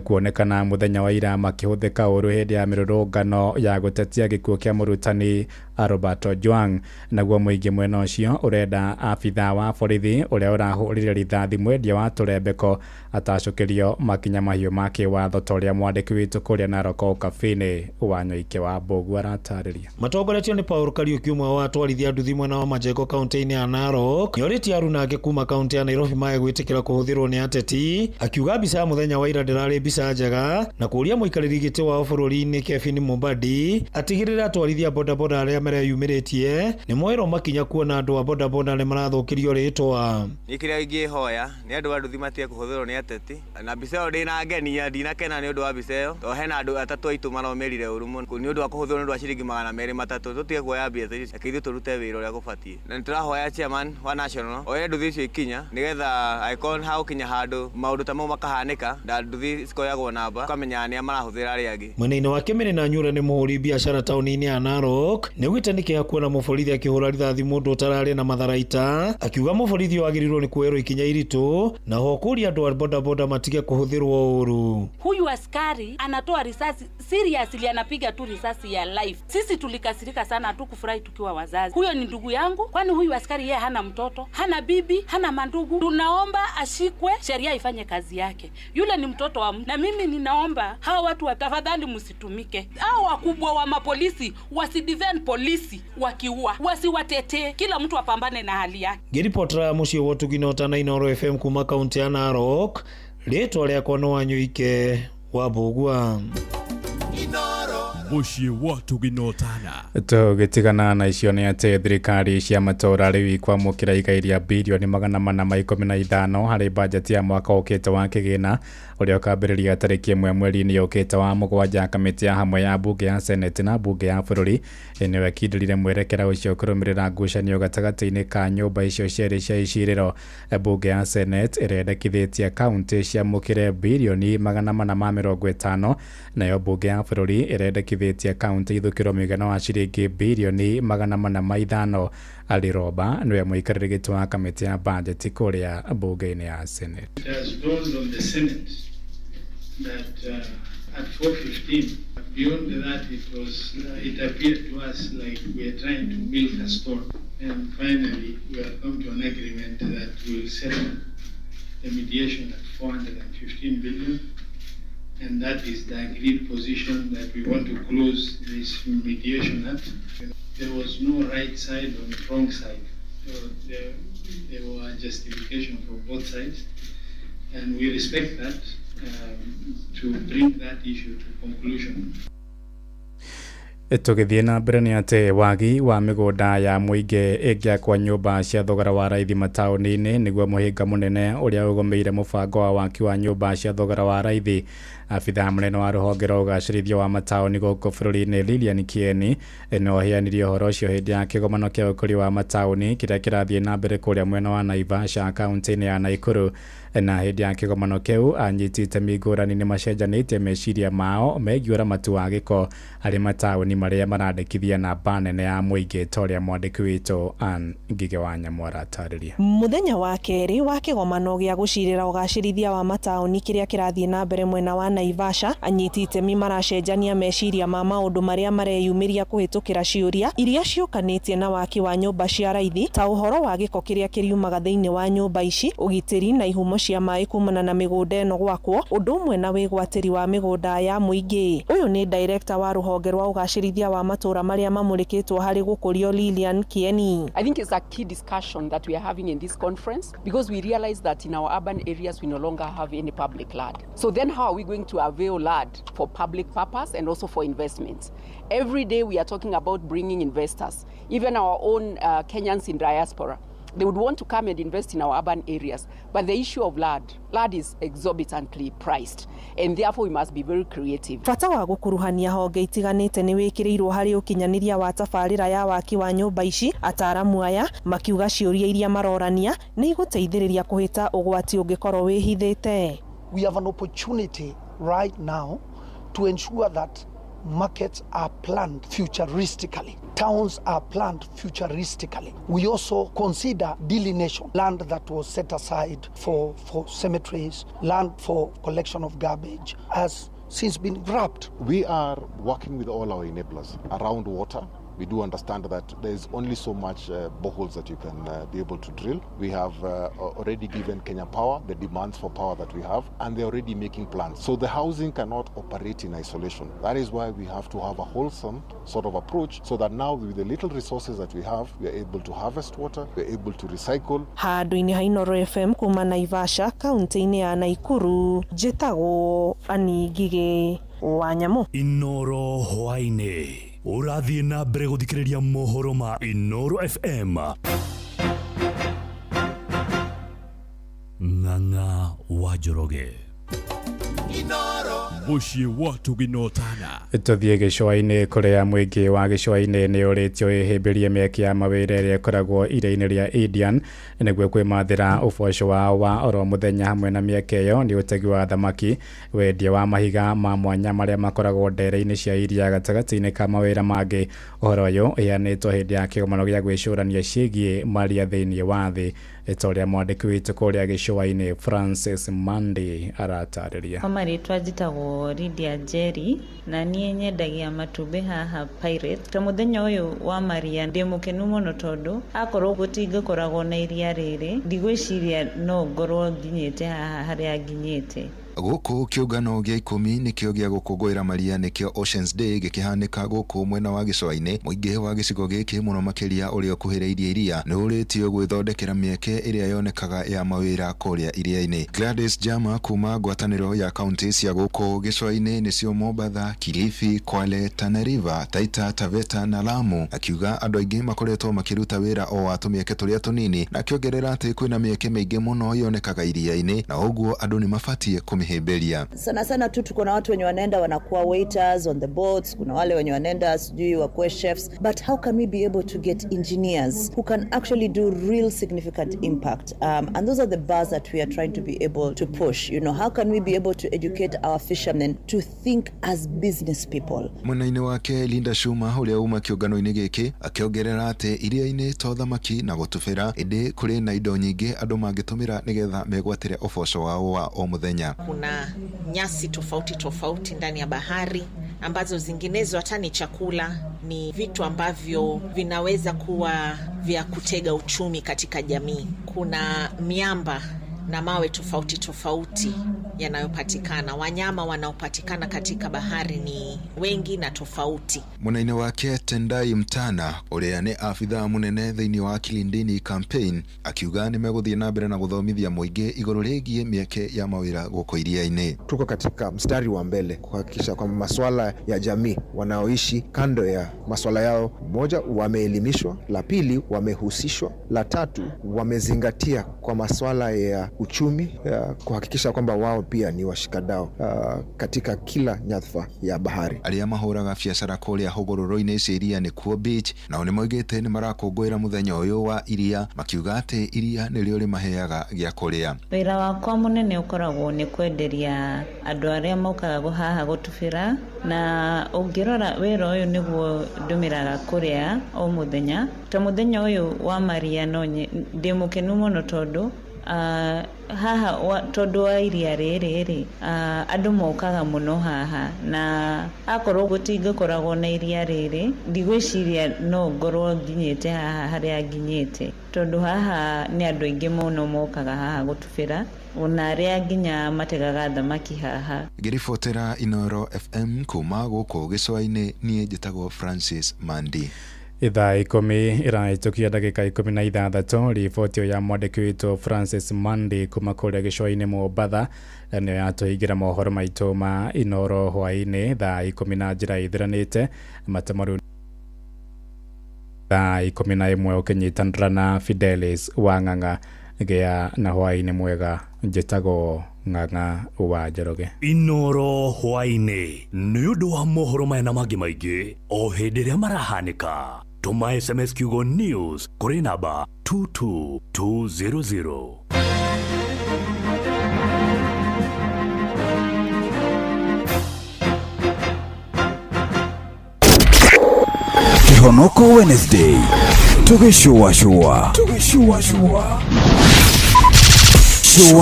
kuonekana mũthenya wa ira makĩhũthĩka ũru hĩndĩ ya mĩrũrũngano ya gũtetia gĩkuũ kĩa mũrutani Robert Ojwang. Naguo mũingĩ mwena ũcio ũrenda abitha wa borithi ũrĩa ũrahũrire rithathi mwendia wa tũrembeko atacũkĩrio makinya mahiũ ma kĩwatho ta ũrĩa mwandĩki witũ kũrĩa Narok Ũkabi-inĩ Wanyoike wa Mbogu aratarĩria. Matongoretio nĩ Paul Kariuki ũmwe wa atwarithia nduthi mwena wa Majengo kaunti-inĩ ya Narok nĩorĩtie aruna ake kuma kaunti ya Nairobi mae gwĩtĩkĩra kũhũthĩrwo nĩ ateti, akiuga mbica ya mũthenya wa ira ndĩrarĩ mbica njega na kũũria mũikarĩri gĩtĩ wao bũrũri-inĩ Kevin Mubadi atigĩrĩre atwarithia bodaboda arĩa mareyumĩrĩtie nĩ moerwo makinya kuona andũ a bodaboda nĩ marathũkĩrio rĩtwa. Niĩ kĩrĩa ingĩhoya nĩ andũ a nduthi matige kũhũthĩrwo nĩ ateti, na mbica ĩyo ndĩnangenia, ndinakena nĩ ũndũ wa mbica ĩyo tondũ hena andũ atatũ aitũ maromĩrire ũru mũno nĩ ũndũ wa kũhũthĩrwo nĩ ũndũ wa ciringi 203. Tũtige kuoya mbia icio, reke ithuĩ tũrute wĩra ũrĩa gũbatiĩ, na nĩtũrahoya chairman wa national oye nduthi icio ikinya nĩgetha angĩkorwo hagũkinya handũ maũndũ ta mau makahanĩka na nduthi cikoyagwo namba ũkamenya nĩa marahũthĩra arĩa angĩ. Mwena-inĩ wa Kĩmĩrĩ na Nyure nĩ mũhũri biacara taũni-inĩ ya Narok nĩaugĩte nĩkĩeha kuona mũborithi akĩhũra rithathi mũndũ ũtararĩ na matharaita, akiuga mũborithi wagĩrĩirwo nĩ kuoerwo ikinya iritũ na ho kũũria andũ a bodaboda matige kũhũthĩrwo ũru. Huyu askari anatoa risasi seriously, anapiga tu risasi ya life. Sisi tulikasirika sana, hatukufurahi tukiwa wazazi. Huyo ni ndugu yangu, kwani huyu askari yeye hana mtoto, hana bibi, hana mandugu? Tunaomba ashikwe, sheria ifanye kazi yake. Yule ni mtoto wa, na mimi ninaomba hawa watu tafadhali msitumike. Hao wakubwa wa mapolisi wasidefend polisi wakiua, wasiwatetee, kila mtu apambane na hali yake. Ngĩribotera mũciĩ wa Ũtugina na Inooro FM kuma kaunti ya Narok, rĩtwa rĩakwa nĩ Wanyoike wa Mbũgua. Mũciĩ wa Tũginotana. Tũgĩtigana na icio nĩ atĩ thirikari cia matũũra rĩu ikwamũkĩra igai rĩa birioni 415 harĩ bajeti ya mwaka ũkĩte wa kĩgĩna ũrĩa ũkambĩrĩria tarĩki 1 mweri-inĩ ũkĩte wa mũgwanja. Kamĩtĩ ya hamwe ya mbunge ya Senate na mbunge ya bũrũri nĩyo ĩkindĩrire mwerekera ũcio kũrũmĩrĩra ngucanio gatagatĩ-inĩ ka nyũmba icio cierĩ cia icirĩro. Mbunge ya Senate ĩrendekithĩtie kaunti ciamũkĩre birioni 450, nayo mbunge ya bũrũri ĩrendekithĩtie kaunti ithũkĩrwo mũigana wa ciringi birioni 405. Ali Roba nĩwe mũikarĩri gĩtĩ wa kamĩtĩ ya bajeti kũrĩa mbunge-inĩ ya Senate. It has dawned on the Senate that at 4:15, beyond that it appeared to us like we are trying to milk a stone, and finally we have come to an agreement that we will settle the mediation at 415 billion, and that is the agreed position that we want to close this mediation at. There was no right side or wrong side. So there were justification for both sides, and we respect that to bring that issue to conclusion. Tũgĩthiĩ na mbere nĩ atĩ wagi wa mĩgũnda ya mũingĩ ĩngĩakwa nyũmba cia thogora wa raithi mataũni-inĩ nĩguo mũhĩnga mũnene ũrĩa ũgũmĩire mũbango wa waki wa nyũmba cia thogora wa raithi. Abithaa mũnene wa rũhonge rwa ũgacĩrithia wa mataũni gũkũ bũrũri-inĩ Lilian Kieni nĩ oheanire ũhoro ũcio hĩndĩ ya kĩgomano kĩa ũkũria wa mataũni kĩrĩa kĩrathiĩ na mbere kũrĩa mwena wa Naivasha kaunti-inĩ ya Nakuru. Na hĩndĩ ya kĩgomano kĩu anyiti itemi ngũrani nĩ macenjanĩtie meciria mao megiĩ ũramati wa gĩko harĩ mataũni marĩa marandĩkithia namba nene ya mũingĩ ta ũrĩa mwandĩki witũ Ann Ngige wa Nyamũ aratarĩria. Mũthenya wa kerĩ wa kĩgomano gĩa gũcirĩra ũgacĩrithia wa mataũni kĩrĩa kĩrathiĩ na mbere mwena wa Naivasha, anyiti itemi maracenjania meciria ma maũndũ marĩa mareyumĩria kũhĩtũkĩra ciũria iria ciũkanĩtie na waki wa nyũmba cia raithi ta ũhoro wa gĩko kĩrĩa kĩriumaga thĩinĩ wa nyũmba ici, ũgitĩri na ihumo cia maĩ kumana na mĩgũnda ĩno gwakwo, ũndũ ũmwe na wĩgwatĩri wa mĩgũnda ya mũingĩ. Ũyũ nĩ director wa rũhonge rwa ũgacĩrithia wa matũra marĩa mamũrĩkĩtwo harĩ gũkũrio Lilian Kieni. I think it's a key discussion that we are having in this conference because we realize that in our urban areas we no longer have any public land. So then how are we going to avail land for public purpose and also for investment? Every day we are talking about bringing investors, even our own Kenyans in diaspora. They would want to come and invest in our urban areas, but the issue of land is exorbitantly priced, and therefore we must be very creative. Bata wa gũkuruhania honge itiganĩte nĩ wĩkĩrĩirwo harĩ ũkinyanĩria wa tabarĩra ya waki wa nyũmba ici, ataaramu aya makiuga ciũria iria marorania nĩ igũteithĩrĩria kũhĩta ũgwati ũngĩkorwo wĩhithĩte. We have an opportunity right now to ensure that markets are planned futuristically. Towns are planned futuristically. We also consider delineation, land that was set aside for cemeteries, land for collection of garbage, has since been grabbed. We are working with all our enablers around water. We do understand that there is only so much boreholes that you can be able to drill. We have already given Kenya Power the demands for power that we have, and they're already making plans. So the housing cannot operate in isolation. That is why we have to have a wholesome sort of approach, so that now with the little resources that we have, we are able to harvest water, we are able to recycle. Handũ-inĩ ha Inooro FM kuma Naivasha, kaunti-inĩ ya Nakuru, njĩtagwo Annie Ngigĩ wa Nyamũ. Inooro hwaĩ-inĩ ũrathiĩ na mbere gũthikĩrĩria mohoro ma Inooro FM. Ng'ang'a wa Njoroge. Mũciĩ wa tũginotana. Tũthiĩ gĩcũa-inĩ kũrĩa mũingĩ wa gĩcũa-inĩ nĩ ũrĩtio ĩhĩmbĩrie mĩeke ya mawĩra ĩrĩa ĩkoragwo iria-inĩ rĩa Indian nĩguo kwĩmathĩra ũboco wao wa oro mũthenya. Hamwe na mĩeke ĩyo nĩ ũtegi wa thamaki, wendia wa mahiga ma mwanya marĩa makoragwo ndere-inĩ cia iria gatagatĩ-inĩ ka mawĩra mangĩ. Ũhoro ũyũ ũheanĩtwo hĩndĩ ya kĩgomano gĩa gwĩcũrania ciĩgiĩ maria thĩinĩ wa thĩ, ta ũrĩa mwandĩki witũ kũrĩa gĩcũa-inĩ Francis Mandi aratarĩria. Kwa marĩtwa njĩtagwo Lydia Njeri na niĩ nyendagia matumbĩ haha Pirates. Ta mũthenya ũyũ wa maria ndĩ mũkenu mũno tondũ akorwo gũtingĩkoragwo na iria rĩrĩ ndigwĩciria no ngorwo nginyĩte haha harĩa nginyĩte. Gũkũ kĩũngano gĩa 10 nĩkĩo gĩa gũkũngũĩra maria nĩkĩo Oceans Day gĩkĩhanĩka gũkũ mwena wa gĩcũa-inĩ. Mũingĩ wa gĩcigo gĩkĩ mũno makĩria ũrĩa ũkuhĩrĩirie iria nĩ ũrĩtio gwĩthondekera mĩeke ĩrĩa yonekaga ya mawĩra kũrĩa iria-inĩ. Gladys Jama kuma ngwatanĩro ya kaunti cia gũkũ gĩcũa-inĩ nĩcio Mombatha, Kilifi, Kwale, Tana River, Taita Taveta na Lamu akiuga andũ aingĩ makoretwo makĩruta wĩra o wa tũmĩeke tũrĩa tũnini, na akĩongerera atĩ kwĩna mĩeke mĩingĩ mũno yonekaga iria-inĩ na ũguo andũ nĩ mabatiĩ kũmĩhĩmbĩria. Sana sana tu tuko na watu wenye wanaenda wanakuwa waiters on the boats, kuna wale wenye wanaenda sijui wakuwe chefs, but how can we be able to get engineers who can actually do real significant impact? And those are the bars that we are trying to be able to push. You know, how can we be able to educate our fishermen to think as business people? Mwena-inĩ wake Linda Shuma ũrĩa uma kĩũngano-inĩ gĩkĩ akĩongerera atĩ iria-inĩ to thamaki na gũtubĩra, ĩndĩ kũrĩ na indo nyingĩ andũ mangĩtũmĩra nĩgetha megwatĩre ũboco wao wa o mũthenya. Kuna nyasi tofauti tofauti ndani ya bahari ambazo zinginezo hata ni chakula, ni vitu ambavyo vinaweza kuwa vya kutega uchumi katika jamii. Kuna miamba na mawe tofauti tofauti yanayopatikana. Wanyama wanaopatikana katika bahari ni wengi na tofauti. Mwena-inĩ wake Tendai Mtana ũrĩa nĩ abithaa mũnene thĩinĩ wa Kilindini campaign akiuga nĩ megũthiĩ na mbere na gũthomithia mũingĩ igũrũ rĩgiĩ mĩeke ya mawĩra gũkũ iria-inĩ. Tuko katika mstari wa mbele kuhakikisha kwamba masuala ya jamii wanaoishi kando ya masuala yao, moja, wameelimishwa, la pili, wamehusishwa, la tatu, wamezingatia kwa kwa masuala ya uchumi, kuhakikisha kwamba wao pia ni washikadau katika kila nyadhifa ya bahari. Arĩa mahũraga biacara kũrĩa hũgũrũrũ-inĩ cia iria nĩkuo beach nao nĩmoigĩte nĩmarakũngũĩra mũthenya ũyũ wa iria makiuga atĩ iria nĩrĩo rĩmaheaga gĩa kũrĩa. Wĩra wakwa mũnene ũkoragwo nĩ kwenderia andũ arĩa mokaga haha gũtubĩra, na ũngĩrora wĩra ũyũ nĩguo ndũmĩraga kũrĩa o mũthenya. Ta mũthenya ũyũ wa maria no ndĩ mũkenu mũno tondũ haha tondũ wa iria rĩrĩ rĩ, andũ mokaga mũno haha, na akorwo gũtingĩkoragwo na iria rĩrĩ ndigwĩciria no ngorwo nginyĩte haha harĩa nginyĩte, tondũ haha nĩ andũ aingĩ mũno mokaga haha gũtubĩra, ona arĩa nginya mategaga thamaki haha. Ngĩribotera Inooro FM kuma gũkũ gĩcũa-inĩ, niĩ njĩtagwo Francis Mandi. Ithaa 10 ĩrahĩtũkia ndagĩka 16. Riboti ya mwandĩki witũ Francis Mandi kuma kũrĩa gĩcũa-inĩ Mombatha nĩyo yatũhingĩra mohoro maitũ ma Inooro hwaĩ-inĩ thaa 10 na njĩra ĩthiranĩte matemaru thaa 11 ũkĩnyitanĩra na Fidelis wa Ng'ang'a. Gĩa na hwaĩ-inĩ mwega, njĩtagwo Ng'ang'a wa Njoroge. Inooro hwaĩ-inĩ nĩ ũndũ wa mohoro maya na mangĩ maingĩ o hĩndĩ ĩrĩa marahanĩka. Tũma SMS kiugo news kũrĩ namba 22200. Kihonoko Wednesday tugĩcũacũa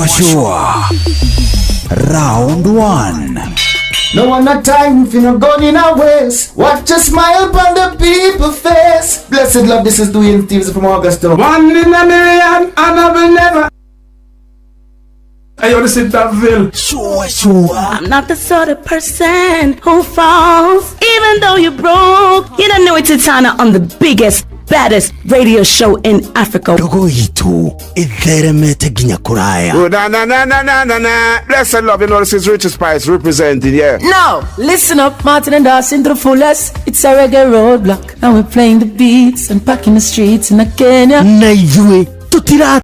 shua round 1. No one a time if you no gone in a waste. Watch a smile upon the people face. Blessed love, this is Dwayne Stevens from Augusta. 1 in a million and I will never. Hey, yo, this is Daville. Sure, sure. I'm not the sort of person who falls, even though you're broke. You don't know it's Titana on the biggest, baddest radio show in Africa. Dogo itu itheremete nginya kuraya. Oh, na na na na na na na. Blessed love, you know this is Richard Spice representing, yeah. Now, listen up, Martin and Dawson to the fullest. It's a reggae roadblock. Now we're playing the beats and packing the streets in Kenya. Na ithuĩ tutira